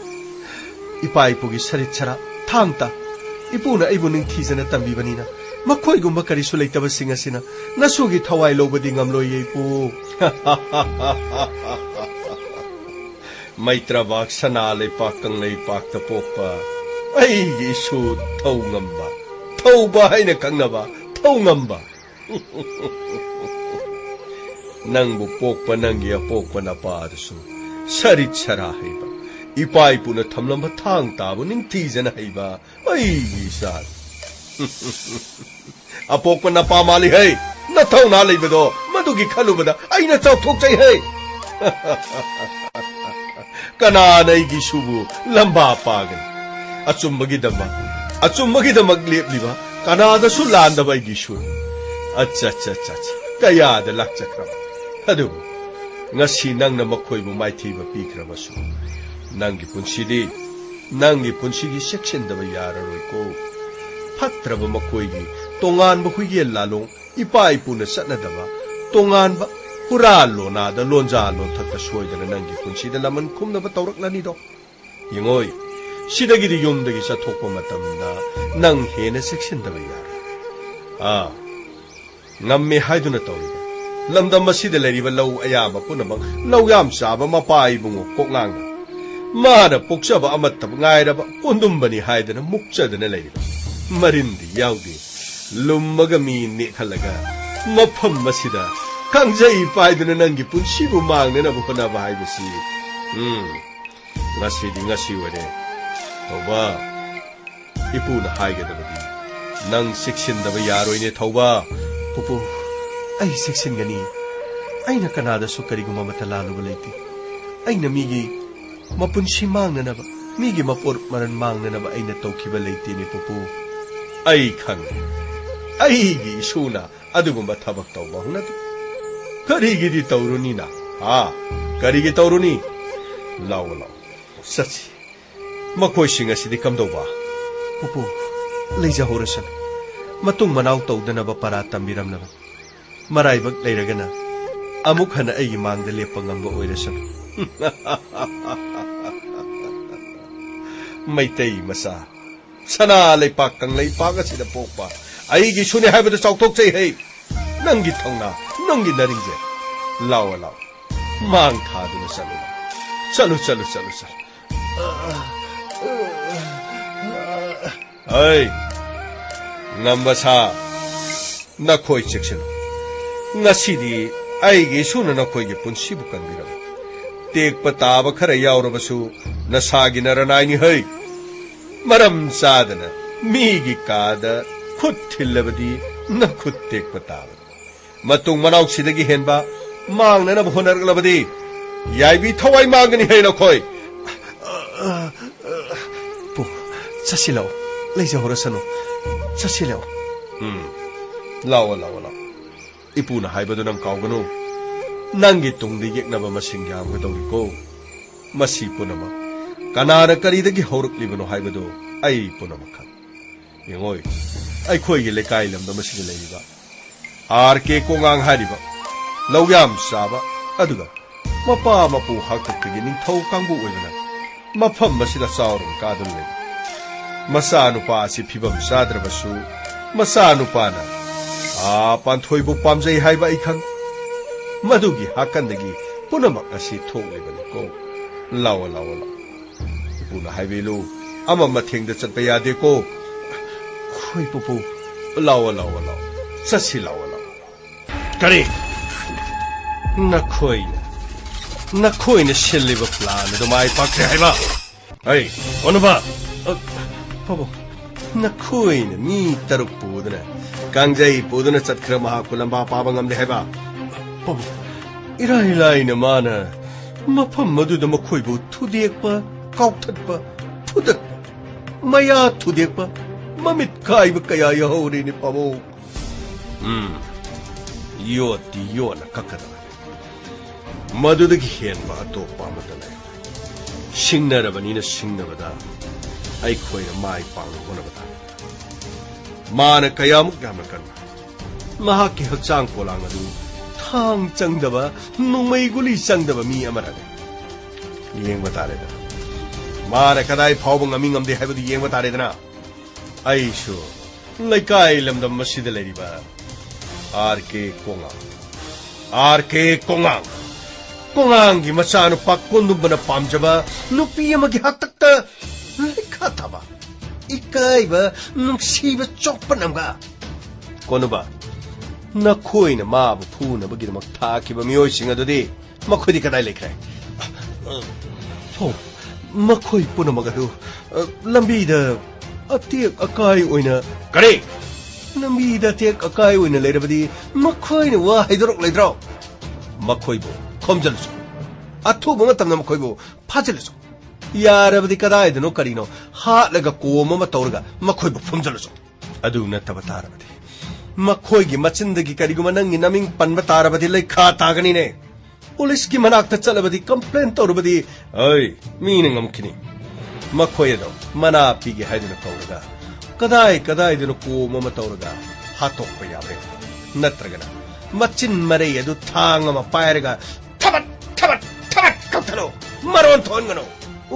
ꯏꯄꯥ ꯏꯄꯨꯒꯤ ꯁꯔꯤꯠ ꯁꯔꯥ, ꯊꯥꯡ ꯇꯥ, ꯏꯄꯨꯅ ꯑꯩꯕꯨ ꯅꯤꯡꯊꯤꯖꯅ ꯇꯝꯕꯤꯕꯅꯤꯅ, ꯃꯈꯣꯏꯒꯨꯝꯕ ꯀꯔꯤꯁꯨ ꯂꯩꯇꯕꯁꯤꯡ ꯑꯁꯤꯅ ꯅꯁꯨꯒꯤ ꯊꯋꯥꯏ ꯂꯧꯕꯗꯤ ꯉꯝꯂꯣꯏꯌꯦ, ꯏꯄꯨ꯫ ꯃꯩꯇ꯭ꯔꯕꯥꯛ ꯁꯅꯥ ꯂꯩꯄꯥꯛ ꯀꯪꯂꯩꯄꯥꯛꯇ ꯄꯣꯛꯄ ꯑꯩꯒꯤ ꯏꯁꯨ ꯊꯧꯉꯝꯕ, ꯊꯧꯕ ꯍꯥꯏꯅ ꯈꯪꯅꯕ ꯊꯧꯉꯝꯕ꯫ ꯅꯪꯕꯨ ꯄꯣꯛꯄ ꯅꯪꯒꯤ ꯑꯄꯣꯛꯄ ꯅꯄꯥꯗꯨꯁꯨ ꯁꯔꯤꯠ ꯁꯔꯥ ꯍꯩꯕ, ꯏꯄꯥ ꯏꯄꯨꯅ ꯊꯝꯂꯝꯕ ꯊꯥꯡ ꯇꯥꯕꯨ ꯅꯤꯡꯊꯤꯖꯅ ꯍꯩꯕ ꯑꯩꯒꯤ ꯏꯆꯥ꯫ ꯑꯄꯣꯛꯄ ꯅꯄꯥ ꯃꯥꯜꯂꯤ ꯍꯩ, ꯅꯊꯧꯅꯥ ꯂꯩꯕꯗꯣ ꯃꯗꯨꯒꯤ ꯈꯜꯂꯨꯕꯗ ꯑꯩꯅ ꯆꯥꯎꯊꯣꯛꯆꯩ ꯍꯩ꯫ ꯀꯅꯥꯅ ꯑꯩꯒꯤ ꯏꯁꯨꯕꯨ ꯂꯝꯕꯥ ꯄꯥꯒꯅꯤ? ꯑꯆꯨꯝꯕꯒꯤꯗꯃꯛ, ꯑꯆꯨꯝꯕꯒꯤꯗꯃꯛ ꯂꯦꯞꯂꯤꯕ ꯀꯅꯥꯗꯁꯨ ꯂꯥꯟꯗꯕ ꯑꯩꯒꯤ ꯏꯁꯨꯅꯤ꯫ ꯑꯠꯆꯥ, ꯑꯠꯆꯥ, ꯑꯠꯆꯥ, ꯑꯠꯆꯥ꯫ ꯀꯌꯥꯗ ꯂꯥꯛꯆꯈ꯭ꯔꯕ? ꯑꯗꯨꯕꯨ ꯉꯁꯤ ꯅꯪꯅ ꯃꯈꯣꯏꯕꯨ ꯃꯥꯏꯊꯤꯕ ꯄꯤꯈ꯭ꯔꯕꯁꯨ, ꯅꯪꯒꯤ ꯄꯨꯟꯁꯤꯗꯤ, ꯅꯪꯒꯤ ꯄꯨꯟꯁꯤꯒꯤ ꯆꯦꯛꯁꯤꯟꯗꯕ ꯌꯥꯔꯔꯣꯏꯀꯣ꯫ ꯐꯠꯇ꯭ꯔꯕ ꯃꯈꯣꯏꯒꯤ ꯇꯣꯉꯥꯟꯕ ꯍꯨꯏꯌꯦꯟ ꯂꯥꯂꯣꯡ, ꯏꯄꯥ ꯏꯄꯨꯅ ꯆꯠꯅꯗꯕ ꯇꯣꯉꯥꯟꯕ ꯍꯨꯔꯥꯟ ꯂꯣꯅꯥꯗ ꯂꯣꯟꯖꯥ ꯂꯣꯟꯊꯛꯇ ꯁꯣꯏꯗꯅ ꯅꯪꯒꯤ ꯄꯨꯟꯁꯤꯗ ꯂꯃꯟ ꯈꯨꯝꯅꯕ ꯇꯧꯔꯛꯂꯅꯤꯗꯣ꯫ ꯌꯦꯡꯉꯣꯏ, ꯁꯤꯗꯒꯤꯗꯤ ꯌꯨꯝꯗꯒꯤ ꯆꯠꯊꯣꯛꯄ ꯃꯇꯝꯗ ꯅꯪ ꯍꯦꯟꯅ ꯆꯦꯛꯁꯤꯟꯗꯕ ꯌꯥꯔꯣꯏ꯫ ꯑꯥ, ꯉꯝꯃꯦ ꯍꯥꯏꯗꯨꯅ ꯇꯧꯔꯤꯕ ꯂꯝꯗꯝ ꯑꯁꯤꯗ ꯂꯩꯔꯤꯕ ꯂꯧ ꯑꯌꯥꯝꯕ ꯄꯨꯝꯅꯃꯛ ꯂꯧ ꯌꯥꯝ ꯆꯥꯕ ꯃꯄꯥ ꯏꯕꯨꯡꯉꯣ ꯀꯣꯛꯂꯥꯡꯅ ꯃꯥꯅ ꯄꯣꯛꯆꯕ ꯑꯃꯠꯇ ꯉꯥꯏꯔꯕ ꯀꯣꯟꯗꯨꯝꯕꯅꯤ ꯍꯥꯏꯗꯅ ꯃꯨꯛꯆꯗꯅ ꯂꯩꯔꯤꯕ꯫ ꯃꯔꯤꯟꯗꯤ ꯌꯥꯎꯗꯦ, ꯂꯨꯝꯃꯒ ꯃꯤ ꯅꯦꯛꯍꯜꯂꯒ ꯃꯐꯝ ꯑꯁꯤꯗ ꯀꯥꯡꯖꯩ ꯄꯥꯏꯗꯨꯅ ꯅꯪꯒꯤ ꯄꯨꯟꯁꯤꯕꯨ ꯃꯥꯡꯅꯅꯕ ꯍꯣꯠꯅꯕ ꯍꯥꯏꯕꯁꯤ, ꯎꯝ, ꯉꯁꯤꯗꯤ ꯉꯁꯤ ꯑꯣꯏꯔꯦ꯫ ꯊꯧꯕ, ꯏꯄꯨꯅ ꯍꯥꯏꯒꯗꯕꯗꯤ ꯅꯪ ꯆꯦꯛꯁꯤꯟꯗꯕ ꯌꯥꯔꯣꯏꯅꯦ, ꯊꯧꯕ꯫ ꯄꯨꯄꯨ, ꯑꯩ ꯆꯦꯛꯁꯤꯟꯒꯅꯤ꯫ ꯑꯩꯅ ꯀꯅꯥꯗꯁꯨ ꯀꯔꯤꯒꯨꯝꯕ ꯑꯃꯠꯇ ꯂꯥꯜꯂꯨꯕ ꯂꯩꯇꯦ꯫ ꯑꯩꯅ ꯃꯤꯒꯤ ꯃꯄꯨꯟꯁꯤ ꯃꯥꯡꯅꯅꯕ, ꯃꯤꯒꯤ ꯃꯄꯣꯠ ꯃꯔꯟ ꯃꯥꯡꯅꯅꯕ ꯑꯩꯅ ꯇꯧꯈꯤꯕ ꯂꯩꯇꯦꯅꯦ, ꯄꯨꯄꯨ꯫ ꯑꯩ ꯈꯪꯉꯦ꯫ ꯑꯩꯒꯤ ꯏꯁꯨꯅ ꯑꯗꯨꯒꯨꯝꯕ ꯊꯕꯛ ꯇꯧꯕ ꯍꯧꯅꯗꯦ꯫ ꯀꯔꯤꯒꯤꯗꯤ ꯇꯧꯔꯨꯅꯤ ꯅꯪ? ꯍꯥ? ꯀꯔꯤꯒꯤ ꯇꯧꯔꯨꯅꯤ? ꯂꯥꯛꯑꯣ, ꯂꯥꯛꯑꯣ꯫ ꯆꯠꯁꯤ꯫ ꯃꯈꯣꯏꯁꯤꯡ ꯑꯁꯤꯗꯤ ꯀꯝꯗꯧꯕ? ꯄꯨꯄꯨ, ꯂꯩꯖꯍꯧꯔꯁꯅꯨ꯫ ꯃꯇꯨꯡ ꯃꯅꯥꯎ ꯇꯧꯗꯅꯕ ꯄꯔꯥ ꯇꯝꯕꯤꯔꯝꯂꯕꯅꯤ꯫ ꯃꯔꯥꯏꯕꯛ ꯂꯩꯔꯒꯅ ꯑꯃꯨꯛ ꯍꯟꯅ ꯑꯩꯒꯤ ꯃꯥꯡꯗ ꯂꯦꯞꯄ ꯉꯝꯕ ꯑꯣꯏꯔꯁꯅꯨ꯫ ꯃꯩꯇꯩ ꯃꯆꯥ, ꯁꯅꯥ ꯂꯩꯄꯥꯛ ꯀꯪꯂꯩꯄꯥꯛ ꯑꯁꯤꯗ ꯄꯣꯛꯄ ꯑꯩꯒꯤꯁꯨꯅꯦ ꯍꯥꯏꯕꯗꯨ ꯆꯥꯎꯊꯣꯛꯆꯩ ꯍꯩ꯫ ꯅꯪꯒꯤ ꯊꯧꯅꯥ, ꯅꯪꯒꯤ ꯅꯔꯤꯡꯖꯦꯜ꯫ ꯂꯥꯛꯑꯣ, ꯂꯥꯛꯑꯣ꯫ ꯃꯥꯡ ꯊꯥꯗꯨꯅ ꯆꯠꯂꯨ꯫ ꯆꯠꯂꯨ, ꯆꯠꯂꯨ, ꯆꯠꯂꯨ, ꯆꯠꯂꯨ꯫ ꯍꯩ, ꯉꯝꯕ ꯁꯥ, ꯅꯈꯣꯏ ꯆꯦꯛꯁꯤꯜꯂꯨ꯫ ꯉꯁꯤꯗꯤ ꯑꯩꯒꯤ ꯏꯁꯨꯅ ꯅꯈꯣꯏꯒꯤ ꯄꯨꯟꯁꯤꯕꯨ ꯀꯟꯕꯤꯔꯝꯃꯤ꯫ ꯇꯦꯛꯄ ꯇꯥꯕ ꯈꯔ ꯌꯥꯎꯔꯕꯁꯨ ꯅꯁꯥꯒꯤ ꯅꯔꯅꯥꯏꯅꯤ ꯍꯩ꯫ ꯃꯔꯝ ꯆꯥꯗꯅ ꯃꯤꯒꯤ ꯀꯥꯗ ꯈꯨꯠ ꯊꯤꯜꯂꯕꯗꯤ ꯅꯈꯨꯠ ꯇꯦꯛꯄ ꯇꯥꯕꯅꯤ꯫ ꯃꯇꯨꯡ ꯃꯅꯥꯎ ꯁꯤꯗꯒꯤ ꯍꯦꯟꯕ ꯃꯥꯡꯅꯅꯕ ꯍꯣꯠꯅꯔꯛꯂꯕꯗꯤ ꯌꯥꯏꯕꯤ ꯊꯋꯥꯏ ꯃꯥꯡꯒꯅꯤ ꯍꯩ ꯅꯈꯣꯏ꯫ ꯄꯨ, ꯆꯠꯁꯤ ꯂꯥꯛꯑꯣ꯫ ꯂꯩꯖꯍꯧꯔꯁꯅꯨ꯫ ꯆꯠꯁꯤ ꯂꯥꯛꯑꯣ꯫ ꯎꯝ꯫ ꯂꯥꯛꯑꯣ, ꯂꯥꯛꯑꯣ, ꯂꯥꯛꯑꯣ꯫ ꯏꯄꯨꯅ ꯍꯥꯏꯕꯗꯨ ꯅꯪ ꯀꯥꯎꯒꯅꯨ꯫ ꯅꯪꯒꯤ ꯇꯨꯡꯗ ꯌꯦꯛꯅꯕ ꯃꯁꯤꯡ ꯌꯥꯝꯒꯗꯧꯔꯤꯀꯣ꯫ ꯃꯁꯤ ꯄꯨꯝꯅꯃꯛ ꯀꯅꯥꯅ ꯀꯔꯤꯗꯒꯤ ꯍꯧꯔꯛꯂꯤꯕꯅꯣ ꯍꯥꯏꯕꯗꯨ ꯑꯩ ꯄꯨꯝꯅꯃꯛ ꯈꯪꯏ꯫ ꯌꯦꯡꯉꯣꯏ, ꯑꯩꯈꯣꯏꯒꯤ ꯂꯩꯀꯥꯏ ꯂꯝꯗꯝ ꯑꯁꯤꯗ ꯂꯩꯔꯤꯕ ꯑꯥꯔ ꯀꯦ ꯀꯣꯉꯥꯡ ꯍꯥꯏꯔꯤꯕ ꯂꯧ ꯌꯥꯝ ꯆꯥꯕ, ꯑꯗꯨꯒ ꯃꯄꯥ ꯃꯄꯨ ꯍꯥꯛꯇꯛꯇꯒꯤ ꯅꯤꯡꯊꯧ ꯀꯥꯡꯕꯨ ꯑꯣꯏꯕꯅ ꯃꯐꯝ ꯑꯁꯤꯗ ꯆꯥꯎꯔꯒ ꯀꯥꯗꯨꯅ ꯂꯩ꯫ ꯃꯆꯥꯅꯨꯄꯥ ꯑꯁꯤ ꯐꯤꯕꯝ ꯆꯥꯗ꯭ꯔꯕꯁꯨ, ꯃꯆꯥꯅꯨꯄꯥꯅ ꯑꯥ ꯄꯥꯟꯊꯣꯏꯕꯨ ꯄꯥꯝꯖꯩ ꯍꯥꯏꯕ ꯑꯩ ꯈꯪ꯫ ꯃꯗꯨꯒꯤ ꯍꯥꯀꯟꯗꯒꯤ ꯄꯨꯝꯅꯃꯛ ꯑꯁꯤ ꯊꯣꯛꯂꯤꯕꯅꯤꯀꯣ꯫ ꯂꯥꯛꯑꯣ, ꯂꯥꯛꯑꯣ, ꯂꯥꯛꯑꯣ꯫ ꯏꯄꯨꯅ ꯍꯥꯏꯕꯤꯂꯨ, ꯑꯃ ꯃꯊꯦꯡꯗ ꯆꯠꯄ ꯌꯥꯗꯦꯀꯣ꯫ ꯈꯣꯏ ꯄꯨꯄꯨ, ꯂꯥꯛꯑꯣ, ꯂꯥꯛꯑꯣ, ꯂꯥꯛꯑꯣ꯫ ꯆꯠꯁꯤ, ꯂꯥꯛꯑꯣ, ꯂꯥꯛꯑꯣ꯫ ꯀꯔꯤ? ꯅꯈꯣꯏꯅ, ꯅꯈꯣꯏꯅ ꯁꯤꯜꯂꯤꯕ plan ꯑꯗꯨ ꯃꯥꯏ ꯄꯥꯛꯈ꯭ꯔꯦ ꯍꯥꯏꯕ? ꯑꯩ, ꯀꯣꯟꯅꯕ! ꯑ, ꯄꯥꯕꯨꯡ, ꯅꯈꯣꯏꯅ ꯃꯤ ꯇꯔꯨꯛ ꯄꯨꯗꯨꯅ, ꯀꯥꯡꯖꯩ ꯄꯨꯗꯨꯅ ꯆꯠꯈ꯭ꯔ ꯃꯍꯥꯛꯄꯨ ꯂꯝꯕꯥ ꯄꯥꯕ ꯉꯝꯗꯦ ꯍꯥꯏꯕ? ꯄꯥꯕꯨꯡ, ꯏꯔꯥꯏ ꯂꯥꯏꯅ ꯃꯥꯅ ꯃꯐꯝ ꯑꯗꯨꯗ ꯃꯈꯣꯏꯕꯨ ꯊꯨꯗꯦꯛꯄ, ꯀꯥꯎꯊꯠꯄ, ꯐꯨꯗꯠꯄ, ꯃꯌꯥ ꯊꯨꯗꯦꯛꯄ, ꯃꯃꯤꯠ ꯀꯥꯏꯕ ꯀꯌꯥ ꯌꯥꯎꯍꯧꯔꯤꯅꯤ, ꯄꯥꯕꯨꯡ꯫ ꯎꯝ, ꯌꯣꯠꯇꯤ ꯌꯣꯠꯅ ꯀꯛꯀꯗꯕꯅꯤ꯫ ꯃꯗꯨꯗꯒꯤ ꯍꯦꯟꯕ ꯑꯇꯣꯞꯄ ꯑꯃꯠꯇ ꯂꯩ꯫ ꯁꯤꯡꯅꯔꯕꯅꯤꯅ ꯁꯤꯡꯅꯕꯗ ꯑꯩꯈꯣꯏꯅ ꯃꯥꯏ ꯄꯥꯛꯅ ꯍꯣꯠꯅꯕ ꯇꯥꯔꯦ꯫ ꯃꯥꯅ ꯀꯌꯥꯃꯨꯛ ꯌꯥꯝꯅ ꯀꯟꯕ, ꯃꯍꯥꯛꯀꯤ ꯍꯛꯆꯥꯡ ꯄꯣꯂꯥꯡ ꯑꯗꯨ ꯊꯥꯡ ꯆꯪꯗꯕ, ꯅꯣꯡꯃꯩ ꯒꯨꯂꯤ ꯆꯪꯗꯕ ꯃꯤ ꯑꯃꯔꯅꯦ꯫ ꯌꯦꯡꯕ ꯇꯥꯔꯦꯗꯅ꯫ ꯃꯥꯅ ꯀꯗꯥꯏ ꯐꯥꯎꯕ ꯉꯝꯃꯤ ꯉꯝꯗꯦ ꯍꯥꯏꯕꯗꯨ ꯌꯦꯡꯕ ꯇꯥꯔꯦꯗꯅ꯫ ꯑꯩꯁꯨ ꯂꯩꯀꯥꯏ ꯂꯝꯗꯝ ꯑꯁꯤꯗ ꯂꯩꯔꯤꯕ ꯑꯥꯔ ꯀꯦ ꯀꯣꯉꯥꯡ, ꯑꯥꯔ ꯀꯦ ꯀꯣꯉꯥꯡ, ꯀꯣꯉꯥꯡꯒꯤ ꯃꯆꯥꯅꯨꯄꯥ ꯀꯣꯟꯗꯨꯝꯕꯅ ꯄꯥꯝꯖꯕ ꯅꯨꯄꯤ ꯑꯃꯒꯤ ꯍꯥꯛꯇꯛꯇ ꯂꯩꯈꯥ ꯇꯥꯕ, ꯏꯀꯥꯏꯕ, ꯅꯨꯡꯁꯤꯕ ꯆꯣꯛꯄ ꯅꯝꯒ꯫ ꯀꯣꯟꯗꯨꯝꯕ, ꯅꯈꯣꯏꯅ ꯃꯥꯕꯨ ꯐꯨꯅꯕꯒꯤꯗꯃꯛ ꯊꯥꯈꯤꯕ ꯃꯤꯑꯣꯏꯁꯤꯡ ꯑꯗꯨꯗꯤ ꯃꯈꯣꯏꯗꯤ ꯀꯗꯥꯏ ꯂꯩꯈ꯭ꯔꯦ? ꯑꯣ, ꯃꯈꯣꯏ ꯄꯨꯝꯅꯃꯛ ꯑꯗꯨ, ꯑ, ꯂꯝꯕꯤꯗ ꯑꯇꯦꯛ ꯑꯀꯥꯏ ꯑꯣꯏꯅ꯫ ꯀꯔꯤ? ꯂꯝꯕꯤꯗ ꯑꯇꯦꯛ ꯑꯀꯥꯏ ꯑꯣꯏꯅ ꯂꯩꯔꯕꯗꯤ ꯃꯈꯣꯏꯅ ꯋꯥ ꯍꯥꯏꯗꯣꯔꯛꯂꯣꯏꯗ꯭ꯔꯣ? ꯃꯈꯣꯏꯕꯨ ꯈꯣꯝꯖꯤꯜꯂꯨꯁꯨ꯫ ꯑꯊꯨꯕ ꯃꯇꯝꯗ ꯃꯈꯣꯏꯕꯨ ꯐꯥꯖꯤꯜꯂꯨꯁꯨ꯫ ꯌꯥꯔꯕꯗꯤ ꯀꯗꯥꯏꯗꯅꯣ ꯀꯔꯤꯅꯣ ꯍꯥꯠꯂꯒ ꯀꯣꯝ ꯑꯃ ꯇꯧꯔꯒ ꯃꯈꯣꯏꯕꯨ ꯐꯨꯝꯖꯤꯜꯂꯨꯁꯨ꯫ ꯑꯗꯨ ꯅꯠꯇꯕ ꯇꯥꯔꯕꯗꯤ, ꯃꯈꯣꯏꯒꯤ ꯃꯆꯤꯟꯗꯒꯤ ꯀꯔꯤꯒꯨꯝꯕ ꯅꯪꯒꯤ ꯅꯃꯤꯡ ꯄꯟꯕ ꯇꯥꯔꯕꯗꯤ ꯂꯩꯈꯥ ꯇꯥꯒꯅꯤꯅꯦ꯫ ꯄꯨꯂꯤꯁꯀꯤ ꯃꯅꯥꯛꯇ ꯆꯠꯂꯕꯗꯤ, complain ꯇꯧꯔꯕꯗꯤ, ꯑꯩ, ꯃꯤꯅ ꯉꯝꯈꯤꯅꯤ꯫ ꯃꯈꯣꯏ ꯑꯗꯣ ꯃꯅꯥ ꯄꯤꯒꯦ ꯍꯥꯏꯗꯨꯅ ꯀꯧꯔꯒ ꯀꯗꯥꯏ ꯀꯗꯥꯏꯗꯅꯣ ꯀꯣꯝ ꯑꯃ ꯇꯧꯔꯒ ꯍꯥꯠꯇꯣꯛꯄ ꯌꯥꯕ꯭ꯔꯥ? ꯅꯠꯇ꯭ꯔꯒꯅ ꯃꯆꯤꯟ ꯃꯔꯩ ꯑꯗꯨ ꯊꯥꯡ ꯑꯃ ꯄꯥꯏꯔꯒ ꯊꯕꯠ ꯊꯕꯠ ꯊꯕꯠ ꯀꯛꯊꯠꯂꯣ, ꯃꯔꯣꯟ ꯊꯣꯛꯍꯟꯒꯅꯨ꯫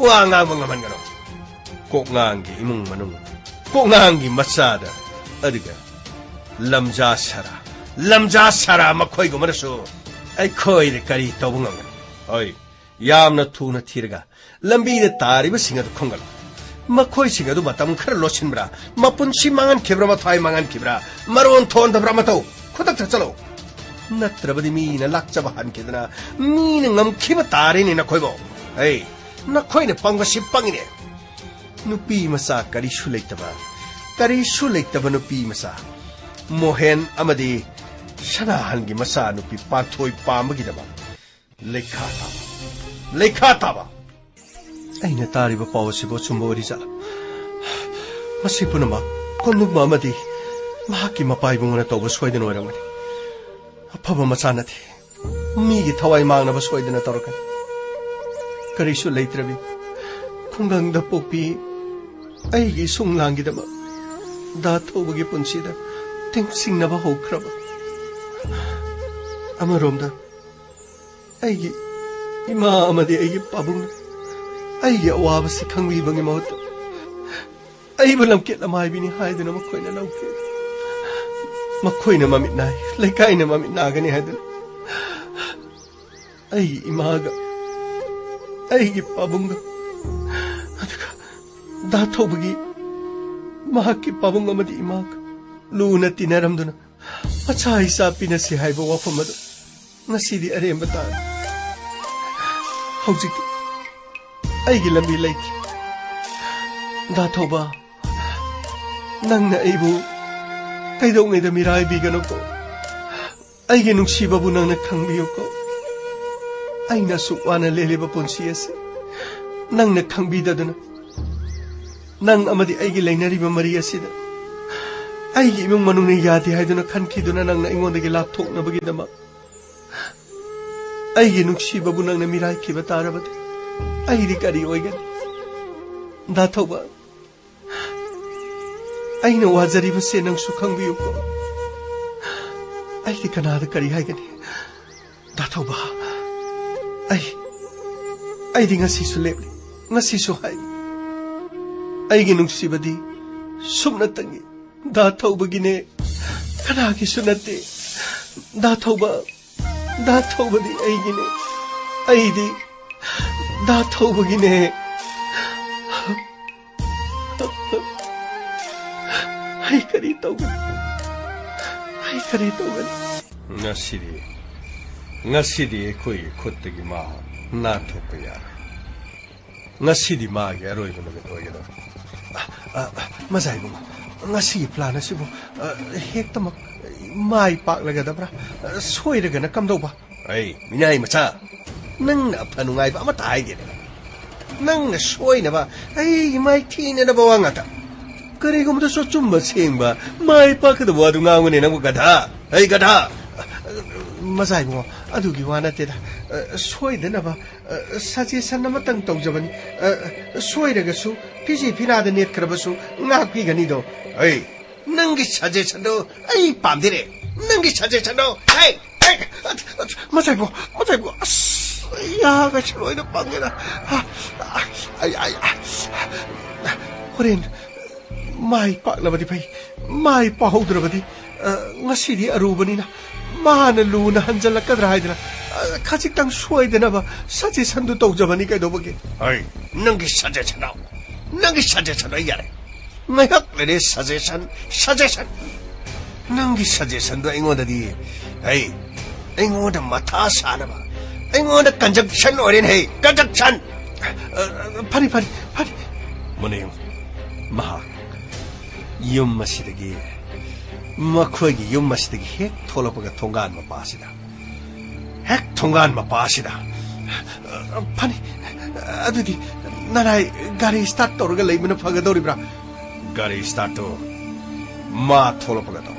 ꯋꯥ ꯉꯥꯡꯕ ꯉꯝꯍꯟꯒꯅꯨ꯫ ꯀꯣꯛꯉꯥꯡꯒꯤ ꯏꯃꯨꯡ ꯃꯅꯨꯡ, ꯀꯣꯛꯉꯥꯡꯒꯤ ꯃꯆꯥꯗ, ꯑꯗꯨꯒ ꯂꯝꯖꯥ ꯁꯔꯥ, ꯂꯝꯖꯥ ꯁꯔꯥ ꯃꯈꯣꯏꯒꯨꯝꯕꯅꯁꯨ ꯑꯩꯈꯣꯏꯗ ꯀꯔꯤ ꯇꯧꯕ ꯉꯝꯒꯅꯤ? ꯍꯣꯏ, ꯌꯥꯝꯅ ꯊꯨꯅ ꯊꯤꯔꯒ ꯂꯝꯕꯤꯗ ꯇꯥꯔꯤꯕꯁꯤꯡ ꯑꯗꯨ ꯈꯣꯝꯒꯠꯂꯨ꯫ ꯃꯈꯣꯏꯁꯤꯡ ꯑꯗꯨ ꯃꯇꯝ ꯈꯔ ꯂꯣꯠꯁꯤꯟꯕ꯭ꯔꯥ, ꯃꯄꯨꯟꯁꯤ ꯃꯥꯡꯍꯟꯈꯤꯕ꯭ꯔꯥ, ꯃꯊ꯭ꯋꯥꯏ ꯃꯥꯡꯍꯟꯈꯤꯕ꯭ꯔꯥ, ꯃꯔꯣꯟ ꯊꯣꯟꯗꯕ꯭ꯔꯥ ꯑꯃ ꯇꯧ꯫ ꯈꯨꯗꯛꯇ ꯆꯠꯂꯣ꯫ ꯅꯠꯇ꯭ꯔꯕꯗꯤ ꯃꯤꯅ ꯂꯥꯛꯆꯕ ꯍꯟꯈꯤꯗꯅ ꯃꯤꯅ ꯉꯝꯈꯤꯕ ꯇꯥꯔꯦꯅꯦ ꯅꯈꯣꯏꯕꯨ꯫ ꯑꯩ, ꯅꯈꯣꯏꯅ ꯄꯪꯕꯁꯤ ꯄꯪꯉꯤꯅꯦ꯫ ꯅꯨꯄꯤ ꯃꯆꯥ ꯀꯔꯤꯁꯨ ꯂꯩꯇꯕ, ꯀꯔꯤꯁꯨ ꯂꯩꯇꯕ ꯅꯨꯄꯤ ꯃꯆꯥ, ꯃꯣꯍꯦꯟ ꯑꯃꯗꯤ ꯁꯅꯥꯍꯟꯒꯤ ꯃꯆꯥ ꯅꯨꯄꯤ ꯄꯥꯟꯊꯣꯏ ꯄꯥꯝꯕꯒꯤꯗꯃꯛ ꯂꯩꯈꯥ ꯇꯥꯕ, ꯂꯩꯈꯥ ꯇꯥꯕ꯫ ꯑꯩꯅ ꯇꯥꯔꯤꯕ ꯄꯥꯎ ꯑꯁꯤꯕꯨ ꯑꯆꯨꯝꯕ ꯑꯣꯏꯔꯤꯖꯥꯠꯂꯥ? ꯃꯁꯤ ꯄꯨꯝꯅꯃꯛ ꯀꯣꯟꯗꯨꯝꯕ ꯑꯃꯗꯤ ꯃꯍꯥꯛꯀꯤ ꯃꯄꯥ ꯏꯕꯨꯡꯉꯣꯅ ꯇꯧꯕ ꯁꯣꯏꯗꯅ ꯑꯣꯏꯔꯝꯒꯅꯤ꯫ ꯑꯐꯕ ꯃꯆꯥ ꯅꯠꯇꯦ꯫ ꯃꯤꯒꯤ ꯊꯋꯥꯏ ꯃꯥꯡꯅꯕ ꯁꯣꯏꯗꯅ ꯇꯧꯔꯛꯀꯅꯤ꯫ ꯀꯔꯤꯁꯨ ꯂꯩꯇ꯭ꯔꯕꯤ ꯈꯨꯡꯒꯪꯗ ꯄꯣꯛꯄꯤ ꯑꯩꯒꯤ ꯏꯁꯨꯡ ꯂꯥꯡꯒꯤꯗꯃꯛ ꯗꯥ ꯊꯧꯕꯒꯤ ꯄꯨꯟꯁꯤꯗ ꯇꯤꯡꯁꯤꯡꯅꯕ ꯍꯧꯈ꯭ꯔꯕ꯫ ꯑꯃꯔꯣꯝꯗ ꯑꯩꯒꯤ ꯏꯃꯥ ꯑꯃꯗꯤ ꯑꯩꯒꯤ ꯄꯥꯕꯨꯡꯅ ꯑꯩꯒꯤ ꯑꯋꯥꯕꯁꯤ ꯈꯪꯕꯤꯕꯒꯤ ꯃꯍꯨꯠꯇ ꯑꯩꯕꯨ ꯂꯝꯀꯦꯠ ꯂꯝꯍꯥꯏꯕꯤꯅꯤ ꯍꯥꯏꯗꯨꯅ ꯃꯈꯣꯏꯅ ꯂꯧꯈꯤ꯫ ꯃꯈꯣꯏꯅ ꯃꯃꯤꯠ ꯅꯥꯏ, ꯂꯩꯀꯥꯏꯅ ꯃꯃꯤꯠ ꯅꯥꯒꯅꯤ ꯍꯥꯏꯗꯨꯅ ꯑꯩꯒꯤ ꯏꯃꯥꯒ ꯑꯩꯒꯤ ꯄꯥꯕꯨꯡꯒ, ꯑꯗꯨꯒ ꯗꯥ ꯊꯧꯕꯒꯤ ꯃꯍꯥꯛꯀꯤ ꯄꯥꯕꯨꯡ ꯑꯃꯗꯤ ꯏꯃꯥꯒ ꯂꯨꯅ ꯇꯤꯟꯅꯔꯝꯗꯨꯅ ꯃꯆꯥ ꯏꯆꯥ ꯄꯤꯅꯁꯤ ꯍꯥꯏꯕ ꯋꯥꯐꯝ ꯑꯗꯨ ꯉꯁꯤꯗꯤ ꯑꯔꯦꯝꯕ ꯇꯥꯔꯦ꯫ ꯍꯧꯖꯤꯛꯇꯤ ꯑꯩꯒꯤ ꯂꯝꯕꯤ ꯂꯩꯇ꯭ꯔꯦ꯫ ꯗꯥ ꯊꯧꯕ, ꯅꯪꯅ ꯑꯩꯕꯨ ꯀꯩꯗꯧꯉꯩꯗ ꯃꯤꯔꯥꯏꯕꯤꯒꯅꯨꯀꯣ꯫ ꯑꯩꯒꯤ ꯅꯨꯡꯁꯤꯕꯕꯨ ꯅꯪꯅ ꯈꯪꯕꯤꯌꯨꯀꯣ꯫ ꯑꯩꯅ ꯑꯁꯨꯛ ꯋꯥꯅ ꯂꯦꯜꯂꯤꯕ ꯄꯨꯟꯁꯤ ꯑꯁꯤ ꯅꯪꯅ ꯈꯪꯕꯤꯗꯗꯨꯅ, ꯅꯪ ꯑꯃꯗꯤ ꯑꯩꯒꯤ ꯂꯩꯅꯔꯤꯕ ꯃꯔꯤ ꯑꯁꯤꯗ ꯑꯩꯒꯤ ꯏꯃꯨꯡ ꯃꯅꯨꯡꯅ ꯌꯥꯗꯦ ꯍꯥꯏꯗꯨꯅ ꯈꯟꯈꯤꯗꯨꯅ ꯅꯪꯅ ꯑꯩꯉꯣꯟꯗꯒꯤ ꯂꯥꯞꯊꯣꯛꯅꯕꯒꯤꯗꯃꯛ ꯑꯩꯒꯤ ꯅꯨꯡꯁꯤꯕꯕꯨ ꯅꯪꯅ ꯃꯤꯔꯥꯏꯈꯤꯕ ꯇꯥꯔꯕꯗꯤ ꯑꯩꯗꯤ ꯀꯔꯤ ꯑꯣꯏꯒꯅꯤ? ꯗꯥ ꯊꯧꯕ, ꯑꯩꯅ ꯋꯥꯖꯔꯤꯕꯁꯦ ꯅꯪꯁꯨ ꯈꯪꯕꯤꯌꯨꯀꯣ꯫ ꯑꯩꯗꯤ ꯀꯅꯥꯗ ꯀꯔꯤ ꯍꯥꯏꯒꯅꯤ? ꯗꯥ ꯊꯧꯕ, ꯑꯩ, ꯑꯩꯗꯤ ꯉꯁꯤꯁꯨ ꯂꯦꯞꯂꯤ꯫ ꯉꯁꯤꯁꯨ ꯍꯥꯏ, ꯑꯩꯒꯤ ꯅꯨꯡꯁꯤꯕꯗꯤ ꯁꯨꯞꯅꯇꯪꯒꯤ ꯗꯥ ꯊꯧꯕꯒꯤꯅꯦ, ꯀꯅꯥꯒꯤꯁꯨ ꯅꯠꯇꯦ꯫ ꯗꯥ ꯊꯧꯕ, ꯗꯥ ꯊꯧꯕꯗꯤ ꯑꯩꯒꯤꯅꯦ, ꯑꯩꯗꯤ ꯗꯥ ꯊꯧꯕꯒꯤꯅꯦ꯫ ꯑꯩ ꯀꯔꯤ ꯇꯧꯒꯅꯤ? ꯑꯩ ꯀꯔꯤ ꯇꯧꯒꯅꯤ? ꯉꯁꯤꯗꯤ, ꯉꯁꯤꯗꯤ ꯑꯩꯈꯣꯏꯒꯤ ꯈꯨꯠꯇꯒꯤ ꯃꯥ ꯅꯥꯟꯊꯣꯛꯄ ꯌꯥꯔꯦ꯫ ꯉꯁꯤꯗꯤ ꯃꯥꯒꯤ ꯑꯔꯣꯏꯕ ꯅꯨꯃꯤꯠ ꯑꯣꯏꯒꯗꯧꯔꯦ꯫ ꯑ, ꯑ, ꯃꯖꯥ ꯏꯕꯨꯡꯉꯣ, ꯉꯁꯤꯒꯤ ꯄ꯭ꯂꯥꯟ ꯑꯁꯤꯕꯨ, ꯑ, ꯍꯦꯛꯇꯃꯛ ꯃꯥꯏ ꯄꯥꯛꯂꯒꯗꯕ꯭ꯔꯥ? ꯑ, ꯁꯣꯏꯔꯒꯅ ꯀꯝꯗꯧꯕ? ꯑꯩ, ꯃꯤꯅꯥꯏ ꯃꯆꯥ, ꯅꯪꯅ ꯑꯐ ꯅꯨꯡꯉꯥꯏꯕ ꯑꯃꯠꯇ ꯍꯥꯏꯗꯦꯅꯦ꯫ ꯅꯪꯅ ꯁꯣꯏꯅꯕ, ꯑꯩꯒꯤ ꯃꯥꯏ ꯊꯤꯅꯅꯕ ꯋꯥ ꯉꯥꯛꯇ꯫ ꯀꯔꯤꯒꯨꯝꯕꯗꯁꯨ ꯑꯆꯨꯝꯕ ꯁꯦꯡꯕ, ꯃꯥꯏ ꯄꯥꯛꯀꯗꯕ ꯋꯥꯗꯨ ꯉꯥꯡꯉꯨꯅꯦ ꯅꯪꯕꯨ, ꯒꯙꯥ꯫ ꯍꯩ, ꯒꯙꯥ! ꯃꯖꯥ ꯏꯕꯨꯡꯉꯣ, ꯑꯗꯨꯒꯤ ꯋꯥ ꯅꯠꯇꯦꯗ꯫ ꯑ, ꯁꯣꯏꯗꯅꯕ, ꯑ, ꯁꯖꯦꯁꯟ ꯑꯃꯇꯪ ꯇꯧꯖꯕꯅꯤ꯫ ꯑ, ꯁꯣꯏꯔꯒꯁꯨ, ꯐꯤꯖꯤ ꯐꯤꯅꯥꯗ ꯅꯦꯠꯈ꯭ꯔꯕꯁꯨ ꯉꯥꯛꯄꯤꯒꯅꯤꯗꯣ꯫ ꯑꯩ, ꯅꯪꯒꯤ ꯁꯖꯦꯁꯟꯗꯣ ꯑꯩ ꯄꯥꯝꯗꯦꯔꯦ꯫ ꯅꯪꯒꯤ ꯁꯖꯦꯁꯟꯗꯣ, ꯍꯦ, ꯍꯦ, ꯃꯖꯥ ꯏꯕꯨꯡꯉꯣ, ꯃꯖꯥ ꯏꯕꯨꯡꯉꯣ, ꯑꯁ, ꯌꯥꯒꯁꯤ ꯂꯣꯏꯅ ꯄꯪꯉꯦꯗ꯫ ꯑ, ꯑ, ꯑꯩ, ꯑꯩ, ꯑ, ꯍꯣꯔꯦꯟ ꯃꯥꯏ ꯄꯥꯛꯂꯕꯗꯤ ꯐꯩ, ꯃꯥꯏ ꯄꯥꯛꯍꯧꯗ꯭ꯔꯕꯗꯤ, ꯑ, ꯉꯁꯤꯗꯤ ꯑꯔꯨꯕꯅꯤꯅ ꯃꯥꯅ ꯂꯨꯅ ꯍꯟꯖꯜꯂꯛꯀꯗ꯭ꯔꯥ ꯍꯥꯏꯗꯅ, ꯑ, ꯈꯖꯤꯛꯇꯪ ꯁꯣꯏꯗꯅꯕ ꯁꯖꯦꯁꯟꯗꯨ ꯇꯧꯖꯕꯅꯤ ꯀꯩꯗꯧꯕꯒꯦ? ꯑꯩ, ꯅꯪꯒꯤ ꯁꯖꯦꯁꯟꯗꯣ, ꯅꯪꯒꯤ ꯁꯖꯦꯁꯟꯗꯣ ꯑꯩ ꯌꯥꯔꯦ꯫ ꯉꯥꯏꯍꯥꯛ ꯂꯩꯔꯦ ꯁꯖꯦꯁꯟ, ꯁꯖꯦꯁꯟ꯫ ꯅꯪꯒꯤ ꯁꯖꯦꯁꯟꯗꯣ ꯑꯩꯉꯣꯟꯗꯗꯤ, ꯑꯩ, ꯑꯩꯉꯣꯟꯗ ꯃꯊꯥ ꯁꯥꯅꯕ, ꯑꯩꯉꯣꯟꯗ ꯀꯟꯖꯛꯁꯟ ꯑꯣꯏꯔꯦꯅꯦ, ꯍꯦ, ꯀꯟꯖꯛꯁꯟ꯫ ꯑ, ꯑ, ꯐꯅꯤ, ꯐꯅꯤ, ꯐꯅꯤ꯫ ꯃꯨꯟꯅ ꯌꯦꯡꯉꯨ꯫ ꯃꯍꯥꯛ ꯌꯨꯝ ꯑꯁꯤꯗꯒꯤ, ꯃꯈꯣꯏꯒꯤ ꯌꯨꯝ ꯑꯁꯤꯗꯒꯤ ꯍꯦꯛ ꯊꯣꯛꯂꯛꯄꯒ ꯊꯣꯡꯒꯥꯟ ꯃꯄꯥꯁꯤꯗ, ꯍꯦꯛ ꯊꯣꯡꯒꯥꯟ ꯃꯄꯥꯁꯤꯗ, ꯑ, ꯐꯅꯤ, ꯑꯗꯨꯗꯤ ꯅꯅꯥꯏ ꯒꯥꯔꯤ ꯁ꯭ꯇꯥꯔꯠ ꯇꯧꯔꯒ ꯂꯩꯕꯅ ꯐꯒꯗꯧꯔꯤꯕ꯭ꯔꯥ? ꯒꯥꯔꯤ ꯁ꯭ꯇꯥꯔꯠꯇꯨ ꯃꯥ ꯊꯣꯛꯂꯛꯄꯒ ꯇꯧ꯫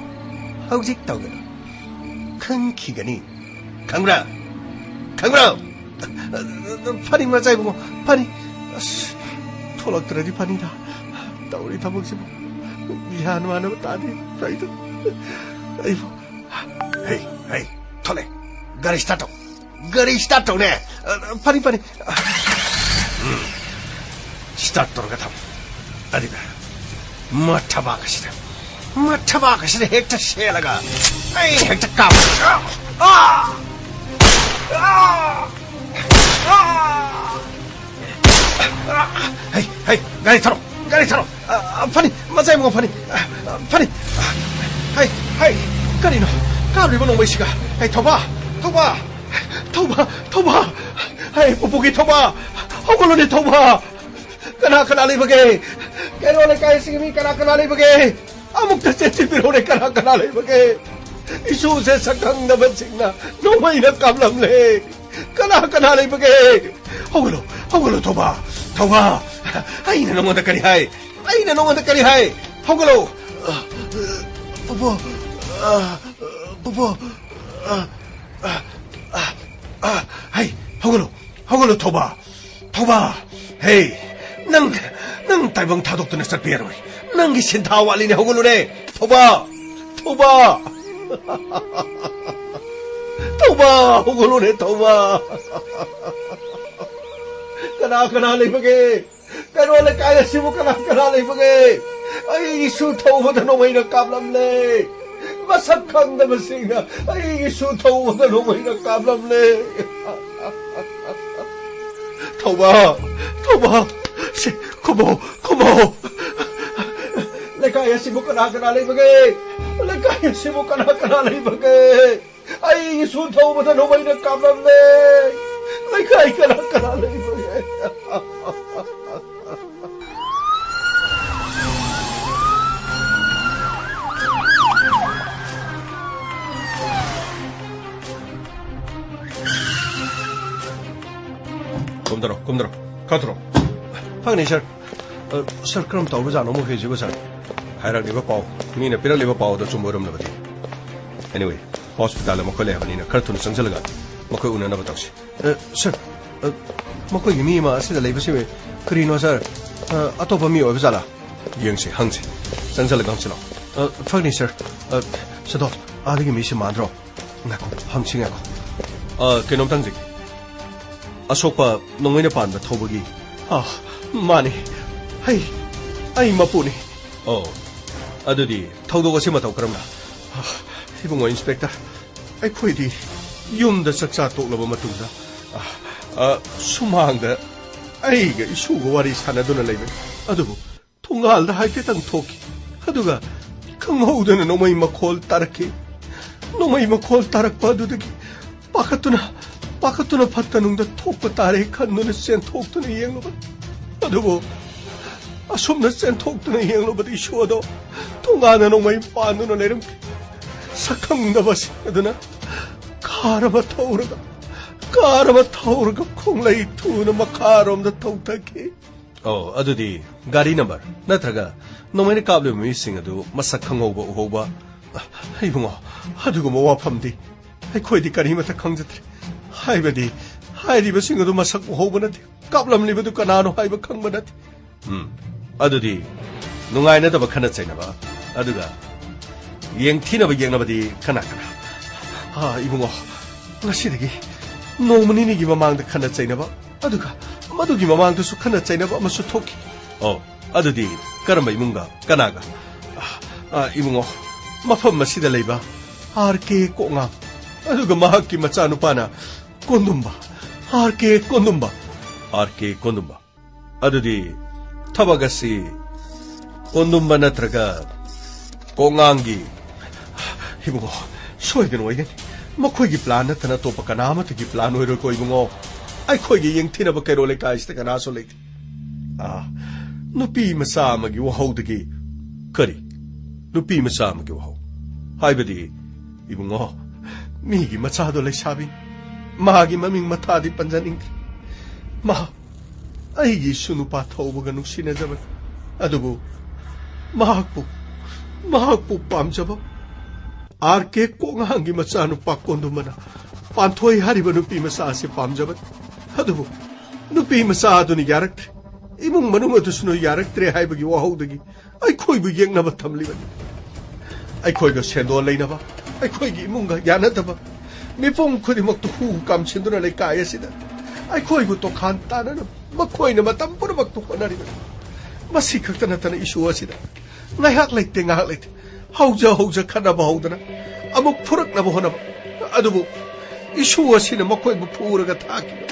ꯍꯧꯖꯤꯛ ꯇꯧꯒꯅꯨ꯫ ꯈꯪꯈꯤꯒꯅꯤ꯫ ꯈꯪꯕ꯭ꯔꯥ? ꯈꯪꯕ꯭ꯔꯥ? ꯐꯅꯤ, ꯃꯆꯥ ꯏꯕꯨꯡꯉꯣ, ꯐꯅꯤ꯫ ꯑꯁ, ꯊꯣꯛꯂꯛꯇ꯭ꯔꯗꯤ ꯐꯅꯤꯗ꯫ ꯇꯧꯔꯤ ꯊꯕꯛꯁꯤꯕꯨ ꯒ꯭ꯌꯥꯟ ꯃꯥꯟ ꯑꯃ ꯇꯥꯗꯦ꯫ ꯑꯩꯕꯨ, ꯍꯩ, ꯍꯩ, ꯊꯣꯛꯂꯛꯑꯦ꯫ ꯒꯥꯔꯤ ꯁ꯭ꯇꯥꯔꯠ ꯇꯧ꯫ ꯒꯥꯔꯤ ꯁ꯭ꯇꯥꯔꯠ ꯇꯧꯅꯦ꯫ ꯐꯅꯤ, ꯐꯅꯤ꯫ ꯎꯝ꯫ ꯁ꯭ꯇꯥꯔꯠ ꯇꯧꯔꯒ ꯊꯝꯃꯨ꯫ ꯑꯗꯨꯒ ꯃꯊꯕꯥꯛ ꯑꯁꯤꯗ, ꯃꯊꯕꯥꯛ ꯑꯁꯤꯗ ꯍꯦꯛꯇ ꯁꯦꯠꯂꯒ ꯑꯩ ꯍꯦꯛꯇ ꯀꯥꯞꯄ꯫ ꯑꯥ! ꯑꯥ! ꯑꯥ! ꯑꯥ! ꯍꯩ, ꯍꯩ, ꯒꯥꯔꯤ ꯊꯧꯔꯣ, ꯒꯥꯔꯤ ꯊꯧꯔꯣ꯫ ꯑ, ꯐꯅꯤ, ꯃꯆꯥ ꯏꯕꯨꯡꯉꯣ, ꯐꯅꯤ꯫ ꯑ, ꯐꯅꯤ꯫ ꯍꯩ, ꯍꯩ, ꯀꯔꯤꯅꯣ? ꯀꯥꯞꯂꯤꯕ ꯅꯣꯡꯃꯩꯁꯤꯒ꯫ ꯍꯩ, ꯊꯧꯕ, ꯊꯧꯕ, ꯊꯧꯕ, ꯊꯧꯕ꯫ ꯍꯩ, ꯄꯨꯄꯨꯒꯤ ꯊꯧꯕ꯫ ꯍꯧꯒꯠꯂꯨꯅꯦ, ꯊꯧꯕ꯫ ꯀꯅꯥ ꯀꯅꯥ ꯂꯩꯕꯒꯦ? ꯀꯩꯔꯣꯜ ꯂꯩꯀꯥꯏꯁꯤꯒꯤ ꯃꯤ ꯀꯅꯥ ꯀꯅꯥ ꯂꯩꯕꯒꯦ? ꯑꯃꯨꯛꯇ ꯆꯦꯟꯁꯤꯟꯕꯤꯔꯛꯎꯅꯦ, ꯀꯅꯥ ꯀꯅꯥ ꯂꯩꯕꯒꯦ? ꯏꯁꯨꯁꯦ ꯁꯛꯈꯪꯗꯕꯁꯤꯡꯅ ꯅꯣꯡꯃꯩꯅ ꯀꯥꯞꯂꯝꯂꯦ꯫ ꯀꯅꯥ ꯀꯅꯥ ꯂꯩꯕꯒꯦ? ꯍꯧꯒꯠꯂꯣ, ꯍꯧꯒꯠꯂꯣ, ꯊꯧꯕ, ꯊꯧꯕ꯫ ꯑꯩꯅ ꯅꯉꯣꯟꯗ ꯀꯔꯤ ꯍꯥꯏ? ꯑꯩꯅ ꯅꯉꯣꯟꯗ ꯀꯔꯤ ꯍꯥꯏ? ꯍꯧꯒꯠꯂꯣ꯫ ꯄꯨꯄꯨ, ꯄꯨꯄꯨ, ꯍꯩ, ꯍꯧꯒꯠꯂꯣ, ꯍꯧꯒꯠꯂꯣ, ꯊꯧꯕ, ꯊꯧꯕ꯫ ꯍꯦ, ꯅꯪ, ꯅꯪ ꯇꯥꯏꯕꯪ ꯊꯥꯗꯣꯛꯇꯨꯅ ꯆꯠꯄ ꯌꯥꯔꯣꯏ꯫ ꯅꯪꯒꯤ ꯁꯤꯟꯊꯥ ꯋꯥꯠꯂꯤꯅꯦ, ꯍꯧꯒꯠꯂꯨꯅꯦ, ꯊꯧꯕ, ꯊꯧꯕ꯫ ꯊꯧꯕ, ꯍꯧꯒꯠꯂꯨꯅꯦ, ꯊꯧꯕ꯫ ꯀꯅꯥ ꯀꯅꯥ ꯂꯩꯕꯒꯦ? ꯀꯩꯔꯣꯜ ꯂꯩꯀꯥꯏ ꯑꯁꯤꯕꯨ ꯀꯅꯥ ꯀꯅꯥ ꯂꯩꯕꯒꯦ? ꯑꯩꯒꯤꯁꯨ ꯊꯧꯕꯗ ꯅꯣꯡꯃꯩꯅ ꯀꯥꯞꯂꯝꯂꯦ꯫ ꯃꯁꯛ ꯈꯪꯗꯕꯁꯤꯡꯅ ꯑꯩꯒꯤꯁꯨ ꯊꯧꯕꯗ ꯅꯣꯡꯃꯩꯅ ꯀꯥꯞꯂꯝꯂꯦ꯫ ꯊꯧꯕ, ꯊꯧꯕ, ꯁꯤ, ꯈꯨꯝꯃꯣ, ꯈꯨꯝꯃꯣ꯫ ꯂꯩꯀꯥꯏ ꯑꯁꯤꯕꯨ ꯀꯅꯥ ꯀꯅꯥ ꯂꯩꯕꯒꯦ? ꯂꯩꯀꯥꯏ ꯑꯁꯤꯕꯨ ꯀꯅꯥ ꯀꯅꯥ ꯂꯩꯕꯒꯦ? ꯑꯩꯒꯤꯁꯨ ꯊꯧꯕꯗ ꯅꯣꯡꯃꯩꯅ ꯀꯥꯞꯂꯝꯂꯦ꯫ ꯂꯩꯀꯥꯏ ꯀꯅꯥ ꯀꯅꯥ ꯂꯩꯕꯒꯦ? ꯀꯨꯝꯗꯔꯣ, ꯀꯨꯝꯗꯔꯣ, ꯀꯥꯊꯔꯣ꯫ ꯐꯒꯅꯤ, ꯁꯥꯔ꯫ ꯑ, ꯁꯥꯔ, ꯀꯔꯝ ꯇꯧꯕꯖꯥꯠꯅꯣ ꯃꯈꯣꯏꯁꯤꯕꯨ, ꯁꯥꯔ? ꯍꯥꯏꯔꯛꯂꯤꯕ ꯄꯥꯎ, ꯃꯤꯅ ꯄꯤꯔꯛꯂꯤꯕ ꯄꯥꯎ ꯑꯗꯨ ꯑꯆꯨꯝꯕ ꯑꯣꯏꯔꯝꯂꯕꯗꯤ꯫ Anyway, ꯍꯣꯁꯄꯤꯇꯥꯜꯗ ꯃꯈꯣꯏ ꯂꯩ ꯍꯥꯏꯕꯅꯤꯅ ꯈꯔ ꯊꯨꯅ ꯆꯪꯁꯤꯜꯂꯒ ꯃꯈꯣꯏ ꯎꯅꯅꯕ ꯇꯧꯁꯤ꯫ ꯑ, ꯁꯥꯔ, ꯑ, ꯃꯈꯣꯏꯒꯤ ꯃꯤ ꯑꯃ ꯑꯁꯤꯗ ꯂꯩꯕꯁꯤ ꯀꯔꯤꯅꯣ, ꯁꯥꯔ? ꯑ, ꯑꯇꯣꯞꯄ ꯃꯤ ꯑꯣꯏꯕ ꯖꯥꯠꯂꯥ? ꯌꯦꯡꯁꯤ, ꯍꯪꯁꯤ꯫ ꯆꯪꯁꯤꯜꯂꯒ ꯍꯪꯁꯤꯜꯂꯣ꯫ ꯑ, ꯐꯒꯅꯤ, ꯁꯥꯔ꯫ ꯑ, ꯁꯗꯣ, ꯑꯥꯗꯒꯤ ꯃꯤꯁꯤ ꯃꯥꯟꯗ꯭ꯔꯣ? ꯉꯥꯏꯈꯣ, ꯍꯪꯁꯤ, ꯉꯥꯏꯈꯣ꯫ ꯑ, ꯀꯩꯅꯣꯝꯇ ꯍꯪꯖꯒꯦ꯫ ꯑꯁꯣꯛꯄ ꯅꯣꯡꯃꯩꯅ ꯄꯥꯟꯕ ꯊꯧꯕꯒꯤ, ꯑ, ꯃꯥꯅꯤ꯫ ꯑꯩ ꯑꯩ ꯃꯄꯨꯅꯤ꯫ ꯑꯣ, ꯑꯗꯨꯗꯤ ꯊꯧꯗꯣꯛ ꯑꯁꯤ ꯃꯇꯧ ꯀꯔꯝꯅ? ꯏꯕꯨꯡꯉꯣ ꯏꯟꯁꯄꯦꯛꯇꯔ, ꯑꯩꯈꯣꯏꯗꯤ ꯌꯨꯝꯗ ꯆꯥꯛꯆꯥ ꯇꯣꯛꯂꯕ ꯃꯇꯨꯡꯗ, ꯑ, ꯑ, ꯁꯨꯃꯥꯡꯗ ꯑꯩꯒ ꯏꯁꯨꯒ ꯋꯥꯔꯤ ꯁꯥꯟꯅꯗꯨꯅ ꯂꯩꯕꯅꯤ꯫ ꯑꯗꯨꯕꯨ ꯊꯣꯡꯒꯥꯜꯗ ꯍꯥꯏꯐꯦꯠꯇꯪ ꯊꯣꯛꯈꯤ꯫ ꯑꯗꯨꯒ ꯈꯪꯍꯧꯗꯅ ꯅꯣꯡꯃꯩ ꯃꯈꯣꯜ ꯇꯥꯔꯛꯈꯤ꯫ ꯅꯣꯡꯃꯩ ꯃꯈꯣꯜ ꯇꯥꯔꯛꯄ ꯑꯗꯨꯗꯒꯤ ꯄꯥꯈꯠꯇꯨꯅ, ꯄꯥꯈꯠꯇꯨꯅ ꯐꯠꯇ ꯅꯨꯡꯗ ꯊꯣꯛꯄ ꯇꯥꯔꯦ ꯈꯟꯗꯨꯅ ꯆꯦꯟꯊꯣꯛꯇꯨꯅ ꯌꯦꯡꯂꯨꯕ꯫ ꯑꯗꯨꯕꯨ ꯑꯁꯨꯝꯅ ꯆꯦꯟꯊꯣꯛꯇꯨꯅ ꯌꯦꯡꯂꯨꯕꯗ ꯏꯁꯨ ꯑꯗꯣ ꯊꯣꯡꯒꯥꯟꯗ ꯅꯣꯡꯃꯩ ꯄꯥꯟꯗꯨꯅ ꯂꯩꯔꯝꯈꯤ꯫ ꯁꯛꯈꯪꯗꯕꯁꯤꯡ ꯑꯗꯨꯅ ꯀꯥꯔ ꯑꯃ ꯊꯧꯔꯒ, ꯀꯥꯔ ꯑꯃ ꯊꯧꯔꯒ ꯈꯣꯡꯂꯩ ꯊꯨꯅ ꯃꯈꯥꯔꯣꯝꯗ ꯊꯧꯊꯈꯤ꯫ ꯑꯣ, ꯑꯗꯨꯗꯤ ꯒꯥꯔꯤ ꯅꯝꯕꯔ ꯅꯠꯇ꯭ꯔꯒ ꯅꯣꯡꯃꯩꯅ ꯀꯥꯞꯂꯤꯕ ꯃꯤꯁꯤꯡ ꯑꯗꯨ ꯃꯁꯛ ꯈꯪꯍꯧꯕ, ꯎꯍꯧꯕ? ꯏꯕꯨꯡꯉꯣ, ꯑꯗꯨꯒꯨꯝꯕ ꯋꯥꯐꯝꯗꯤ ꯑꯩꯈꯣꯏꯗꯤ ꯀꯔꯤꯃꯠꯇ ꯈꯪꯖꯗ꯭ꯔꯦ꯫ ꯍꯥꯏꯕꯗꯤ, ꯍꯥꯏꯔꯤꯕꯁꯤꯡ ꯑꯗꯨ ꯃꯁꯛ ꯎꯍꯧꯕ ꯅꯠꯇꯦ, ꯀꯥꯞꯂꯝꯂꯤꯕꯗꯨ ꯀꯅꯥꯅꯣ ꯍꯥꯏꯕ ꯈꯪꯕ ꯅꯠꯇꯦ꯫ ꯎꯝ, ꯑꯗꯨꯗꯤ ꯅꯨꯡꯉꯥꯏꯅꯗꯕ ꯈꯟꯅ ꯆꯩꯅꯕ, ꯑꯗꯨꯒ ꯌꯦꯡꯊꯤꯅꯕ ꯌꯦꯛꯅꯕꯗꯤ ꯀꯅꯥ ꯀꯅꯥ? ꯑꯥ, ꯏꯕꯨꯡꯉꯣ, ꯉꯁꯤꯗꯒꯤ ꯅꯣꯡꯃ ꯅꯤꯅꯤꯒꯤ ꯃꯃꯥꯡꯗ ꯈꯟꯅ ꯆꯩꯅꯕ, ꯑꯗꯨꯒ ꯃꯗꯨꯒꯤ ꯃꯃꯥꯡꯗꯁꯨ ꯈꯟꯅ ꯆꯩꯅꯕ ꯑꯃꯁꯨ ꯊꯣꯛꯈꯤ꯫ ꯑꯣ, ꯑꯗꯨꯗꯤ ꯀꯔꯝꯕ ꯏꯃꯨꯡꯒ ꯀꯅꯥꯒ? ꯑꯥ, ꯑꯥ, ꯏꯕꯨꯡꯉꯣ, ꯃꯐꯝ ꯑꯁꯤꯗ ꯂꯩꯕ ꯑꯥꯔ ꯀꯦ ꯀꯣꯛꯉꯥꯡ, ꯑꯗꯨꯒ ꯃꯍꯥꯛꯀꯤ ꯃꯆꯥꯅꯨꯄꯥꯅ ꯀꯣꯟꯗꯨꯝꯕ, ꯑꯥꯔ ꯀꯦ ꯀꯣꯟꯗꯨꯝꯕ, ꯑꯥꯔ ꯀꯦ ꯀꯣꯟꯗꯨꯝꯕ꯫ ꯑꯗꯨꯗꯤ ꯊꯕꯛ ꯑꯁꯤ ꯀꯣꯟꯗꯨꯝꯕ ꯅꯠꯇ꯭ꯔꯒ ꯀꯣꯛꯉꯥꯡꯒꯤ? ꯏꯕꯨꯡꯉꯣ, ꯁꯣꯏꯗꯅ ꯑꯣꯏꯒꯅꯤ꯫ ꯃꯈꯣꯏꯒꯤ ꯄ꯭ꯂꯥꯟ ꯅꯠꯇꯅ ꯑꯇꯣꯞꯄ ꯀꯅꯥ ꯑꯃꯠꯇꯒꯤ ꯄ꯭ꯂꯥꯟ ꯑꯣꯏꯔꯣꯏꯀꯣ ꯏꯕꯨꯡꯉꯣ꯫ ꯑꯩꯈꯣꯏꯒꯤ ꯌꯦꯡꯊꯤꯅꯕ ꯀꯩꯔꯣꯜ ꯂꯩꯀꯥꯏꯁꯤꯗ ꯀꯅꯥꯁꯨ ꯂꯩꯇꯦ꯫ ꯑꯥ, ꯅꯨꯄꯤ ꯃꯆꯥ ꯑꯃꯒꯤ ꯋꯥꯍꯧꯗꯒꯤ꯫ ꯀꯔꯤ? ꯅꯨꯄꯤ ꯃꯆꯥ ꯑꯃꯒꯤ ꯋꯥꯍꯧ? ꯍꯥꯏꯕꯗꯤ, ꯏꯕꯨꯡꯉꯣ, ꯃꯤꯒꯤ ꯃꯆꯥꯗꯣ ꯂꯩꯁꯥꯕꯤ, ꯃꯥꯒꯤ ꯃꯃꯤꯡ ꯃꯊꯥꯗꯤ ꯄꯟꯖꯅꯤꯡꯗ꯭ꯔꯦ꯫ ꯃꯥ ꯑꯩꯒꯤ ꯏꯁꯨ ꯅꯨꯄꯥ ꯊꯧꯕꯒ ꯅꯨꯡꯁꯤꯅꯖꯕꯅꯤ꯫ ꯑꯗꯨꯕꯨ ꯃꯍꯥꯛꯄꯨ, ꯃꯍꯥꯛꯄꯨ ꯄꯥꯝꯖꯕ ꯑꯥꯔ ꯀꯦ ꯀꯣꯛꯉꯥꯡꯒꯤ ꯃꯆꯥꯅꯨꯄꯥ ꯀꯣꯟꯗꯨꯃꯅ ꯄꯥꯟꯊꯣꯏ ꯍꯥꯏꯔꯤꯕ ꯅꯨꯄꯤ ꯃꯆꯥ ꯑꯁꯤ ꯄꯥꯝꯖꯕꯅꯤ꯫ ꯑꯗꯨꯕꯨ ꯅꯨꯄꯤ ꯃꯆꯥ ꯑꯗꯨꯅ ꯌꯥꯔꯛꯇ꯭ꯔꯦ꯫ ꯏꯃꯨꯡ ꯃꯅꯨꯡ ꯑꯗꯨꯁꯨꯅ ꯌꯥꯔꯛꯇ꯭ꯔꯦ ꯍꯥꯏꯕꯒꯤ ꯋꯥꯍꯧꯗꯒꯤ ꯑꯩꯈꯣꯏꯕꯨ ꯌꯦꯛꯅꯕ ꯊꯝꯂꯤꯕꯅꯤ꯫ ꯑꯩꯈꯣꯏꯒ ꯁꯦꯟꯗꯣꯟ ꯂꯩꯅꯕ, ꯑꯩꯈꯣꯏꯒꯤ ꯏꯃꯨꯡꯒ ꯌꯥꯅꯗꯕ, ꯃꯤꯄꯨꯝ ꯈꯨꯗꯤꯡꯃꯛꯇ ꯍꯨ ꯀꯥꯝꯁꯤꯟꯗꯨꯅ ꯂꯩꯀꯥꯏ ꯑꯁꯤꯗ ꯑꯩꯈꯣꯏꯕꯨ ꯇꯣꯈꯥꯟ ꯇꯥꯅꯅꯕ ꯃꯈꯣꯏꯅ ꯃꯇꯝ ꯄꯨꯝꯅꯃꯛꯇ ꯍꯣꯠꯅꯔꯤꯕꯅꯤ꯫ ꯃꯁꯤ ꯈꯛꯇ ꯅꯠꯇꯅ ꯏꯁꯨ ꯑꯁꯤꯗ ꯉꯥꯏꯍꯥꯛ ꯂꯩꯇꯦ, ꯉꯥꯏꯍꯥꯛ ꯂꯩꯇꯦ, ꯍꯧꯖ ꯍꯧꯖ ꯈꯠꯅꯕ ꯍꯧꯗꯅ ꯑꯃꯨꯛ ꯐꯨꯔꯛꯅꯕ ꯍꯣꯠꯅꯕ꯫ ꯑꯗꯨꯕꯨ ꯏꯁꯨ ꯑꯁꯤꯅ ꯃꯈꯣꯏꯕꯨ ꯐꯨꯔꯒ ꯊꯥꯈꯤꯕ꯫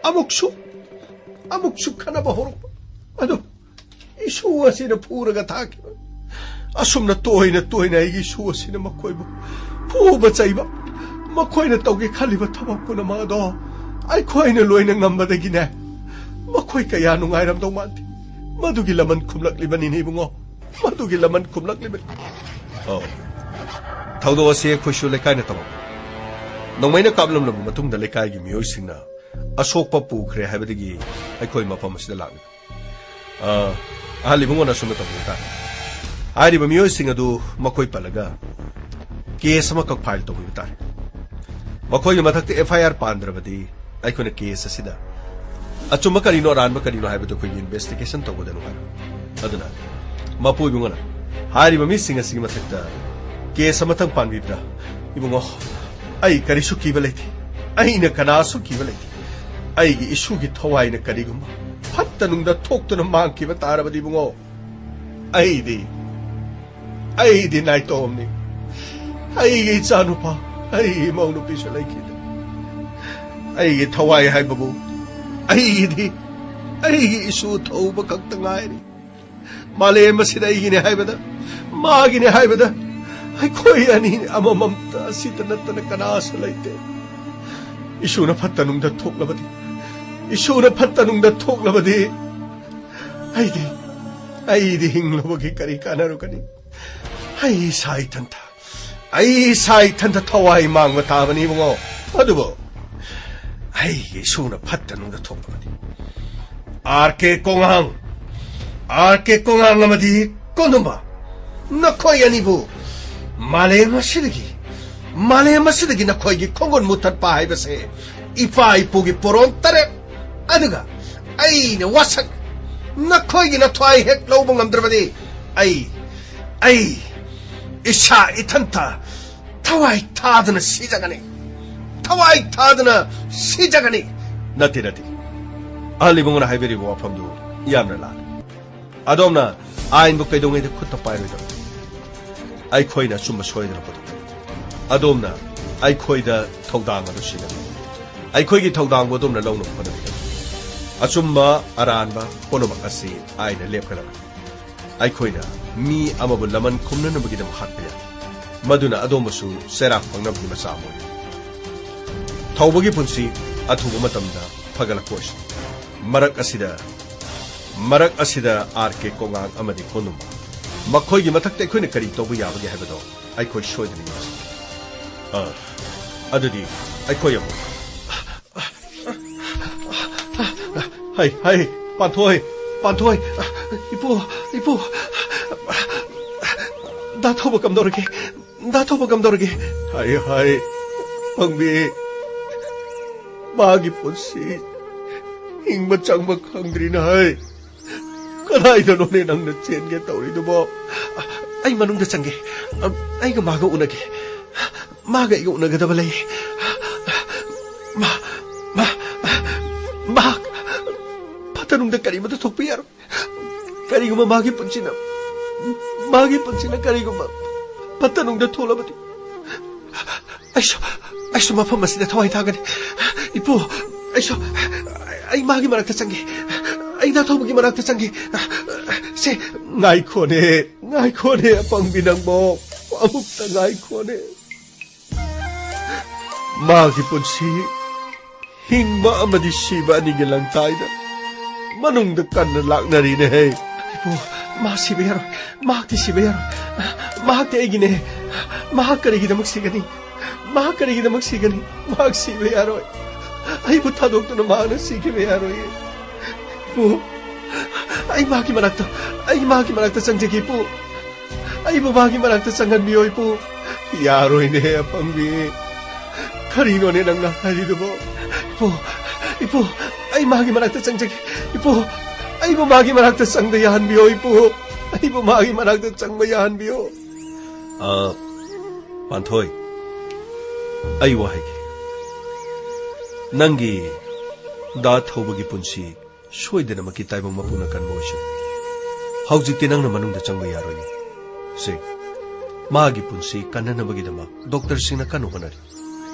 ꯑꯃꯨꯛꯁꯨ, ꯑꯃꯨꯛꯁꯨ ꯈꯠꯅꯕ ꯍꯧꯔꯛꯄ꯫ ꯑꯗꯨ ꯏꯁꯨ ꯑꯁꯤꯅ ꯐꯨꯔꯒ ꯊꯥꯈꯤꯕ꯫ ꯑꯁꯨꯝꯅ ꯇꯣꯏꯅ ꯇꯣꯏꯅ ꯑꯩꯒꯤ ꯏꯁꯨ ꯑꯁꯤꯅ ꯃꯈꯣꯏꯕꯨ ꯐꯨꯕ ꯆꯩꯕ, ꯃꯈꯣꯏꯅ ꯇꯧꯒꯦ ꯈꯜꯂꯤꯕ ꯊꯕꯛ ꯄꯨꯝꯅꯃꯛ ꯑꯗꯣ ꯑꯩꯈꯣꯏꯅ ꯂꯣꯏꯅ ꯉꯝꯕꯗꯒꯤꯅꯦ, ꯃꯈꯣꯏ ꯀꯌꯥ ꯅꯨꯡꯉꯥꯏꯔꯝꯗꯧ ꯃꯥꯟꯗꯦ꯫ ꯃꯗꯨꯒꯤ ꯂꯃꯟ ꯈꯨꯝꯂꯛꯂꯤꯕꯅꯤꯅꯦ ꯏꯕꯨꯡꯉꯣ, ꯃꯗꯨꯒꯤ ꯂꯃꯟ ꯈꯨꯝꯂꯛꯂꯤꯕꯅꯤ꯫ ꯑꯧ, ꯊꯧꯗꯣꯛ ꯑꯁꯤ ꯑꯩꯈꯣꯏꯁꯨ ꯂꯩꯀꯥꯏꯅ ꯇꯧꯔꯛꯄꯅꯤ꯫ ꯅꯣꯡꯃꯩꯅ ꯀꯥꯞꯂꯝꯂꯕ ꯃꯇꯨꯡꯗ ꯂꯩꯀꯥꯏꯒꯤ ꯃꯤꯑꯣꯏꯁꯤꯡꯅ ꯑꯁꯣꯛꯄ ꯄꯨꯈ꯭ꯔꯦ ꯍꯥꯏꯕꯗꯒꯤ ꯑꯩꯈꯣꯏ ꯃꯐꯝ ꯑꯁꯤꯗ ꯂꯥꯛꯂꯤ꯫ ꯑ, ꯑꯍꯜ ꯏꯕꯨꯡꯉꯣꯅ ꯑꯁꯨꯝꯅ ꯇꯧꯕꯤꯕ ꯇꯥꯔꯦ꯫ ꯍꯥꯏꯔꯤꯕ ꯃꯤꯑꯣꯏꯁꯤꯡ ꯑꯗꯨ ꯃꯈꯣꯏ ꯄꯜꯂꯒ ꯀꯦꯁ ꯑꯃꯈꯛ ꯐꯥꯏꯜ ꯇꯧꯕꯤꯕ ꯇꯥꯔꯦ꯫ ꯃꯈꯣꯏꯒꯤ ꯃꯊꯛꯇ ꯑꯦꯐ ꯑꯥꯏ ꯑꯥꯔ ꯄꯥꯟꯗ꯭ꯔꯕꯗꯤ ꯑꯩꯈꯣꯏꯅ ꯀꯦꯁ ꯑꯁꯤꯗ ꯑꯆꯨꯝꯕ ꯀꯔꯤꯅꯣ, ꯑꯔꯥꯟꯕ ꯀꯔꯤꯅꯣ ꯍꯥꯏꯕꯗꯨ ꯑꯩꯈꯣꯏꯒꯤ ꯏꯟꯚꯦꯁꯇꯤꯒꯦꯁꯟ ꯇꯧꯒꯗꯅꯨ ꯍꯥꯏꯕ꯫ ꯑꯗꯨꯅ ꯃꯄꯨ ꯏꯕꯨꯡꯉꯣꯅ ꯍꯥꯏꯔꯤꯕ ꯃꯤꯁꯤꯡ ꯑꯁꯤꯒꯤ ꯃꯊꯛꯇ ꯀꯦꯁ ꯑꯃꯇꯪ ꯄꯥꯟꯕꯤꯕ꯭ꯔꯥ? ꯏꯕꯨꯡꯉꯣ, ꯑꯩ ꯀꯔꯤꯁꯨ ꯀꯤꯕ ꯂꯩꯇꯦ꯫ ꯑꯩꯅ ꯀꯅꯥꯁꯨ ꯀꯤꯕ ꯂꯩꯇꯦ꯫ ꯑꯩꯒꯤ ꯏꯁꯨꯒꯤ ꯊꯋꯥꯏꯅ ꯀꯔꯤꯒꯨꯝꯕ ꯐꯠꯇ ꯅꯨꯡꯗ ꯊꯣꯛꯇꯨꯅ ꯃꯥꯡꯈꯤꯕ ꯇꯥꯔꯕꯗꯤ ꯏꯕꯨꯡꯉꯣ, ꯑꯩꯗꯤ, ꯑꯩꯗꯤ ꯅꯥꯏꯇꯣꯝꯅꯤ꯫ ꯑꯩꯒꯤ ꯏꯆꯥꯅꯨꯄꯥ, ꯑꯩꯒꯤ ꯏꯃꯧ ꯅꯨꯄꯤꯁꯨ ꯂꯩꯈꯤꯗꯦ꯫ ꯑꯩꯒꯤ ꯊꯋꯥꯏ ꯍꯥꯏꯕꯕꯨ ꯑꯩꯒꯤꯗꯤ, ꯑꯩꯒꯤ ꯏꯁꯨ ꯊꯧꯕ ꯈꯛꯇ ꯉꯥꯏꯔꯤ꯫ ꯃꯥꯂꯦꯝ ꯑꯁꯤꯗ ꯑꯩꯒꯤꯅꯦ ꯍꯥꯏꯕꯗ, ꯃꯥꯒꯤꯅꯦ ꯍꯥꯏꯕꯗ, ꯑꯩꯈꯣꯏ ꯑꯅꯤ ꯑꯃꯃꯝꯇ ꯑꯁꯤꯗ ꯅꯠꯇꯅ ꯀꯅꯥꯁꯨ ꯂꯩꯇꯦ꯫ ꯏꯁꯨꯅ ꯐꯠꯇ ꯅꯨꯡꯗ ꯊꯣꯛꯂꯕꯗꯤ, ꯏꯁꯨꯅ ꯐꯠꯇ ꯅꯨꯡꯗ ꯊꯣꯛꯂꯕꯗꯤ, ꯑꯩꯗꯤ, ꯑꯩꯗꯤ ꯍꯤꯡꯂꯨꯕꯒꯤ ꯀꯔꯤ ꯀꯥꯟꯅꯔꯨꯒꯅꯤ? ꯑꯩ ꯏꯁꯥ ꯏꯊꯟꯇ, ꯑꯩ ꯏꯁꯥ ꯏꯊꯟꯇ ꯊꯋꯥꯏ ꯃꯥꯡꯕ ꯇꯥꯕꯅꯤ ꯏꯕꯨꯡꯉꯣ꯫ ꯑꯗꯨꯕꯨ ꯑꯩꯒꯤ ꯏꯁꯨꯅ ꯐꯠꯇ ꯅꯨꯡꯗ ꯊꯣꯛꯂꯕꯗꯤ, ꯑꯥꯔ ꯀꯦ ꯀꯣꯉꯥꯡ, ꯑꯥꯔ ꯀꯦ ꯀꯣꯉꯥꯡ ꯑꯃꯗꯤ ꯀꯣꯅꯨꯝꯕ, ꯅꯈꯣꯏ ꯑꯅꯤꯕꯨ ꯃꯥꯂꯦꯝ ꯑꯁꯤꯗꯒꯤ, ꯃꯥꯂꯦꯝ ꯑꯁꯤꯗꯒꯤ ꯅꯈꯣꯏꯒꯤ ꯈꯣꯡꯒꯨꯟ ꯃꯨꯊꯠꯄ ꯍꯥꯏꯕꯁꯦ ꯏꯄꯥ ꯏꯄꯨꯒꯤ ꯄꯣꯔꯣꯟ ꯇꯔꯦꯠ, ꯑꯗꯨꯒ ꯑꯩꯅ ꯋꯥꯁꯛ, ꯅꯈꯣꯏꯒꯤ ꯅꯊ꯭ꯋꯥꯏ ꯍꯦꯛ ꯂꯧꯕ ꯉꯝꯗ꯭ꯔꯕꯗꯤ ꯑꯩ, ꯑꯩ ꯏꯁꯥ ꯏꯊꯟꯇ ꯊꯋꯥꯏ ꯊꯥꯗꯅ ꯁꯤꯖꯒꯅꯤ꯫ ꯊꯋꯥꯏ ꯊꯥꯗꯅ ꯁꯤꯖꯒꯅꯤ꯫ ꯅꯠꯇꯦ, ꯅꯠꯇꯦ꯫ ꯑꯍꯜ ꯏꯕꯨꯡꯉꯣꯅ ꯍꯥꯏꯕꯤꯔꯤꯕ ꯋꯥꯐꯝꯗꯨ ꯌꯥꯝꯅ ꯂꯥꯜꯂꯤ꯫ ꯑꯗꯣꯝꯅ ꯑꯥꯏꯟꯕꯨ ꯀꯩꯗꯧꯉꯩꯗ ꯈꯨꯠꯇ ꯄꯥꯏꯔꯣꯏꯗꯕꯅꯤ꯫ ꯑꯩꯈꯣꯏꯅ ꯑꯆꯨꯝꯕ ꯁꯣꯏꯗꯅ ꯄꯨꯊꯣꯛꯀꯅꯤ꯫ ꯑꯗꯣꯝꯅ ꯑꯩꯈꯣꯏꯗ ꯊꯧꯗꯥꯡ ꯑꯗꯨ ꯁꯤꯟꯅꯕꯤꯌꯨ꯫ ꯑꯩꯈꯣꯏꯒꯤ ꯊꯧꯗꯥꯡꯕꯨ ꯑꯗꯣꯝꯅ ꯂꯧꯅꯕ ꯍꯣꯠꯅꯕꯤꯒꯅꯤ꯫ ꯑꯆꯨꯝꯕ ꯑꯔꯥꯟꯕ ꯄꯨꯝꯅꯃꯛ ꯑꯁꯤ ꯑꯥꯏꯟꯅ ꯂꯦꯞꯀꯗꯕꯅꯤ꯫ ꯑꯩꯈꯣꯏꯅ ꯃꯤ ꯑꯃꯕꯨ ꯂꯃꯟ ꯈꯨꯝꯅꯅꯕꯒꯤꯗꯃꯛ ꯍꯥꯠꯄ ꯌꯥꯏ꯫ ꯃꯗꯨꯅ ꯑꯗꯣꯝꯕꯨꯁꯨ ꯆꯩꯔꯥꯛ ꯐꯪꯅꯕꯒꯤ ꯃꯆꯥꯛ ꯑꯃ ꯑꯣꯏꯒꯅꯤ꯫ ꯊꯧꯕꯒꯤ ꯄꯨꯟꯁꯤ ꯑꯊꯨꯕ ꯃꯇꯝꯗ ꯐꯒꯠꯂꯛꯄ ꯑꯣꯏꯁꯅꯨ꯫ ꯃꯔꯛ ꯑꯁꯤꯗ, ꯃꯔꯛ ꯑꯁꯤꯗ R K ꯀꯣꯉꯥꯡ ꯑꯃꯗꯤ ꯀꯣꯅꯨꯡ, ꯃꯈꯣꯏꯒꯤ ꯃꯊꯛꯇ ꯑꯩꯈꯣꯏꯅ ꯀꯔꯤ ꯇꯧꯕ ꯌꯥꯕꯒꯦ ꯍꯥꯏꯕꯗꯣ ꯑꯩꯈꯣꯏ ꯁꯣꯏꯗꯅ ꯌꯦꯡꯁꯤ꯫ ꯑ, ꯑꯗꯨꯗꯤ ꯑꯩꯈꯣꯏ ꯑꯃꯨꯛ ꯍꯩ, ꯍꯩ, ꯄꯥꯟꯊꯣꯏ, ꯄꯥꯟꯊꯣꯏ, ꯏꯄꯨ, ꯏꯄꯨ, ꯗꯥ ꯊꯧꯕ ꯀꯝꯗꯧꯔꯒꯦ? ꯗꯥ ꯊꯧꯕ ꯀꯝꯗꯧꯔꯒꯦ? ꯍꯩ, ꯍꯩ, ꯄꯪꯕꯤ, ꯃꯥꯒꯤ ꯄꯨꯟꯁꯤ ꯍꯤꯡꯕ ꯆꯪꯕ ꯈꯪꯗ꯭ꯔꯤꯅ ꯍꯩ꯫ ꯀꯗꯥꯏꯗꯅꯣꯅꯦ ꯅꯪꯅ ꯆꯦꯟꯒꯦ ꯇꯧꯔꯤꯗꯨꯕꯣ? ꯑꯩ ꯃꯅꯨꯡꯗ ꯆꯪꯒꯦ꯫ ꯑꯩꯒ ꯃꯥꯒ ꯎꯅꯒꯦ꯫ ꯃꯥꯒ ꯑꯩꯒ ꯎꯅꯒꯗꯕ ꯂꯩ꯫ ꯃꯥ, ꯃꯥ, ꯃꯍꯥꯛ ꯐꯠꯇ ꯅꯨꯡꯗ ꯀꯔꯤꯃꯠꯇ ꯊꯣꯛꯄ ꯌꯥꯔꯣꯏ꯫ ꯀꯔꯤꯒꯨꯝꯕ ꯃꯥꯒꯤ ꯄꯨꯟꯁꯤꯅ, ꯃꯥꯒꯤ ꯄꯨꯟꯁꯤꯅ ꯀꯔꯤꯒꯨꯝꯕ ꯐꯠꯇ ꯅꯨꯡꯗ ꯊꯣꯛꯂꯕꯗꯤ, ꯑꯩꯁꯨ, ꯑꯩꯁꯨ ꯃꯐꯝ ꯑꯁꯤꯗ ꯊꯋꯥꯏ ꯊꯥꯒꯅꯤ꯫ ꯏꯄꯨ, ꯑꯩꯁꯨ, ꯑꯩ ꯃꯥꯒꯤ ꯃꯔꯛꯇ ꯆꯪꯒꯦ꯫ ꯑꯩ ꯗꯥ ꯊꯧꯕꯒꯤ ꯃꯅꯥꯛꯇ ꯆꯪꯒꯦ꯫ ꯁꯦ, ꯉꯥꯏꯈꯣꯅꯦ, ꯉꯥꯏꯈꯣꯅꯦ, ꯑꯄꯪꯕꯤ ꯅꯪꯕꯣ꯫ ꯑꯃꯨꯛꯇ ꯉꯥꯏꯈꯣꯅꯦ꯫ ꯃꯥꯒꯤ ꯄꯨꯟꯁꯤ, ꯍꯤꯡꯕ ꯑꯃꯗꯤ ꯁꯤꯕ ꯑꯅꯤꯒꯤ ꯂꯪꯇꯥꯏꯗ ꯃꯅꯨꯡꯗ ꯀꯟꯅ ꯂꯥꯛꯅꯔꯤꯅꯦꯍꯦ꯫ ꯏꯄꯨ, ꯃꯥ ꯁꯤꯕ ꯌꯥꯔꯣꯏ꯫ ꯃꯍꯥꯛꯇꯤ ꯁꯤꯕ ꯌꯥꯔꯣꯏ꯫ ꯃꯍꯥꯛꯇꯤ ꯑꯩꯒꯤꯅꯦ꯫ ꯃꯍꯥꯛ ꯀꯔꯤꯒꯤꯗꯃꯛ ꯁꯤꯒꯅꯤ? ꯃꯍꯥꯛ ꯀꯔꯤꯒꯤꯗꯃꯛ ꯁꯤꯒꯅꯤ? ꯃꯍꯥꯛ ꯁꯤꯕ ꯌꯥꯔꯣꯏ꯫ ꯑꯩꯕꯨ ꯊꯥꯗꯣꯛꯇꯨꯅ ꯃꯍꯥꯛꯅ ꯁꯤꯈꯤꯕ ꯌꯥꯔꯣꯏꯌꯦ꯫ ꯏꯄꯨ, ꯑꯩ ꯃꯥꯒꯤ ꯃꯅꯥꯛꯇ, ꯑꯩ ꯃꯥꯒꯤ ꯃꯅꯥꯛꯇ ꯆꯪꯖꯒꯦ, ꯏꯄꯨ꯫ ꯑꯩꯕꯨ ꯃꯥꯒꯤ ꯃꯅꯥꯛꯇ ꯆꯪꯍꯟꯕꯤꯌꯣ, ꯏꯄꯨ꯫ ꯌꯥꯔꯣꯏꯅꯦ, ꯑꯄꯪꯕꯤ꯫ ꯀꯔꯤꯅꯣꯅꯦ ꯅꯪꯅ ꯍꯥꯏꯔꯤꯗꯨꯕꯣ? ꯏꯄꯨ, ꯏꯄꯨ, ꯑꯩ ꯃꯥꯒꯤ ꯃꯅꯥꯛꯇ ꯆꯪꯖꯒꯦ꯫ ꯏꯄꯨ, ꯑꯩꯕꯨ ꯃꯥꯒꯤ ꯃꯅꯥꯛꯇ ꯆꯪꯕ ꯌꯥꯍꯟꯕꯤꯌꯣ, ꯏꯄꯨ꯫ ꯑꯩꯕꯨ ꯃꯥꯒꯤ ꯃꯅꯥꯛꯇ ꯆꯪꯕ ꯌꯥꯍꯟꯕꯤꯌꯣ꯫ ꯑ, ꯄꯥꯟꯊꯣꯏ, ꯑꯩ ꯋꯥ ꯍꯥꯏꯒꯦ꯫ ꯅꯪꯒꯤ ꯗꯥ ꯊꯧꯕꯒꯤ ꯄꯨꯟꯁꯤ ꯁꯣꯏꯗꯅꯃꯛꯀꯤ ꯇꯥꯏꯕꯪ ꯃꯄꯨꯅ ꯀꯟꯕ ꯑꯣꯏꯁꯅꯨ꯫ ꯍꯧꯖꯤꯛꯇꯤ ꯅꯪꯅ ꯃꯅꯨꯡꯗ ꯆꯪꯕ ꯌꯥꯔꯣꯏꯅꯦ꯫ ꯁꯦ, ꯃꯥꯒꯤ ꯄꯨꯟꯁꯤ ꯀꯟꯅꯅꯕꯒꯤꯗꯃꯛ ꯗꯣꯛꯇꯔꯁꯤꯡꯅ ꯀꯟꯅ ꯍꯣꯠꯅꯔꯤ꯫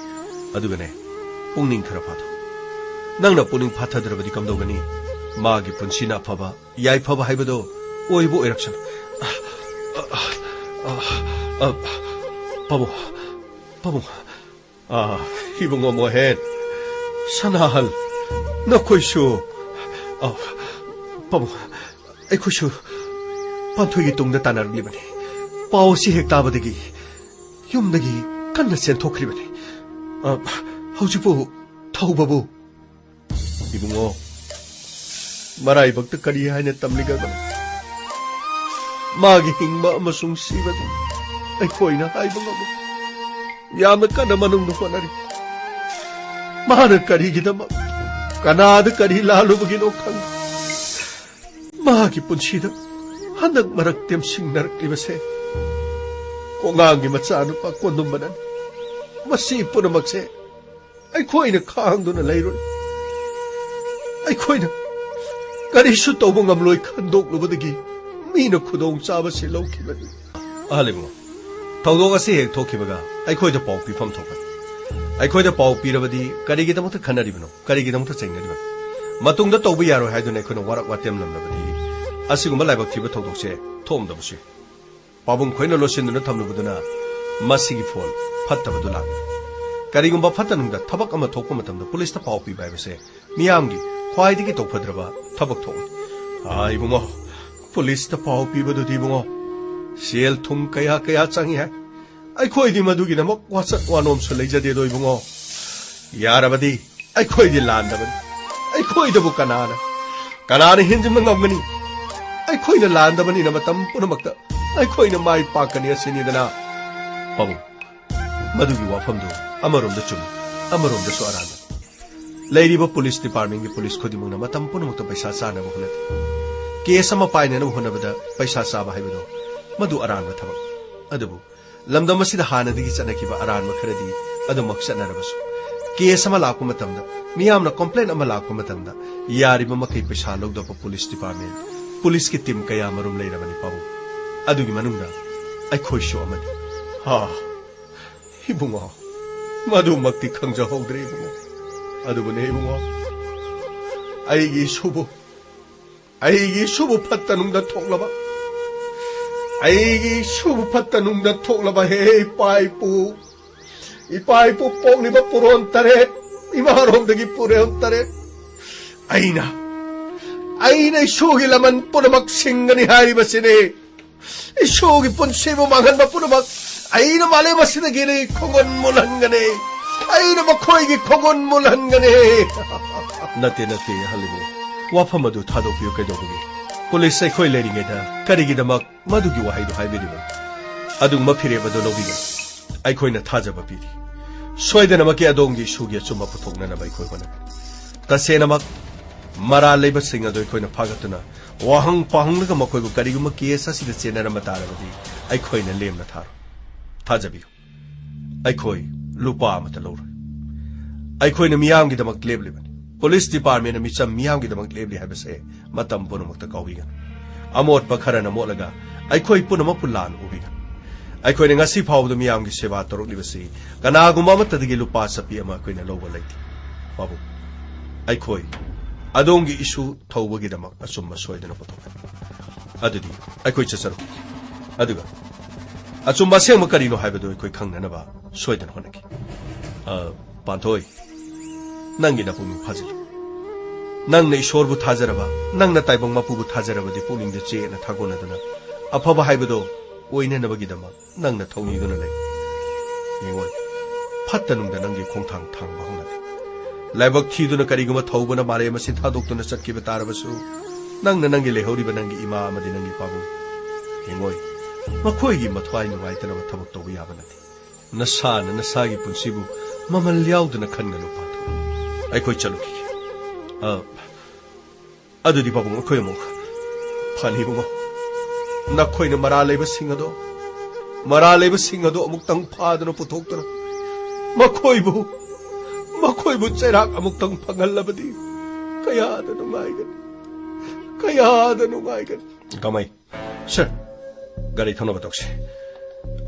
ꯑꯗꯨꯒꯅꯦ, ꯄꯨꯛꯅꯤꯡ ꯈꯔ ꯐꯥꯊꯧ꯫ ꯅꯪꯅ ꯄꯨꯛꯅꯤꯡ ꯐꯥꯊꯗ꯭ꯔꯕꯗꯤ ꯀꯝꯗꯧꯒꯅꯤ? ꯃꯥꯒꯤ ꯄꯨꯟꯁꯤꯅ ꯑꯐꯕ, ꯌꯥꯏꯐꯕ ꯍꯥꯏꯕꯗꯣ ꯑꯣꯏꯕ ꯑꯣꯏꯔꯛꯁꯅꯨ꯫ ꯑ, ꯑ, ꯑ, ꯑ, ꯄꯥꯕꯨꯡ, ꯄꯥꯕꯨꯡ, ꯑ, ꯏꯕꯨꯡꯉꯣ ꯃꯣꯍꯦꯟ, ꯁꯅꯥꯍꯜ, ꯅꯈꯣꯏꯁꯨ, ꯑ, ꯄꯥꯕꯨꯡ, ꯑꯩꯈꯣꯏꯁꯨ ꯄꯥꯟꯊꯣꯏꯒꯤ ꯇꯨꯡꯗ ꯇꯥꯟꯅꯔꯛꯂꯤꯕꯅꯤ꯫ ꯄꯥꯎ ꯑꯁꯤ ꯍꯦꯛ ꯇꯥꯕꯗꯒꯤ ꯌꯨꯝꯗꯒꯤ ꯀꯟꯅ ꯆꯦꯟꯊꯣꯛꯈ꯭ꯔꯤꯕꯅꯤ꯫ ꯑ, ꯍꯧꯖꯤꯛꯄꯨ ꯊꯧꯕꯕꯨ, ꯏꯕꯨꯡꯉꯣ, ꯃꯔꯥꯏꯕꯛꯇ ꯀꯔꯤ ꯍꯥꯏꯅ ꯇꯝꯂꯤꯒꯗꯕꯅꯣ? ꯃꯥꯒꯤ ꯍꯤꯡꯕ ꯑꯃꯁꯨꯡ ꯁꯤꯕꯗꯨ ꯑꯩꯈꯣꯏꯅ ꯍꯥꯏꯕ ꯉꯝꯃꯤ꯫ ꯌꯥꯝꯅ ꯀꯟꯅ ꯃꯅꯨꯡꯗ ꯍꯣꯠꯅꯔꯤ꯫ ꯃꯥꯅ ꯀꯔꯤꯒꯤꯗꯃꯛ, ꯀꯅꯥꯗ ꯀꯔꯤ ꯂꯥꯜꯂꯨꯕꯒꯤꯅꯣ ꯈꯪꯗꯦ꯫ ꯃꯥꯒꯤ ꯄꯨꯟꯁꯤꯗ ꯍꯟꯗꯛ ꯃꯔꯛ ꯇꯦꯝꯁꯤꯡꯅꯔꯛꯂꯤꯕꯁꯦ ꯀꯣꯉꯥꯡꯒꯤ ꯃꯆꯥꯅꯨꯄꯥ ꯀꯣꯟꯗꯨꯝꯕꯅꯅꯤ꯫ ꯃꯁꯤ ꯄꯨꯝꯅꯃꯛꯁꯦ ꯑꯩꯈꯣꯏꯅ ꯈꯥꯡꯗꯨꯅ ꯂꯩꯔꯣꯏ꯫ ꯑꯩꯈꯣꯏꯅ ꯀꯔꯤꯁꯨ ꯇꯧꯕ ꯉꯝꯂꯣꯏ ꯈꯟꯗꯣꯛꯂꯨꯕꯗꯒꯤ ꯃꯤꯅ ꯈꯨꯗꯣꯡꯆꯥꯕꯁꯤ ꯂꯧꯈꯤꯕꯅꯤ꯫ ꯑꯍꯜ ꯏꯕꯨꯡꯉꯣ, ꯊꯧꯗꯣꯛ ꯑꯁꯤ ꯍꯦꯛ ꯊꯣꯛꯈꯤꯕꯒ ꯑꯩꯈꯣꯏꯗ ꯄꯥꯎ ꯄꯤꯐꯝ ꯊꯣꯛꯄꯅꯤ꯫ ꯑꯩꯈꯣꯏꯗ ꯄꯥꯎ ꯄꯤꯔꯕꯗꯤ ꯀꯔꯤꯒꯤꯗꯃꯛꯇ ꯈꯟꯅꯔꯤꯕꯅꯣ? ꯀꯔꯤꯒꯤꯗꯃꯛꯇ ꯆꯩꯅꯔꯤꯕꯅꯣ? ꯃꯇꯨꯡꯗ ꯇꯧꯕ ꯌꯥꯔꯣꯏ ꯍꯥꯏꯗꯨꯅ ꯑꯩꯈꯣꯏꯅ ꯋꯥꯔꯛ ꯋꯥꯇꯦꯝꯂꯝꯂꯕꯗꯤ ꯑꯁꯤꯒꯨꯝꯕ ꯂꯥꯏꯕꯛ ꯊꯤꯕ ꯊꯧꯗꯣꯛꯁꯦ ꯊꯣꯛꯑꯝꯗꯕꯁꯨ ꯌꯥꯏ꯫ ꯄꯥꯕꯨꯡ ꯈꯣꯏꯅ ꯂꯣꯠꯁꯤꯟꯗꯨꯅ ꯊꯝꯂꯨꯕꯗꯨꯅ ꯃꯁꯤꯒꯤ ꯐꯣꯜ ꯐꯠꯇꯕꯗꯨ ꯂꯥꯛꯂꯤ꯫ ꯀꯔꯤꯒꯨꯝꯕ ꯐꯠꯇ ꯅꯨꯡꯗ ꯊꯕꯛ ꯑꯃ ꯊꯣꯛꯄ ꯃꯇꯝꯗ ꯄꯨꯂꯤꯁꯇ ꯄꯥꯎ ꯄꯤꯕ ꯍꯥꯏꯕꯁꯦ ꯃꯤꯌꯥꯝꯒꯤ ꯈ꯭ꯋꯥꯏꯗꯒꯤ ꯇꯧꯐꯗ꯭ꯔꯕ ꯊꯕꯛ ꯊꯣꯛꯏ꯫ ꯑꯥ, ꯏꯕꯨꯡꯉꯣ, ꯄꯨꯂꯤꯁꯇ ꯄꯥꯎ ꯄꯤꯕꯗꯨꯗꯤ, ꯏꯕꯨꯡꯉꯣ, ꯁꯦꯜ ꯊꯨꯝ ꯀꯌꯥ ꯀꯌꯥ ꯆꯪꯏ ꯍꯥꯏ꯫ ꯑꯩꯈꯣꯏꯗꯤ ꯃꯗꯨꯒꯤꯗꯃꯛ ꯋꯥꯆꯠ ꯋꯥꯅꯣꯝꯁꯨ ꯂꯩꯖꯗꯦꯗꯣ, ꯏꯕꯨꯡꯉꯣ꯫ ꯌꯥꯔꯕꯗꯤ ꯑꯩꯈꯣꯏꯗꯤ ꯂꯥꯟꯗꯕꯅꯤ꯫ ꯑꯩꯈꯣꯏꯗꯕꯨ ꯀꯅꯥꯅ, ꯀꯅꯥꯅ ꯍꯦꯟꯖꯤꯟꯕ ꯉꯝꯒꯅꯤ? ꯑꯩꯈꯣꯏꯅ ꯂꯥꯟꯗꯕꯅꯤꯅ ꯃꯇꯝ ꯄꯨꯝꯅꯃꯛꯇ ꯑꯩꯈꯣꯏꯅ ꯃꯥꯏ ꯄꯥꯛꯀꯅꯤ ꯑꯁꯤꯅꯤꯗꯅ꯫ ꯄꯥꯕꯨꯡ, ꯃꯗꯨꯒꯤ ꯋꯥꯐꯝꯗꯨ ꯑꯃꯔꯣꯝꯗ ꯆꯨꯝꯃꯤ, ꯑꯃꯔꯣꯝꯗꯁꯨ ꯑꯔꯥꯟꯕ꯫ ꯂꯩꯔꯤꯕ ꯄꯨꯂꯤꯁ ꯗꯤꯄꯥꯔꯠꯃꯦꯟꯒꯤ ꯄꯨꯂꯤꯁ ꯈꯨꯗꯤꯡꯃꯛꯅ ꯃꯇꯝ ꯄꯨꯝꯅꯃꯛꯇ ꯄꯩꯁꯥ ꯆꯥꯅꯕ ꯍꯣꯠꯅꯔꯤ꯫ ꯀꯦꯁ ꯑꯃ ꯄꯥꯏꯅꯅꯕ ꯍꯣꯠꯅꯕꯗ ꯄꯩꯁꯥ ꯆꯥꯕ ꯍꯥꯏꯕꯗꯨ ꯃꯗꯨ ꯑꯔꯥꯟꯕ ꯊꯕꯛ꯫ ꯑꯗꯨꯕꯨ ꯂꯝꯗꯝ ꯑꯁꯤꯗ ꯍꯥꯟꯅꯗꯒꯤ ꯆꯠꯅꯈꯤꯕ ꯑꯔꯥꯟꯕ ꯈꯔꯗꯤ ꯑꯗꯨꯃꯛ ꯆꯠꯅꯔꯕꯁꯨ, ꯀꯦꯁ ꯑꯃ ꯂꯥꯛꯄ ꯃꯇꯝꯗ, ꯃꯤꯌꯥꯝꯅ ꯀꯣꯝꯄ꯭ꯂꯦꯟ ꯑꯃ ꯂꯥꯛꯄ ꯃꯇꯝꯗ, ꯌꯥꯔꯤꯕ ꯃꯈꯩ ꯄꯩꯁꯥ ꯂꯧꯗꯕ ꯄꯨꯂꯤꯁ ꯗꯤꯄꯥꯔꯠꯃꯦꯟ, ꯄꯨꯂꯤꯁꯀꯤ ꯇꯤꯝ ꯀꯌꯥ ꯃꯔꯨꯝ ꯂꯩꯔꯕꯅꯤ ꯄꯥꯕꯨꯡ꯫ ꯑꯗꯨꯒꯤ ꯃꯅꯨꯡꯗ ꯑꯩꯈꯣꯏꯁꯨ ꯑꯃꯅꯤ꯫ ꯍꯥ, ꯏꯕꯨꯡꯉꯣ, ꯃꯗꯨꯃꯛꯇꯤ ꯈꯪꯖꯍꯧꯗ꯭ꯔꯦ ꯏꯕꯨꯡꯉꯣ꯫ ꯑꯗꯨꯕꯨꯅꯦ ꯏꯕꯨꯡꯉꯣ, ꯑꯩꯒꯤ ꯏꯁꯨꯕꯨ, ꯑꯩꯒꯤ ꯏꯁꯨꯕꯨ ꯐꯠꯇ ꯅꯨꯡꯗ ꯊꯣꯛꯂꯕ, ꯑꯩꯒꯤ ꯏꯁꯨꯕꯨ ꯐꯠꯇ ꯅꯨꯡꯗ ꯊꯣꯛꯂꯕ ꯍꯦ ꯏꯄꯥ ꯏꯄꯨ, ꯏꯄꯥ ꯏꯄꯨ ꯄꯣꯛꯂꯤꯕ ꯄꯨꯔꯣꯟ ꯇꯔꯦꯠ, ꯏꯃꯥꯔꯣꯝꯗꯒꯤ ꯄꯨꯔꯣꯟ ꯇꯔꯦꯠ, ꯑꯩꯅ, ꯑꯩꯅ ꯏꯁꯨꯒꯤ ꯂꯃꯟ ꯄꯨꯝꯅꯃꯛ ꯁꯤꯡꯒꯅꯤ ꯍꯥꯏꯔꯤꯕꯁꯤꯅꯤ꯫ ꯏꯁꯨꯒꯤ ꯄꯨꯟꯁꯤꯕꯨ ꯃꯥꯡꯍꯟꯕ ꯄꯨꯝꯅꯃꯛ ꯑꯩꯅ ꯃꯥꯂꯦꯝ ꯑꯁꯤꯗꯒꯤ ꯈꯣꯡꯒꯨꯟ ꯃꯨꯜꯍꯟꯒꯅꯤ꯫ ꯑꯩꯅ ꯃꯈꯣꯏꯒꯤ ꯈꯣꯡꯒꯨꯟ ꯃꯨꯜꯍꯟꯒꯅꯤ꯫ ꯅꯠꯇꯦ, ꯅꯠꯇꯦ, ꯍꯜꯂꯤꯕꯨ꯫ ꯋꯥꯐꯝ ꯑꯗꯨ ꯊꯥꯗꯣꯛꯄꯤꯌꯨ ꯀꯩꯗꯧꯕꯒꯤ? ꯄꯨꯂꯤꯁ ꯑꯩꯈꯣꯏ ꯂꯩꯔꯤꯉꯩꯗ ꯀꯔꯤꯒꯤꯗꯃꯛ ꯃꯗꯨꯒꯤ ꯋꯥꯍꯩꯗꯨ ꯍꯥꯏꯕꯤꯔꯤꯕꯅꯣ? ꯑꯗꯨꯒꯨꯝꯕ ꯐꯤꯔꯦꯞ ꯑꯗꯨ ꯂꯧꯕꯤꯒꯅꯨ꯫ ꯑꯩꯈꯣꯏꯅ ꯊꯥꯖꯕ ꯄꯤꯔꯤ꯫ ꯁꯣꯏꯗꯅꯃꯛꯀꯤ ꯑꯗꯣꯝꯒꯤ ꯏꯁꯨꯒꯤ ꯑꯆꯨꯝꯕ ꯄꯨꯊꯣꯛꯅꯅꯕ ꯑꯩꯈꯣꯏ ꯍꯣꯠꯅꯒꯅꯤ꯫ ꯇꯁꯦꯡꯅꯃꯛ ꯃꯔꯥꯜ ꯂꯩꯕꯁꯤꯡ ꯑꯗꯨ ꯑꯩꯈꯣꯏꯅ ꯐꯥꯒꯠꯇꯨꯅ ꯋꯥꯍꯪ ꯄꯥꯎꯍꯪꯂꯒ ꯃꯈꯣꯏꯕꯨ ꯀꯔꯤꯒꯨꯝꯕ ꯀꯦꯁ ꯑꯁꯤꯗ ꯆꯦꯟꯅꯔꯝꯕ ꯇꯥꯔꯕꯗꯤ ꯑꯩꯈꯣꯏꯅ ꯂꯦꯝꯅ ꯊꯥꯔꯣꯏ꯫ ꯊꯥꯖꯕꯤꯌꯨ, ꯑꯩꯈꯣꯏ ꯂꯨꯄꯥ ꯑꯃꯠꯇ ꯂꯧꯔꯣꯏ꯫ ꯑꯩꯈꯣꯏꯅ ꯃꯤꯌꯥꯝꯒꯤꯗꯃꯛ ꯂꯦꯞꯂꯤꯕꯅꯤ꯫ ꯄꯨꯂꯤꯁ ꯗꯤꯄꯥꯔꯠꯃꯦꯟꯅ ꯃꯤꯆꯝ ꯃꯤꯌꯥꯝꯒꯤꯗꯃꯛ ꯂꯦꯞꯂꯤ ꯍꯥꯏꯕꯁꯦ ꯃꯇꯝ ꯄꯨꯝꯅꯃꯛꯇ ꯀꯥꯎꯕꯤꯒꯅꯨ꯫ ꯑꯃꯣꯠꯄ ꯈꯔꯅ ꯃꯣꯠꯂꯒ ꯑꯩꯈꯣꯏ ꯄꯨꯝꯅꯃꯛꯄꯨ ꯂꯥꯟꯅ ꯎꯕꯤꯒꯅꯨ꯫ ꯑꯩꯈꯣꯏꯅ ꯉꯁꯤ ꯐꯥꯎꯕꯗ ꯃꯤꯌꯥꯝꯒꯤ ꯁꯦꯕꯥ ꯇꯧꯔꯛꯂꯤꯕꯁꯤ ꯀꯅꯥꯒꯨꯝꯕ ꯑꯃꯠꯇꯗꯒꯤ ꯂꯨꯄꯥ ꯆꯞꯄꯤ ꯑꯃ ꯑꯩꯈꯣꯏꯅ ꯂꯧꯕ ꯂꯩꯇꯦ꯫ ꯄꯥꯕꯨꯡ, ꯑꯩꯈꯣꯏ ꯑꯗꯣꯝꯒꯤ ꯏꯁꯨ ꯊꯧꯕꯒꯤꯗꯃꯛ ꯑꯆꯨꯝꯕ ꯁꯣꯏꯗꯅ ꯄꯨꯊꯣꯛꯀꯅꯤ꯫ ꯑꯗꯨꯗꯤ ꯑꯩꯈꯣꯏ ꯆꯠꯆꯔꯛꯈꯤ꯫ ꯑꯗꯨꯒ ꯑꯆꯨꯝꯕ ꯑꯁꯦꯡꯕ ꯀꯔꯤꯅꯣ ꯍꯥꯏꯕꯗꯨ ꯑꯩꯈꯣꯏ ꯈꯪꯅꯅꯕ ꯁꯣꯏꯗꯅ ꯍꯣꯠꯅꯈꯤ꯫ ꯑ, ꯄꯥꯟꯊꯣꯏ, ꯅꯪꯒꯤ ꯅꯄꯨꯛꯅꯤꯡ ꯐꯥꯖꯤꯜꯂꯨ꯫ ꯅꯪꯅ ꯏꯁꯣꯔꯕꯨ ꯊꯥꯖꯔꯕ, ꯅꯪꯅ ꯇꯥꯏꯕꯪ ꯃꯄꯨꯕꯨ ꯊꯥꯖꯔꯕꯗꯤ ꯄꯨꯛꯅꯤꯡꯗ ꯆꯦꯠꯅ ꯊꯥꯒꯣꯟꯅꯗꯨꯅ ꯑꯐꯕ ꯍꯥꯏꯕꯗꯣ ꯑꯣꯏꯅꯅꯕꯒꯤꯗꯃꯛ ꯅꯪꯅ ꯊꯧꯅꯤꯗꯨꯅ ꯂꯩ꯫ ꯌꯦꯡꯉꯣ, ꯐꯠꯇ ꯅꯨꯡꯗ ꯅꯪꯒꯤ ꯈꯣꯡꯊꯥꯡ ꯊꯥꯡꯕ ꯍꯧꯅꯗꯦ꯫ ꯂꯥꯏꯕꯛ ꯊꯤꯗꯨꯅ ꯀꯔꯤꯒꯨꯝꯕ ꯊꯧꯕꯅ ꯃꯥꯂꯦꯝ ꯑꯁꯤ ꯊꯥꯗꯣꯛꯇꯨꯅ ꯆꯠꯈꯤꯕ ꯇꯥꯔꯕꯁꯨ, ꯅꯪꯅ ꯅꯪꯒꯤ ꯂꯩꯍꯧꯔꯤꯕ ꯅꯪꯒꯤ ꯏꯃꯥ ꯑꯃꯗꯤ ꯅꯪꯒꯤ ꯄꯥꯕꯨꯡ, ꯌꯦꯡꯉꯣ, ꯃꯈꯣꯏꯒꯤ ꯃꯊ꯭ꯋꯥꯏ ꯅꯨꯡꯉꯥꯏꯇꯅꯕ ꯊꯕꯛ ꯇꯧꯕ ꯌꯥꯕ ꯅꯠꯇꯦ꯫ ꯅꯁꯥꯅ ꯅꯁꯥꯒꯤ ꯄꯨꯟꯁꯤꯕꯨ ꯃꯃꯜ ꯌꯥꯎꯗꯅ ꯈꯟꯒꯅꯨ, ꯄꯥꯟꯊꯣꯏ꯫ ꯑꯩꯈꯣꯏ ꯆꯠꯂꯨꯈꯤꯒꯦ꯫ ꯑ, ꯑꯗꯨꯗꯤ ꯄꯥꯕꯨꯡ, ꯑꯩꯈꯣꯏ ꯑꯃꯨꯛ ꯐꯅꯤ ꯏꯕꯨꯡꯉꯣ꯫ ꯅꯈꯣꯏꯅ ꯃꯔꯥꯜ ꯂꯩꯕꯁꯤꯡ ꯑꯗꯣ, ꯃꯔꯥꯜ ꯂꯩꯕꯁꯤꯡ ꯑꯗꯣ ꯑꯃꯨꯛꯇꯪ ꯐꯥꯗꯨꯅ ꯄꯨꯊꯣꯛꯇꯨꯅ ꯃꯈꯣꯏꯕꯨ, ꯃꯈꯣꯏꯕꯨ ꯆꯩꯔꯥꯛ ꯑꯃꯨꯛꯇꯪ ꯐꯪꯍꯜꯂꯕꯗꯤ ꯀꯌꯥꯗ ꯅꯨꯡꯉꯥꯏꯒꯅꯤ, ꯀꯌꯥꯗ ꯅꯨꯡꯉꯥꯏꯒꯅꯤ꯫ ꯒꯃꯩ, ꯁꯔ, ꯒꯥꯔꯤ ꯊꯧꯅꯕ ꯇꯧꯁꯤ꯫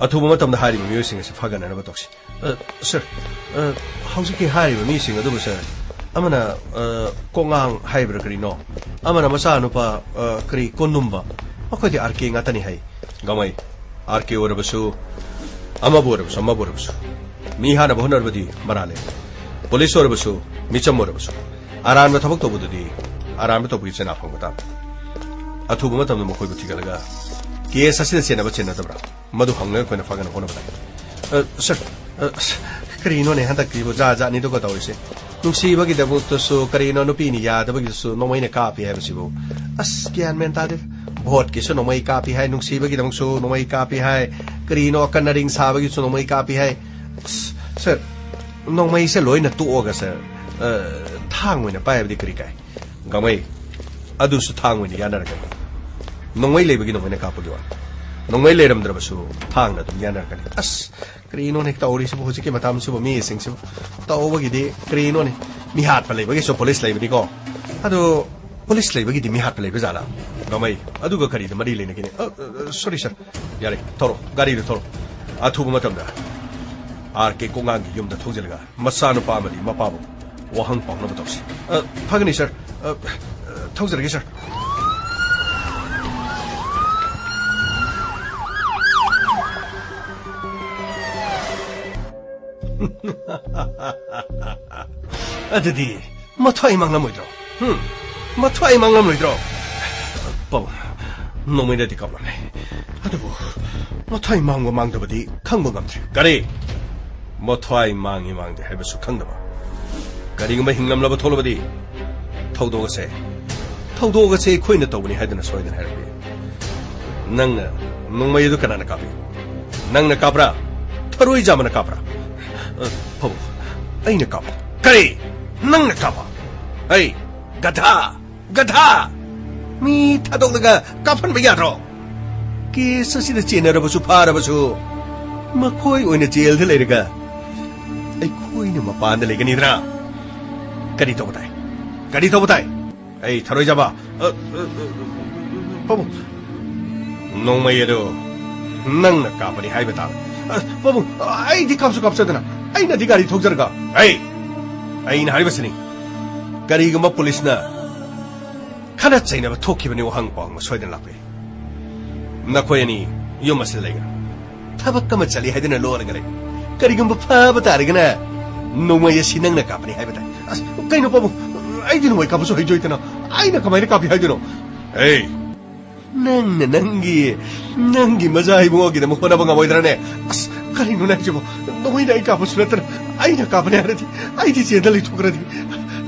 ꯑꯊꯨꯕ ꯃꯇꯝꯗ ꯍꯥꯏꯔꯤꯕ ꯃꯤꯑꯣꯏꯁꯤꯡ ꯑꯁꯤ ꯐꯥꯒꯟꯅꯅꯕ ꯇꯧꯁꯤ꯫ ꯑ, ꯁꯔ, ꯑ, ꯍꯧꯖꯤꯛꯀꯤ ꯍꯥꯏꯔꯤꯕ ꯃꯤꯁꯤꯡ ꯑꯗꯨꯕꯨ, ꯁꯔ, ꯑꯃꯅ, ꯑ, ꯀꯣꯛꯉꯥꯡ ꯍꯥꯏꯕ꯭ꯔꯥ ꯀꯔꯤꯅꯣ, ꯑꯃꯅ ꯃꯆꯥꯅꯨꯄꯥ, ꯑ, ꯀꯔꯤ, ꯀꯣꯅꯨꯝꯕ, ꯃꯈꯣꯏꯗꯤ ꯑꯥꯔ ꯀꯦ ꯉꯥꯛꯇꯅꯤ ꯍꯥꯏ꯫ ꯒꯃꯩ, ꯑꯥꯔ ꯀꯦ ꯑꯣꯏꯔꯕꯁꯨ, ꯑꯃꯕꯨ ꯑꯣꯏꯔꯕꯁꯨ, ꯑꯃꯕꯨ ꯑꯣꯏꯔꯕꯁꯨ, ꯃꯤ ꯍꯥꯠꯅꯕ ꯍꯣꯠꯅꯔꯕꯗꯤ ꯃꯔꯥꯜ ꯂꯩ꯫ ꯄꯨꯂꯤꯁ ꯑꯣꯏꯔꯕꯁꯨ, ꯃꯤꯆꯝ ꯑꯣꯏꯔꯕꯁꯨ, ꯑꯔꯥꯟꯕ ꯊꯕꯛ ꯇꯧꯕꯗꯨꯗꯤ ꯑꯔꯥꯟꯕ ꯇꯧꯕꯒꯤ ꯆꯩꯅꯥ ꯐꯪꯕ ꯇꯥꯕꯅꯤ꯫ ꯑꯊꯨꯕ ꯃꯇꯝꯗ ꯃꯈꯣꯏꯕꯨ ꯊꯤꯒꯠꯂꯒ ꯀꯦꯁ ꯑꯁꯤꯗ ꯆꯦꯟꯅꯕ ꯆꯦꯟꯅꯗꯕ꯭ꯔꯥ, ꯃꯗꯨ ꯍꯪꯅꯕ ꯑꯩꯈꯣꯏꯅ ꯐꯒꯅ ꯍꯣꯠꯅꯕ ꯇꯥꯏ꯫ ꯑ, ꯁꯔ, ꯑ, ꯁ-, ꯀꯔꯤꯅꯣꯅꯦ ꯍꯟꯗꯛꯀꯤꯕꯨ ꯖꯥꯠ ꯖꯥꯠꯅꯤꯗꯨꯒ ꯇꯧꯔꯤꯁꯦ? ꯅꯨꯡꯁꯤꯕꯒꯤꯗꯃꯛꯇꯁꯨ ꯀꯔꯤꯅꯣ, ꯅꯨꯄꯤꯅ ꯌꯥꯗꯕꯒꯤꯗꯁꯨ ꯅꯣꯡꯃꯩꯅ ꯀꯥꯞꯄꯤ ꯍꯥꯏꯕꯁꯤꯕꯨ? ꯑꯁ, ꯒ꯭ꯌꯥꯟ ꯃꯦꯟ ꯇꯥꯗꯦ꯫ ꯚꯣꯠꯀꯤꯁꯨ ꯅꯣꯡꯃꯩ ꯀꯥꯞꯄꯤ ꯍꯥꯏ, ꯅꯨꯡꯁꯤꯕꯒꯤꯗꯃꯛꯁꯨ ꯅꯣꯡꯃꯩ ꯀꯥꯞꯄꯤ ꯍꯥꯏ, ꯀꯔꯤꯅꯣ ꯑꯀꯟ ꯑꯔꯤꯡ ꯁꯥꯕꯒꯤꯁꯨ ꯅꯣꯡꯃꯩ ꯀꯥꯞꯄꯤ ꯍꯥꯏ꯫ ꯑꯁ, ꯁꯔ, ꯅꯣꯡꯃꯩꯁꯦ ꯂꯣꯏꯅ ꯇꯣꯛꯑꯒ, ꯁꯔ, ꯑ, ꯊꯥꯡ ꯑꯣꯏꯅ ꯄꯥꯏꯕꯗꯤ ꯀꯔꯤ ꯀꯥꯏ? ꯒꯃꯩ, ꯑꯗꯨꯁꯨ ꯊꯥꯡ ꯑꯣꯏꯅ ꯌꯥꯅꯔꯒꯅꯤ꯫ ꯅꯣꯡꯃꯩ ꯂꯩꯕꯒꯤ ꯅꯣꯡꯃꯩꯅ ꯀꯥꯞꯄꯒꯤ ꯋꯥꯅꯤ꯫ ꯅꯣꯡꯃꯩ ꯂꯩꯔꯝꯗ꯭ꯔꯕꯁꯨ ꯊꯥꯡꯅ ꯑꯗꯨꯝ ꯌꯥꯅꯔꯛꯀꯅꯤ꯫ ꯑꯁ, ꯀꯔꯤꯅꯣꯅꯦ ꯇꯧꯔꯤꯁꯤꯕꯨ ꯍꯧꯖꯤꯛꯀꯤ ꯃꯇꯝꯁꯤꯕꯨ ꯃꯤꯁꯤꯡꯁꯤꯕꯨ? ꯇꯧꯕꯒꯤꯗꯤ ꯀꯔꯤꯅꯣꯅꯦ? ꯃꯤꯍꯥꯠꯄ ꯂꯩꯕꯒꯤꯁꯨ ꯄꯨꯂꯤꯁ ꯂꯩꯕꯅꯤꯀꯣ꯫ ꯑꯗꯣ ꯄꯨꯂꯤꯁ ꯂꯩꯕꯒꯤꯗꯤ ꯃꯤꯍꯥꯠꯄ ꯂꯩꯕ ꯖꯥꯠꯂꯥ? ꯒꯃꯩ, ꯑꯗꯨꯒ ꯀꯔꯤꯗ ꯃꯔꯤ ꯂꯩꯅꯒꯦꯅꯦ? ꯑ, ꯑ, ꯁꯣꯔꯤ ꯁꯔ꯫ ꯌꯥꯔꯦ, ꯊꯧꯔꯣ, ꯒꯥꯔꯤꯗꯨ ꯊꯧꯔꯣ꯫ ꯑꯊꯨꯕ ꯃꯇꯝꯗ ꯑꯥꯔ ꯀꯦ ꯀꯣꯛꯉꯥꯡꯒꯤ ꯌꯨꯝꯗ ꯊꯧꯖꯤꯜꯂꯒ ꯃꯆꯥꯅꯨꯄꯥ ꯑꯃꯗꯤ ꯃꯄꯥꯕꯨ ꯋꯥꯍꯪ ꯄꯥꯎꯅꯕ ꯇꯧꯁꯤ꯫ ꯑ, ꯐꯒꯅꯤ ꯁꯔ꯫ ꯑ, ꯑ, ꯊꯧꯖꯔꯒꯦ ꯁꯔ꯫ ꯑꯗꯨꯗꯤ ꯃꯊ꯭ꯋꯥꯏ ꯃꯥꯡꯂꯝꯃꯣꯏꯗ꯭ꯔꯣ? ꯍꯨꯝ? ꯃꯊ꯭ꯋꯥꯏ ꯃꯥꯡꯂꯝꯂꯣꯏꯗ꯭ꯔꯣ? ꯄꯥꯕꯨꯡ, ꯅꯣꯡꯃꯩꯅꯗꯤ ꯀꯥꯞꯂꯝꯃꯦ꯫ ꯑꯗꯨꯕꯨ ꯃꯊ꯭ꯋꯥꯏ ꯃꯥꯡꯕ ꯃꯥꯡꯗꯕꯗꯤ ꯈꯪꯕ ꯉꯝꯗ꯭ꯔꯤ꯫ ꯀꯔꯤ? ꯃꯊ꯭ꯋꯥꯏ ꯃꯥꯡꯉꯤ ꯃꯥꯡꯗꯦ ꯍꯥꯏꯕꯁꯨ ꯈꯪꯗꯕ? ꯀꯔꯤꯒꯨꯝꯕ ꯍꯤꯡꯂꯝꯂꯕ ꯊꯣꯛꯂꯕꯗꯤ ꯊꯧꯗꯣꯛ ꯑꯁꯦ, ꯊꯧꯗꯣꯛ ꯑꯁꯦ ꯑꯩꯈꯣꯏꯅ ꯇꯧꯕꯅꯤ ꯍꯥꯏꯗꯨꯅ ꯁꯣꯏꯗꯅ ꯍꯥꯏꯔꯛꯄ ꯌꯥꯏ꯫ ꯅꯪꯅ ꯅꯣꯡꯃꯩ ꯑꯗꯨ ꯀꯅꯥꯅ ꯀꯥꯞꯄꯤ? ꯅꯪꯅ ꯀꯥꯞꯄ꯭ꯔꯥ? ꯊꯔꯣꯏ ꯖꯥꯃꯅ ꯀꯥꯞꯄ꯭ꯔꯥ? ꯑ, ꯄꯥꯕꯨꯡ, ꯑꯩꯅ ꯀꯥꯞꯄ꯫ ꯀꯔꯤ? ꯅꯪꯅ ꯀꯥꯞꯄ? ꯑꯩ ꯒꯙꯥ! ꯒꯙꯥ! ꯃꯤ ꯊꯥꯗꯣꯛꯂꯒ ꯀꯥꯞꯍꯟꯕ ꯌꯥꯗ꯭ꯔꯣ? ꯀꯦꯁ ꯑꯁꯤꯗ ꯆꯦꯟꯅꯔꯕꯁꯨ ꯐꯥꯔꯕꯁꯨ ꯃꯈꯣꯏ ꯑꯣꯏꯅ ꯖꯦꯜꯗ ꯂꯩꯔꯒ ꯑꯩꯈꯣꯏꯅ ꯃꯄꯥꯟꯗ ꯂꯩꯒꯅꯤꯗ꯭ꯔꯥ? ꯀꯔꯤ ꯇꯧꯕ ꯇꯥꯏ? ꯀꯔꯤ ꯇꯧꯕ ꯇꯥꯏ? ꯑꯩ ꯊꯔꯣꯏꯖꯕ꯫ ꯑ, ꯑ, ꯑ, ꯄꯥꯕꯨꯡ꯫ ꯅꯣꯡꯃꯩ ꯑꯗꯨ ꯅꯪꯅ ꯀꯥꯞꯄꯅꯤ ꯍꯥꯏꯕ ꯇꯥꯕ꯫ ꯑ, ꯄꯥꯕꯨꯡ, ꯑꯩꯗꯤ ꯀꯥꯞꯁꯨ ꯀꯥꯞꯆꯗꯅ ꯑꯩꯅꯗꯤ ꯒꯥꯔꯤ ꯊꯧꯖꯔꯒ꯫ ꯑꯩ, ꯑꯩꯅ ꯍꯥꯏꯔꯤꯕꯁꯤꯅꯤ꯫ ꯀꯔꯤꯒꯨꯝꯕ ꯄꯨꯂꯤꯁꯅ ꯈꯠꯅ ꯆꯩꯅꯕ ꯊꯣꯛꯈꯤꯕꯅꯤ ꯋꯥꯍꯪ ꯄꯥꯎ ꯑꯃ ꯁꯣꯏꯗꯅ ꯂꯥꯛꯄ ꯌꯥꯏ꯫ ꯅꯈꯣꯏ ꯑꯅꯤ ꯌꯨꯝ ꯑꯁꯤꯗ ꯂꯩꯒꯅꯨ꯫ ꯊꯕꯛ ꯑꯃ ꯆꯠꯂꯤ ꯍꯥꯏꯗꯨꯅ ꯂꯣꯜꯂꯒ ꯂꯩ꯫ ꯀꯔꯤꯒꯨꯝꯕ ꯐꯥꯕ ꯇꯥꯔꯒꯅ ꯅꯣꯡꯃꯩ ꯑꯁꯤ ꯅꯪꯅ ꯀꯥꯞꯄꯅꯤ ꯍꯥꯏꯕ ꯇꯥꯏ꯫ ꯑꯁ, ꯀꯩꯅꯣ ꯄꯥꯕꯨꯡ? ꯑꯩꯗꯤ ꯅꯣꯡꯃꯩ ꯀꯥꯞꯄꯁꯨ ꯍꯩꯖꯣꯏꯗꯅ ꯑꯩꯅ ꯀꯃꯥꯏꯅ ꯀꯥꯞꯄꯤ ꯍꯥꯏꯗꯣꯏꯅꯣ? ꯑꯦ, ꯅꯪꯅ ꯅꯪꯒꯤ, ꯅꯪꯒꯤ ꯃꯆꯥ ꯏꯕꯨꯡꯉꯣꯒꯤꯗꯃꯛ ꯍꯣꯠꯅꯕ ꯉꯝꯃꯣꯏꯗ꯭ꯔꯅꯦ? ꯑꯁ, ꯀꯔꯤꯅꯣꯅꯦ ꯍꯥꯏꯁꯤꯕꯣ? ꯅꯣꯏꯅ ꯑꯩ ꯀꯥꯞꯄꯁꯨ ꯅꯠꯇꯅ ꯑꯩꯅ ꯀꯥꯞꯄꯅꯦ ꯍꯥꯏꯔꯗꯤ ꯑꯩꯗꯤ ꯆꯦꯟꯗ ꯂꯩꯊꯣꯛꯈ꯭ꯔꯗꯤ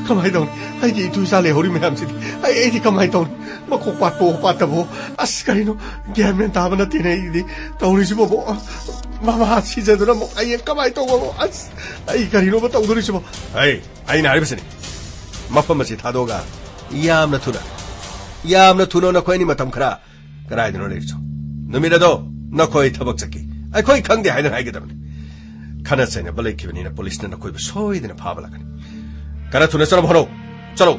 ꯀꯃꯥꯏꯅ ꯇꯧꯅꯤ? ꯑꯩꯒꯤ ꯏꯇꯨ ꯏꯆꯥ ꯂꯩꯍꯧꯔꯤ ꯃꯌꯥꯝꯁꯤꯗꯤ ꯑꯩ, ꯑꯩꯗꯤ ꯀꯃꯥꯏꯅ ꯇꯧꯅꯤ? ꯃꯈꯣꯛ ꯄꯥꯠꯄꯣ ꯄꯥꯠꯇꯕꯣ? ꯑꯁ, ꯀꯔꯤꯅꯣ? ꯒ꯭ꯌꯥꯟ ꯃꯦꯟ ꯇꯥꯕ ꯅꯠꯇꯦꯅꯦ ꯑꯩꯗꯤ ꯇꯧꯔꯤꯁꯤꯕꯣ꯫ ꯃꯃꯥ ꯁꯤꯖꯗꯨꯅ ꯑꯃꯨꯛ ꯑꯩ ꯀꯃꯥꯏꯅ ꯇꯧꯕꯅꯣ? ꯑꯁ, ꯑꯩ ꯀꯔꯤꯅꯣꯕ ꯇꯧꯗꯣꯔꯤꯁꯤꯕꯣ? ꯑꯩ, ꯑꯩꯅ ꯍꯥꯏꯔꯤꯕꯁꯤꯅꯤ, ꯃꯐꯝ ꯑꯁꯤ ꯊꯥꯗꯣꯛꯑꯒ ꯌꯥꯝꯅ ꯊꯨꯅ, ꯌꯥꯝꯅ ꯊꯨꯅ ꯅꯈꯣꯏ ꯑꯅꯤ ꯃꯇꯝ ꯈꯔ ꯀꯗꯥꯏꯗꯅꯣ ꯂꯩꯔꯤꯁꯣ? ꯅꯨꯃꯤꯠ ꯑꯗꯣ ꯅꯈꯣꯏ ꯊꯕꯛ ꯆꯠꯈꯤ, ꯑꯩꯈꯣꯏ ꯈꯪꯗꯦ ꯍꯥꯏꯗꯅ ꯍꯥꯏꯒꯗꯕꯅꯤ꯫ ꯈꯠꯅ ꯆꯩꯅꯕ ꯂꯩꯈꯤꯕꯅꯤꯅ ꯄꯨꯂꯤꯁꯅ ꯅꯈꯣꯏꯕꯨ ꯁꯣꯏꯗꯅ ꯐꯥꯕ ꯂꯥꯛꯀꯅꯤ꯫ ꯈꯔ ꯊꯨꯅ ꯆꯠꯅꯕ ꯍꯣꯠꯅꯧ꯫ ꯆꯠꯂꯣ꯫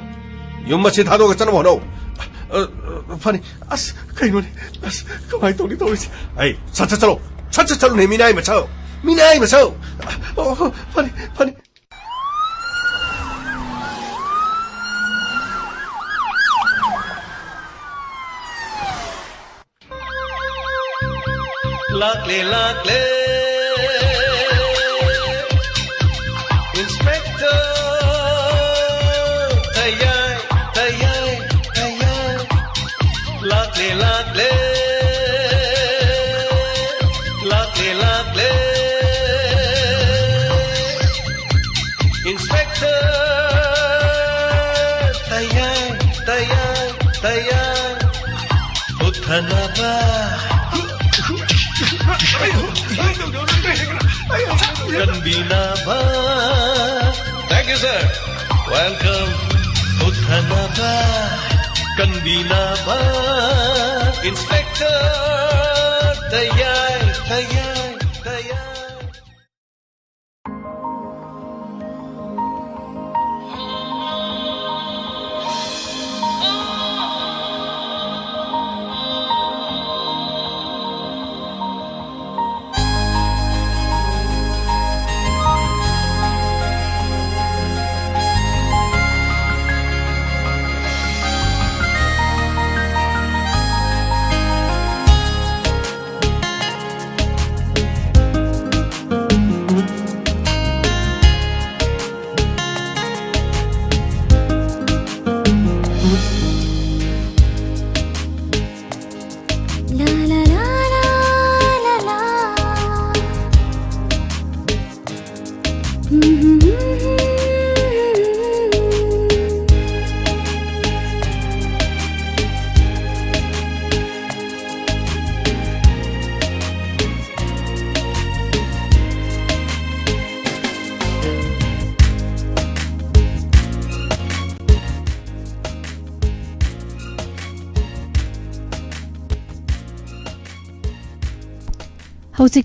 ꯌꯨꯝ ꯑꯁꯤ ꯊꯥꯗꯣꯛꯑꯒ ꯆꯠꯅꯕ ꯍꯣꯠꯅꯧ꯫ ꯑ, ꯑ, ꯐꯅꯤ꯫ ꯑꯁ, ꯀꯩꯅꯣꯅꯦ? ꯑꯁ, ꯀꯃꯥꯏꯅ ꯇꯧꯅꯤ ꯇꯧꯔꯤꯁꯦ? ꯑꯩ, ꯁꯠ ꯁꯠ ꯆꯠꯂꯣ꯫ ꯁꯠ ꯁꯠ ꯆꯠꯂꯨꯅꯦ, ꯃꯤꯅꯥꯏ ꯃꯆꯥ꯫ ꯃꯤꯅꯥꯏ ꯃꯆꯥ꯫ ꯑꯣ, ꯐꯅꯤ, ꯐꯅꯤ꯫ ꯂꯥꯛꯂꯦ, ꯂꯥꯛꯂꯦ꯫ Inspector, ꯇꯌꯥꯏ, ꯇꯌꯥꯏ, ꯇꯌꯥꯏ꯫ ꯂꯥꯛꯂꯦ, ꯂꯥꯛꯂꯦ꯫ ꯂꯥꯛꯂꯦ, ꯂꯥꯛꯂꯦ꯫ Inspector, ꯇꯌꯥꯏ, ꯇꯌꯥꯏ, ꯇꯌꯥꯏ꯫ ꯍꯨꯠꯊꯅꯕ, ꯀꯟꯕꯤꯅꯕ꯫ Thank you, sir. Welcome. ꯍꯨꯠꯊꯅꯕ, ꯀꯟꯕꯤꯅꯕ꯫ Inspector, ꯇꯌꯥꯏ, ꯇꯌꯥꯏ, ꯇꯌꯥꯏ꯫ ꯍꯧꯖꯤꯛ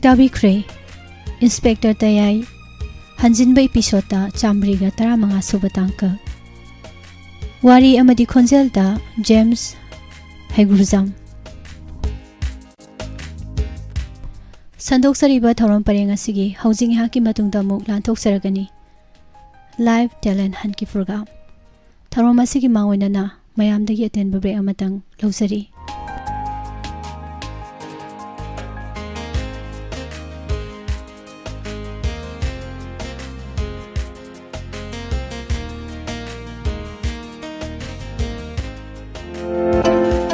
ꯇꯥꯕꯤꯈ꯭ꯔꯦ ꯏꯟꯁꯄꯦꯛꯇꯔ ꯇꯌꯥꯏ, ꯍꯟꯖꯤꯟꯕ ꯏꯄꯤꯁꯣꯠꯇ ꯆꯥꯃꯔꯤꯒ ꯇꯔꯥꯃꯉꯥ ꯁꯨꯕ ꯇꯥꯡꯀꯛ꯫ ꯋꯥꯔꯤ ꯑꯃꯗꯤ ꯈꯣꯟꯖꯦꯜꯗ ꯖꯦꯝꯁ ꯍꯩꯒ꯭ꯔꯨꯖꯝ꯫ ꯁꯟꯗꯣꯛꯆꯔꯤꯕ ꯊꯧꯔꯝ ꯄꯔꯦꯡ ꯑꯁꯤꯒꯤ ꯍꯧꯖꯤꯛ ꯉꯥꯏꯍꯥꯛꯀꯤ ꯃꯇꯨꯡꯗ ꯑꯃꯨꯛ ꯂꯥꯟꯊꯣꯛꯆꯔꯒꯅꯤ꯫ Live Talent Huntꯀꯤ program꯫ ꯊꯧꯔꯝ ꯑꯁꯤꯒꯤ ꯃꯥꯡꯑꯣꯏꯅꯅ ꯃꯌꯥꯝꯗꯒꯤ ꯑꯇꯦꯟꯕ break ꯑꯃꯇꯪ ꯂꯧꯖꯔꯤ꯫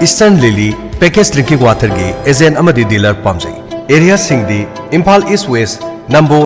Eastern Lily Packaged Drinking Waterꯒꯤ agent ꯑꯃꯗꯤ dealer ꯄꯥꯝꯖꯩ꯫ Areaꯁꯤꯡꯗꯤ ꯏꯝꯐꯥꯜ East West, ꯅꯝꯕꯣꯜ,